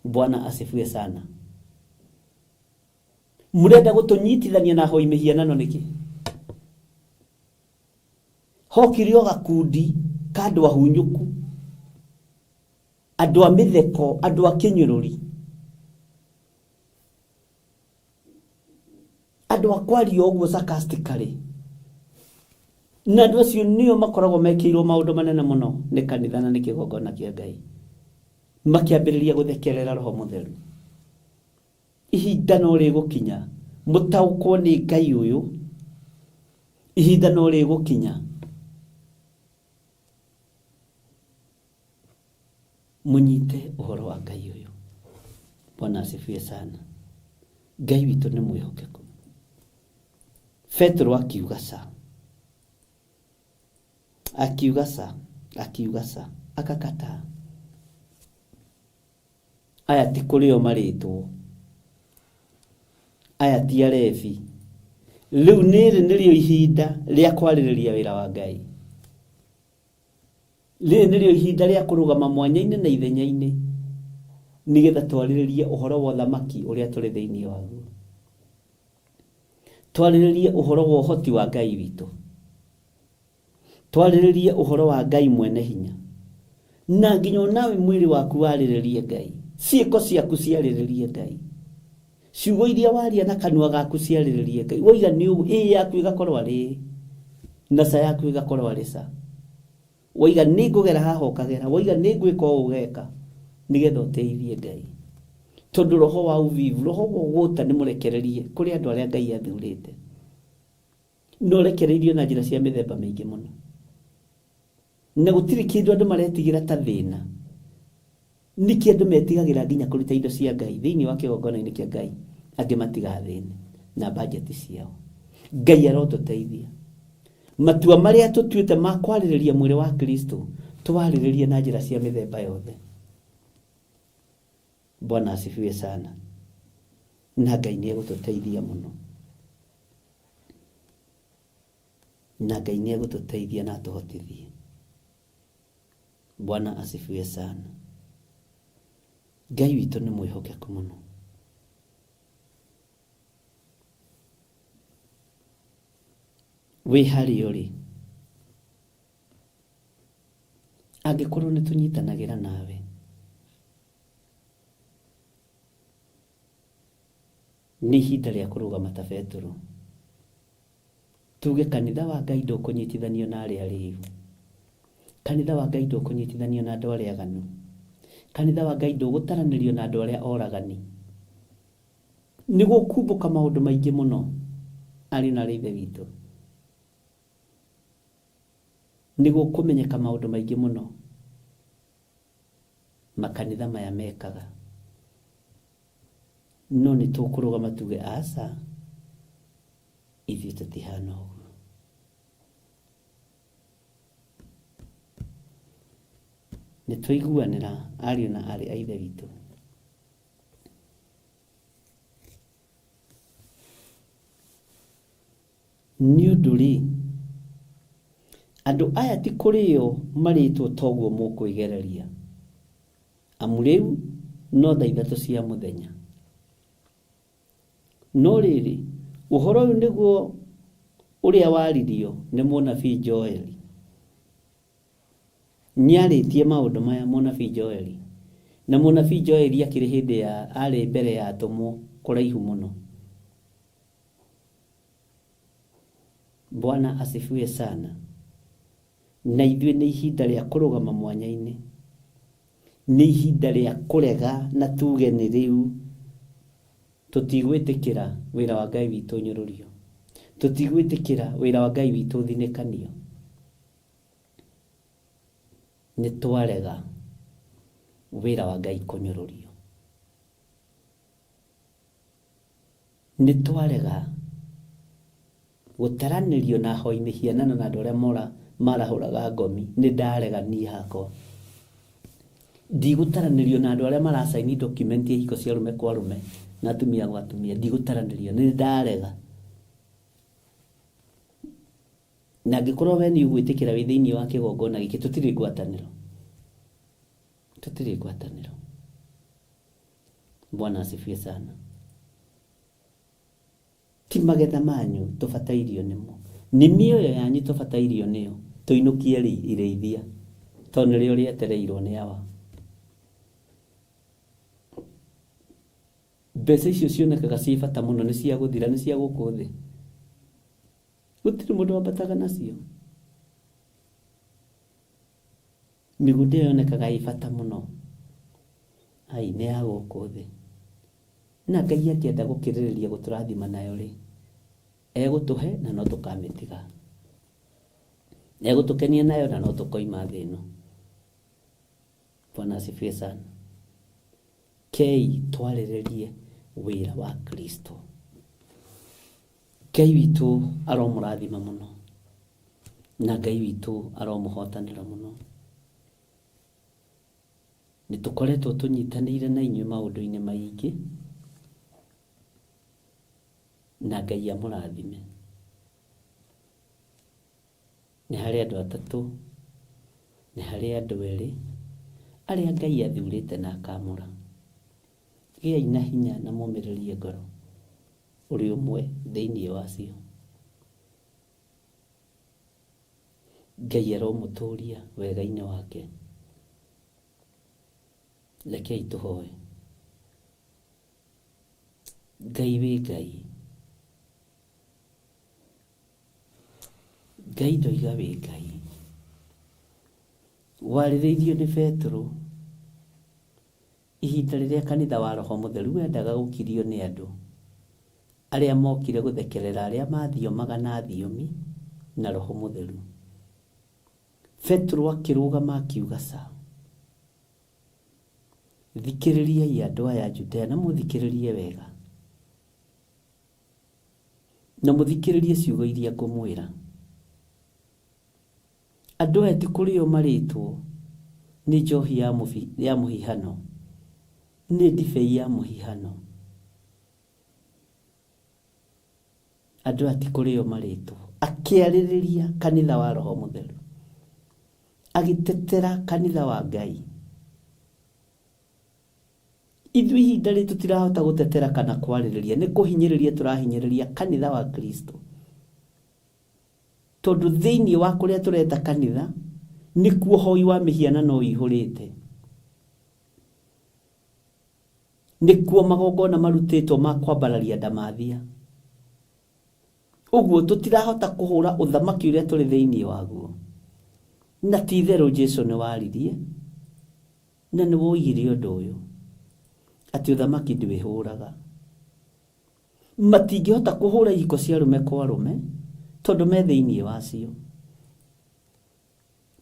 Bwana asifiwe sana. Mũrenda gũtũnyitithania na ahoi mĩhianano nĩkĩ? Hokire o gakundi ka andũ ahunyũku, andũ a mĩtheko, andũ a kĩnyũrũri, andũ a kwaria ũguo sarcastically. Na andũ acio nĩo makoragwo mekĩirwo maũndũ manene mũno nĩ kanitha na nĩ kĩgongona kĩa Ngai, makĩambĩrĩria gũthekerera Roho Mũtheru. Ihinda no rĩgũkinya mũtaũkwo nĩ Ngai ũyũ, ihinda no rĩgũkinya mũnyite ũhoro wa Ngai ũyũ. Bwana asifiwe sana. Ngai witũ nĩ mwĩhokeku. Petero akiuga ca, akiuga ca, akiuga ca, akakataa. Aya ti kũrĩo marĩtwo, aya ti arebi. Rĩu nĩrĩ nĩrĩo ihinda rĩa kwarĩrĩria wĩra wa Ngai. Rĩrĩ nĩrĩo ihinda rĩa kũrũgama mwanya-inĩ na ithenya-inĩ nĩgetha twarĩrĩrie ũhoro wa ũthamaki ũrĩa tũrĩ thĩinĩ waguo. Twarĩrĩrie ũhoro wa ũhoti wa Ngai witũ. Twarĩrĩrie ũhoro wa Ngai mwene hinya. Na nginya onawe mwĩrĩ waku warĩrĩrie Ngai. Ciĩko ciaku ciarĩrĩrie Ngai. Ciugo iria waria na kanua gaku ciarĩrĩrie Ngai. Woiga nĩ ũguo, ĩĩ yaku ĩgakorwo arĩ ĩĩ, na ca yaku ĩgakorwo arĩ ca. Woiga nĩ ngũgera haha ũkagera, woiga nĩ ngwĩka ũũ ũgeka, nĩgetha ũtĩithie Ngai. Tondũ roho wa uvivu, roho wa ũgũta nĩ mũrekererie kũrĩ andũ arĩa Ngai athurĩte. Na ũrekereirio na njĩra cia mĩthemba mĩingĩ mũno. Na gũtirĩ kĩndũ andũ maretigĩra ta thĩna. Nĩkĩ andũ metigagĩra nginya kũruta indo cia Ngai thĩinĩ wa kĩgongona-inĩ kĩa Ngai angĩ matigathĩne na bajeti ciao. Ngai arotũteithia. Matua marĩa tũtuĩte ma kwarĩrĩria mwĩrĩ wa Kristo tũwarĩrĩrie na njĩra cia mĩthemba yothe. Bwana asifiwe sana. Na Ngai nĩ egũtũteithia mũno. Na Ngai nĩ egũtũteithia na atũhotithie. Bwana asifiwe sana. Ngai witũ nĩ mwĩhokeku mũno. Wĩ harĩa ũrĩ, angĩkorwo nĩ tũnyitanagĩra nawe, nĩ ihinda rĩa kũrũgama ta Betũrũ. Tuge kanitha wa Ngai ndũkũnyitithanio na arĩa arĩu. Kanitha wa Ngai ndũkũnyitithanio na andũ arĩa aganu. Kanitha wa Ngai ndũgũtaranĩrio na andũ arĩa oragani. Nĩ gũkumbũka maũndũ maingĩ mũno, ariũ na aarĩ a Ithe witũ. Nĩ gũkũmenyeka maũndũ maingĩ mũno makanitha maya mekaga. No nĩ tũkũrũgama tuge aca, ithuĩ tũtihana ũguo. Nĩ twaiguanĩra ariũ na aarĩ a Ithe witũ? Nĩ ũndũ-rĩ, andũ aya ti kũrĩo marĩtwo ta ũguo mũkwĩgereria, amu rĩu no thaa ithatũ cia mũthenya. No rĩrĩ, ũhoro ũyũ nĩguo ũrĩa waririo nĩ mũnabii Joeli. Nĩarĩtie maũndũ maya mũnabii Joeli. Na mũnabii Joeli akĩrĩ hĩndĩ ya, arĩ mbere ya atũmwo kũraihu mũno. Bwana asifiwe sana. Na ithuĩ nĩ ihinda rĩa kũrũgama mwanya-inĩ. Nĩ ihinda rĩa kũrega na tuge nĩ rĩu. Tũtigwĩtĩkĩra wĩra wa Ngai witũ ũnyũrũrio. Tũtigwĩtĩkĩra wĩra wa Ngai witũ ũthinĩkanio. Nĩ twarega wĩra wa Ngai kũnyũrũrio. Nĩ twarega gũtaranĩrio na ahoi mĩhianano na andũ arĩa mora marahũraga ngomi. Nĩ ndarega niĩ hakwa. Ndigũtaranĩrio na andũ arĩa maracaini document ya ihiko cia arũme kwa arũme na atumia gwa atumia. Ndigũtaranĩrio, nĩ ndarega. Na angĩkorwo we nĩ ũgwĩtĩkĩra wĩ thĩinĩ wa kĩgongona gĩkĩ, tũtirĩ ngwatanĩro. Tũtirĩ ngwatanĩro. Bwana asifiwe sana. Ti magetha manyu tũbatairio nĩmo, nĩ mĩoyo yanyu tũbatairio nĩyo, tũinũkie irĩithia, tondũ nĩrĩo rĩetereirwo nĩ Awa. Mbeca icio cionekaga ciĩ bata mũno nĩ cia gũthira, nĩ cia gũkũ thĩ. Gũtirĩ mũndũ wambataga nacio. Mĩgũnda ĩyo yonekaga ĩ bata mũno, ai nĩ ya gũkũ thĩ. Na Ngai angĩenda gũkĩrĩrĩria gũtũrathima nayo-rĩ, egũtũhe na no tũkamĩtiga. Egũtũkenia nayo na no tũkoima thĩ ĩno. Bwana asifiwe sana. Kei twarĩrĩrie wĩra wa Kristo. Ngai witũ aromũrathima mũno na Ngai witũ aromũhotanĩra mũno. Nĩ tũkoretwo tũnyitanĩire na inyuĩ maũndũ-inĩ maingĩ na Ngai amũrathime. Nĩ harĩ andũ atatũ, nĩ harĩ andũ erĩ arĩa Ngai athurĩte na akamũra. Gĩai na hinya na mũmĩrĩrie ngoro, ũrĩ ũmwe thĩinĩ wacio. Ngai aromũtũria wega-inĩ wake. Rekei tũhoe. Ngai wĩ Ngai. Ngai ndoiga wĩ Ngai. Warĩrĩirio nĩ Betũrũ ihinda rĩrĩa kanitha wa Roho Mũtheru wendaga gũkirio nĩ andũ arĩa mokire gũthekerera arĩa mathiomaga na thiomi na Roho Mũtheru. Betũrũ akĩrũgama akiuga ca. Thikĩrĩriai andũ aya a Judea na mũthikĩrĩrie wega. Na mũthikĩrĩrie ciugo iria ngũmwĩra. Andũ aya ti kũrĩo marĩtwo nĩ njohi ya mũhihano, nĩ ndibei ya mũhihano. Andũ aya ti kũrĩo marĩtwo. Akĩarĩrĩria kanitha wa Roho Mũtheru, agĩtetera kanitha wa Ngai. Ithuĩ ihinda rĩrĩ tũtirahota gũtetera kana kwarĩrĩria, nĩ kũhinyĩrĩria tũrahinyĩrĩria kanitha wa Kristo. Tondũ thĩinĩ wa kũrĩa tũreta kanitha, nĩkuo ũhoi wa mĩhianano ũihũrĩte. Nĩkuo magongona marutĩtwo ma kwambararia ndamathia. Ũguo tũtirahota kũhũra ũthamaki ũrĩa tũrĩ thĩinĩ waguo. Na ti itherũ Jesu nĩ waririe na nĩ woigire ũndũ ũyũ, atĩ ũthamaki ndwĩhũraga. Matingĩhota kũhũra ihiko cia arũme kwa arũme tondũ me thĩinĩ wacio.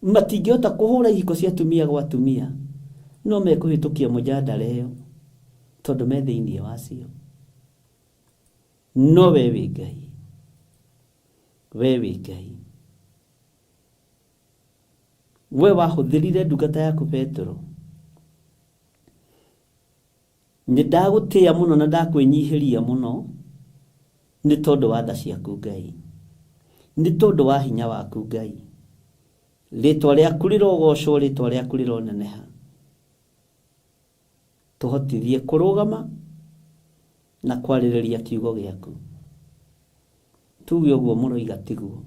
Matingĩhota kũhũra ihiko cia atumia gwa atumia, no mekũhĩtũkia mũjandara ĩyo tondũ me thĩinĩ wacio. No we wĩ Ngai, we wĩ Ngai. We wahũthĩrire ndungata yaku Petero. Nĩ ndagũtĩĩa mũno na ndakwĩnyihĩria mũno nĩ tondũ wa tha ciaku Ngai, nĩ tondũ wa hinya waku Ngai. Rĩtwa rĩaku rĩrogocwo, rĩtwa rĩaku rĩroneneha. Tũhotithie kũrũgama na kwarĩrĩria kiugo gĩaku. Tuge ũguo mũroiga tiguo.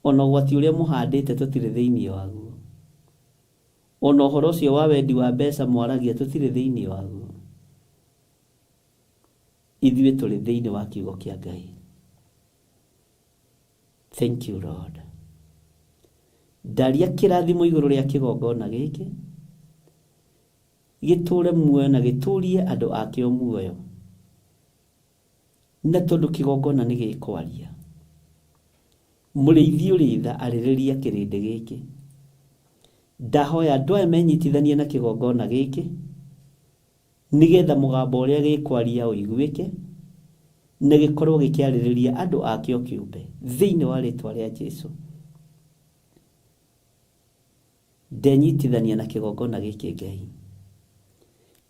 Ona ũgwati ũrĩa mũhandĩte tũtirĩ thĩinĩ waguo. Ona ũhoro ũcio wa wendi wa mbeca mwaragia tũtirĩ thĩinĩ waguo. Ithuĩ tũrĩ thĩinĩ wa kiugo kĩa Ngai. Thank you Lord. Ndaria kĩrathimo igũrũ rĩa kĩgongona gĩkĩ. Gĩtũre muoyo na gĩtũrie andũ akĩo muoyo. Na tondũ kĩgongona nĩ gĩkwaria, mũrĩithi ũrĩ tha arĩrĩria kĩrĩndĩ gĩkĩ. Ndahoya andũ aya menyitithanie na kĩgongona gĩkĩ, nĩgetha mũgambo ũrĩa gĩkwaria ũiguĩke, na gĩkorwo gĩkĩarĩrĩria andũ akĩo kĩũmbe, thĩinĩ wa rĩtwa rĩa Jesu. Ndenyitithania na kĩgongona gĩkĩ Ngai.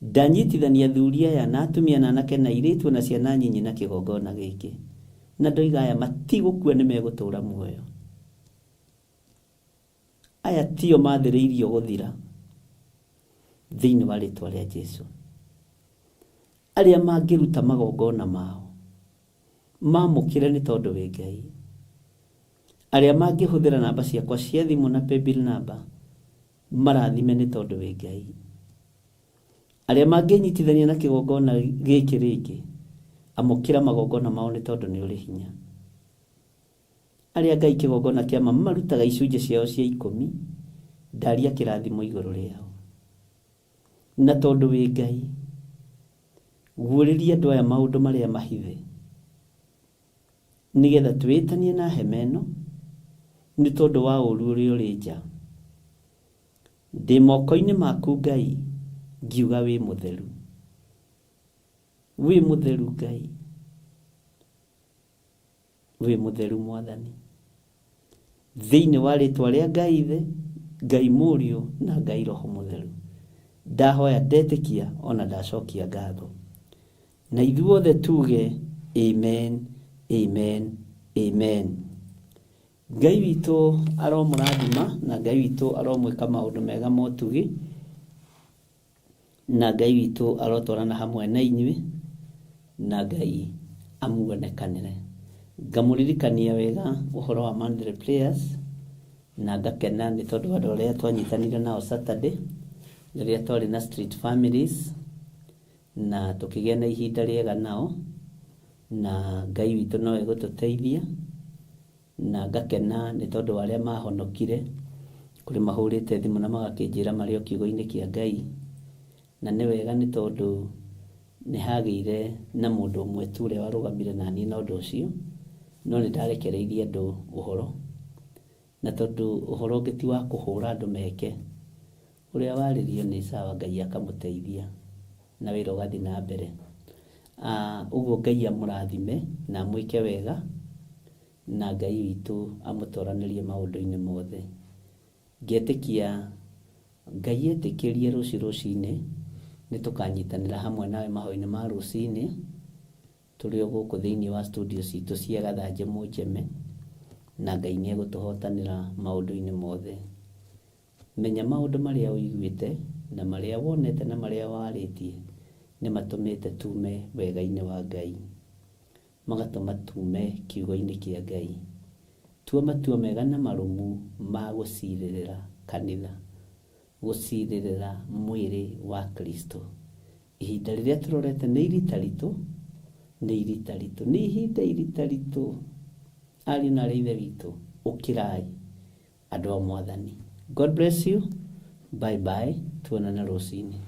Ndanyitithania athuri aya na atumia na anake na airĩtu na ciana nyinyi na kĩgongona gĩkĩ. Na ndoiga aya matigũkua nĩ megũtũra muoyo. Aya tio mathĩrĩirio gũthira thĩinĩ wa rĩtwa rĩa Jesu. Arĩa mangĩruta magongona mao mamũkĩre nĩ tondũ wĩ Ngai. Arĩa mangĩhũthĩra namba ciakwa cia thimũ na paybill number marathime nĩ tondũ wĩ Ngai. Arĩa mangĩnyitithania na kĩgongona gĩkĩ rĩngĩ, amũkĩra magongona mao nĩ tondũ nĩ ũrĩ hinya. Arĩa Ngai kĩgongona kĩa ma marutaga icunjĩ ciao cia ikũmi, ndaria kĩrathimo igũrũ rĩao. Na tondũ wĩ Ngai, guũrĩria andũ aya maũndũ marĩa mahithe, nĩgetha twĩtanie na hema ĩno, nĩ tondũ wa ũru ũrĩa ũrĩ nja. Ndĩ moko-inĩ maku Ngai, ngiuga wĩ mũtheru. Wĩ mũtheru Ngai. Wĩ mũtheru Mwathani. Thĩinĩ wa rĩtwa rĩa Ngai Ithe, Ngai Mũriũ na Ngai Roho Mũtheru. Ndahoya ndetĩkia ona ndacokia ngatho. Na ithuothe tuge amen, amen, amen. Ngai witũ aromũrathima na Ngai witũ aromwĩka maũndũ mega ma ũtugi na Ngai witũ arotwarana hamwe na inyuĩ na Ngai amuonekanĩre. Ngamũririkania wega ũhoro wa monthly prayers na ngakena nĩ tondũ wa andũ arĩa twanyitanire nao Saturday rĩrĩa twarĩ na street families na tũkĩgĩa na ihinda rĩega nao na Ngai witũ no egũtũteithia na ngakena nĩ tondũ wa arĩa mahonokire kũrĩ mahũrĩte thimũ na magakĩnjĩra marĩ o kiugo-inĩ kĩa Ngai na nĩ wega nĩ tondũ nĩ hagĩire na mũndũ ũmwe tu ũrĩa warũgamire naniĩ na ũndũ ũcio no nĩ ndarekereirie andũ ũhoro na tondũ ũhoro ũngĩ ti wa kũhũra andũ meke ũrĩa warĩrio nĩ sawa Ngai akamũteithia na wĩra ũgathiĩ na mbere. Ũguo Ngai amũrathime na amwĩke wega na Ngai witũ amũtoranĩrie maũndũ-inĩ mothe. Ngetĩkia Ngai etĩkĩrie rũciũ rũcinĩ nĩ tũkanyitanĩra hamwe nawe mahoya-inĩ ma rũcinĩ tũrĩ o gũkũ thĩinĩ wa studio citũ cia Gathanjĩ Mũnjeme na Ngai nĩ egũtũhotanĩra maũndũ-inĩ mothe. Menya maũndũ marĩa ũiguĩte na marĩa wonete na marĩa warĩtie nĩ matũmĩte tume wega-inĩ wa Ngai, magatũma tume kiugo-inĩ kĩa Ngai. Tua matua mega na marũmu ma gũcirĩrĩra kanitha, gũcirĩrĩra mwĩrĩ wa Kristo. Ihinda rĩrĩa tũrorete nĩ iritaritũ, nĩ iritaritũ, nĩ ihinda iritaritũ. Ariũ na aarĩ a Ithe witũ, ũkĩrai andũ a Mwathani. God bless you. Bye bye. Tuonane rũcinĩ.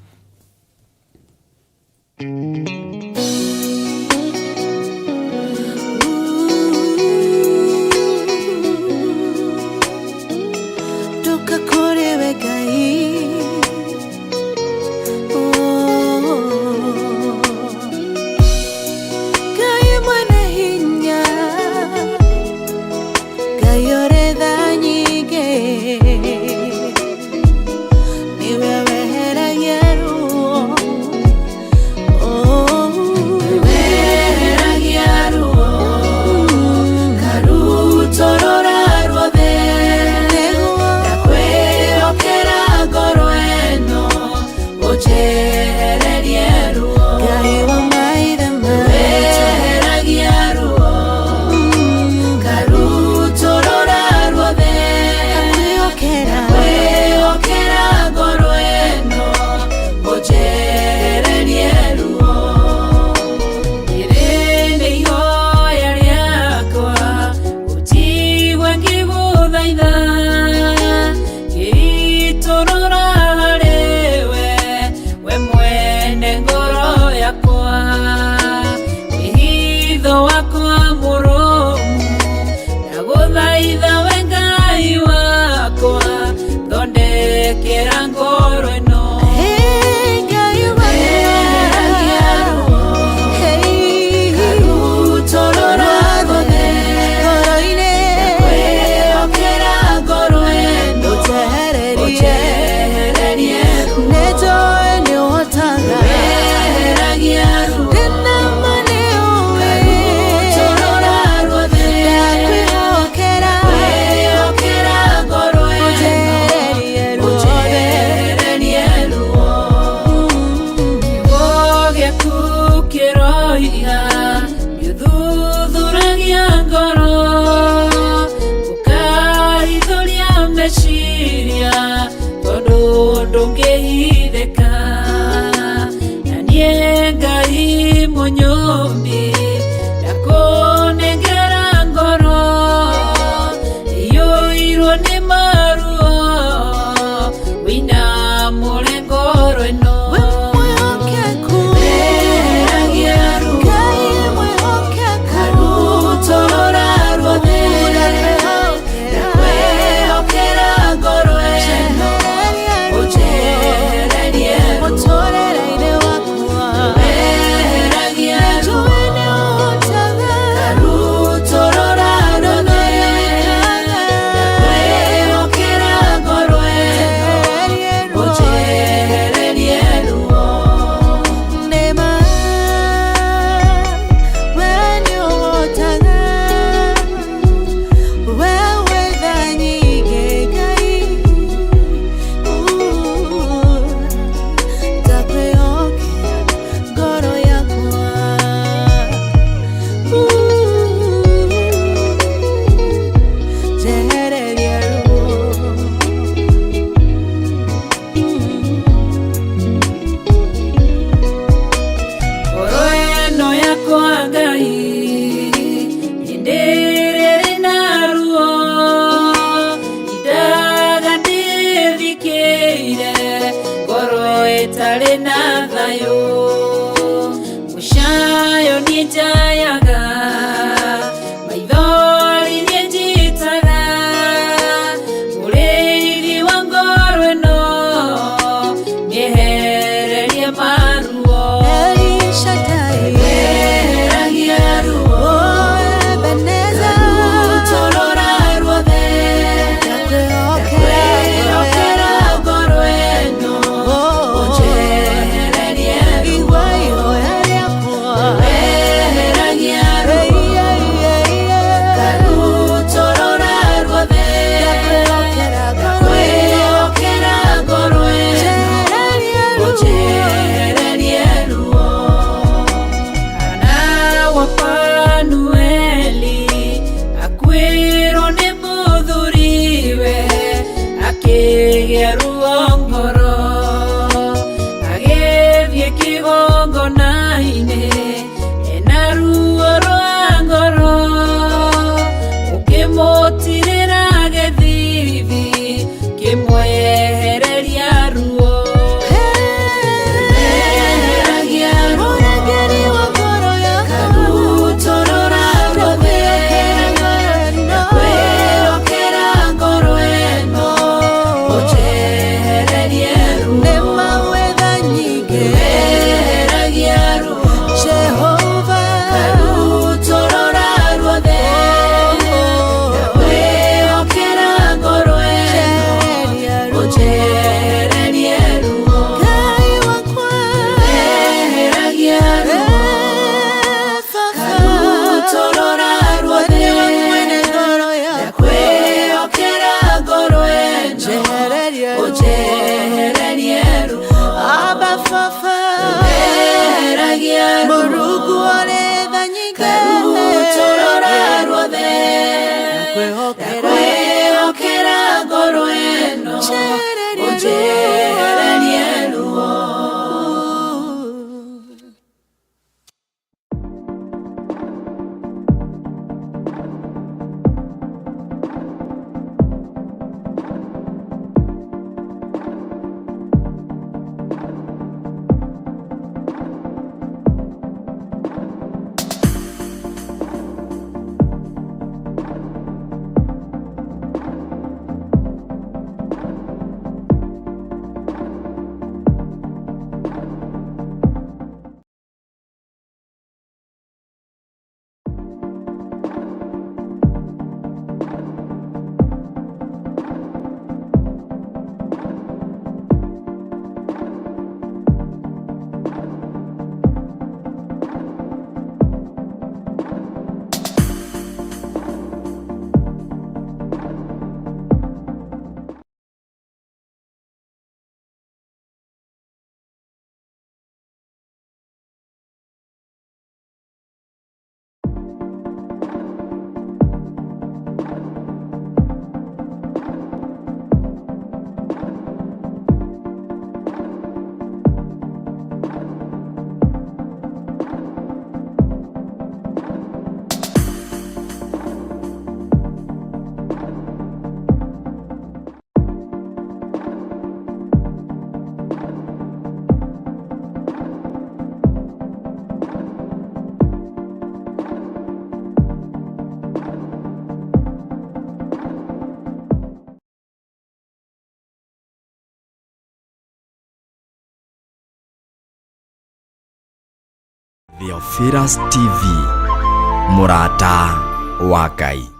Ndoka kũrĩ we Ngai. Oh. Ngai mwene hinya, Ngai ũrĩ tha nyingĩ, nĩwe weheragia ruo. Oh. Ũroiga nĩũthuthuragia ngoro, ũkaithũria meciria, tondũ ndũngĩhithĩka. Na niĩ Ngai mũnyũmbi ndakũnengera ngoro iyũirwo nĩ maruo, wĩna mũre ngoro ĩno. We mwĩhokeku, Weheragia ruo, Ngai mwĩhokeku, karutũrũra ruothe, ndakwĩhokera ngoro ĩno, ũnjehererie ruo. Mũtũrĩre-inĩ wakwa, Weheragia ruo, njũĩ nĩ ũhotaga, karutũrũra ruothe, ndakwĩhokera ngoro ĩno, ũnjehererie ruo. Nĩma, we nĩ ũhotaga, we wĩ tha nyingĩ Ngai, ndakwĩhokera ngoro yakwa, njehererie ruo. Ngoro ĩno yakwa Ngai nĩndĩrĩrĩ na ruo, indaga ndĩthikĩire ngoro ĩtarĩ na thayũ, mũcayo niĩ njayaga, maithori niĩ njitaga, mũrĩithi wa ngoro ĩno nĩehererie maruo. El Shaddai, Weheragia ruo, oh Ebenezer, karutũrũra ruothe, ndakwĩhokera ngoro ĩno, ũnjehererie ruo. Igua ihoya rĩakwa, Weheragia ruo, karutũrũra ruothe, ndakwĩhokera ngoro ĩno, ũnjehererie ruo. Hana wa Fanueli akuĩrwo nĩ mũthuriwe, akĩgĩa ruo ngoro, agĩthiĩ kĩgongona-inĩ ena ruo rwa ngoro, ũkĩmũtirĩra gĩthithi kĩmwehereria ruo. Weheragia ruo, Mũrangĩri wa ngoro yakwa, karutũrũra ruothe, ndakwĩhokera ngoro ĩno, ũnjehererie ruo. Nĩma wĩ tha nyingĩ, Weheragia ruo, Jehova, karutũrũra ruothe, ndakwĩhokera ngoro ĩno, njehereria ruo. ũnjehererie ruo. Ngai wakwa, Weheragia ruo, karutũrũra ruothe, nĩwe mwene ngoro yakwa, ndakwĩhokera ngoro ĩno, njehereria ruo. ũnjehererie ruo. Abba Baba, Weheragia ruo, Mũrungu ũrĩ tha nyingĩ, karutũrũra ruothe, ndakwĩhokera, ndakwĩhokera ngoro ĩno, njehereria ruo. ũnjehererie ruo. Theophilus TV, mũrata wa Ngai.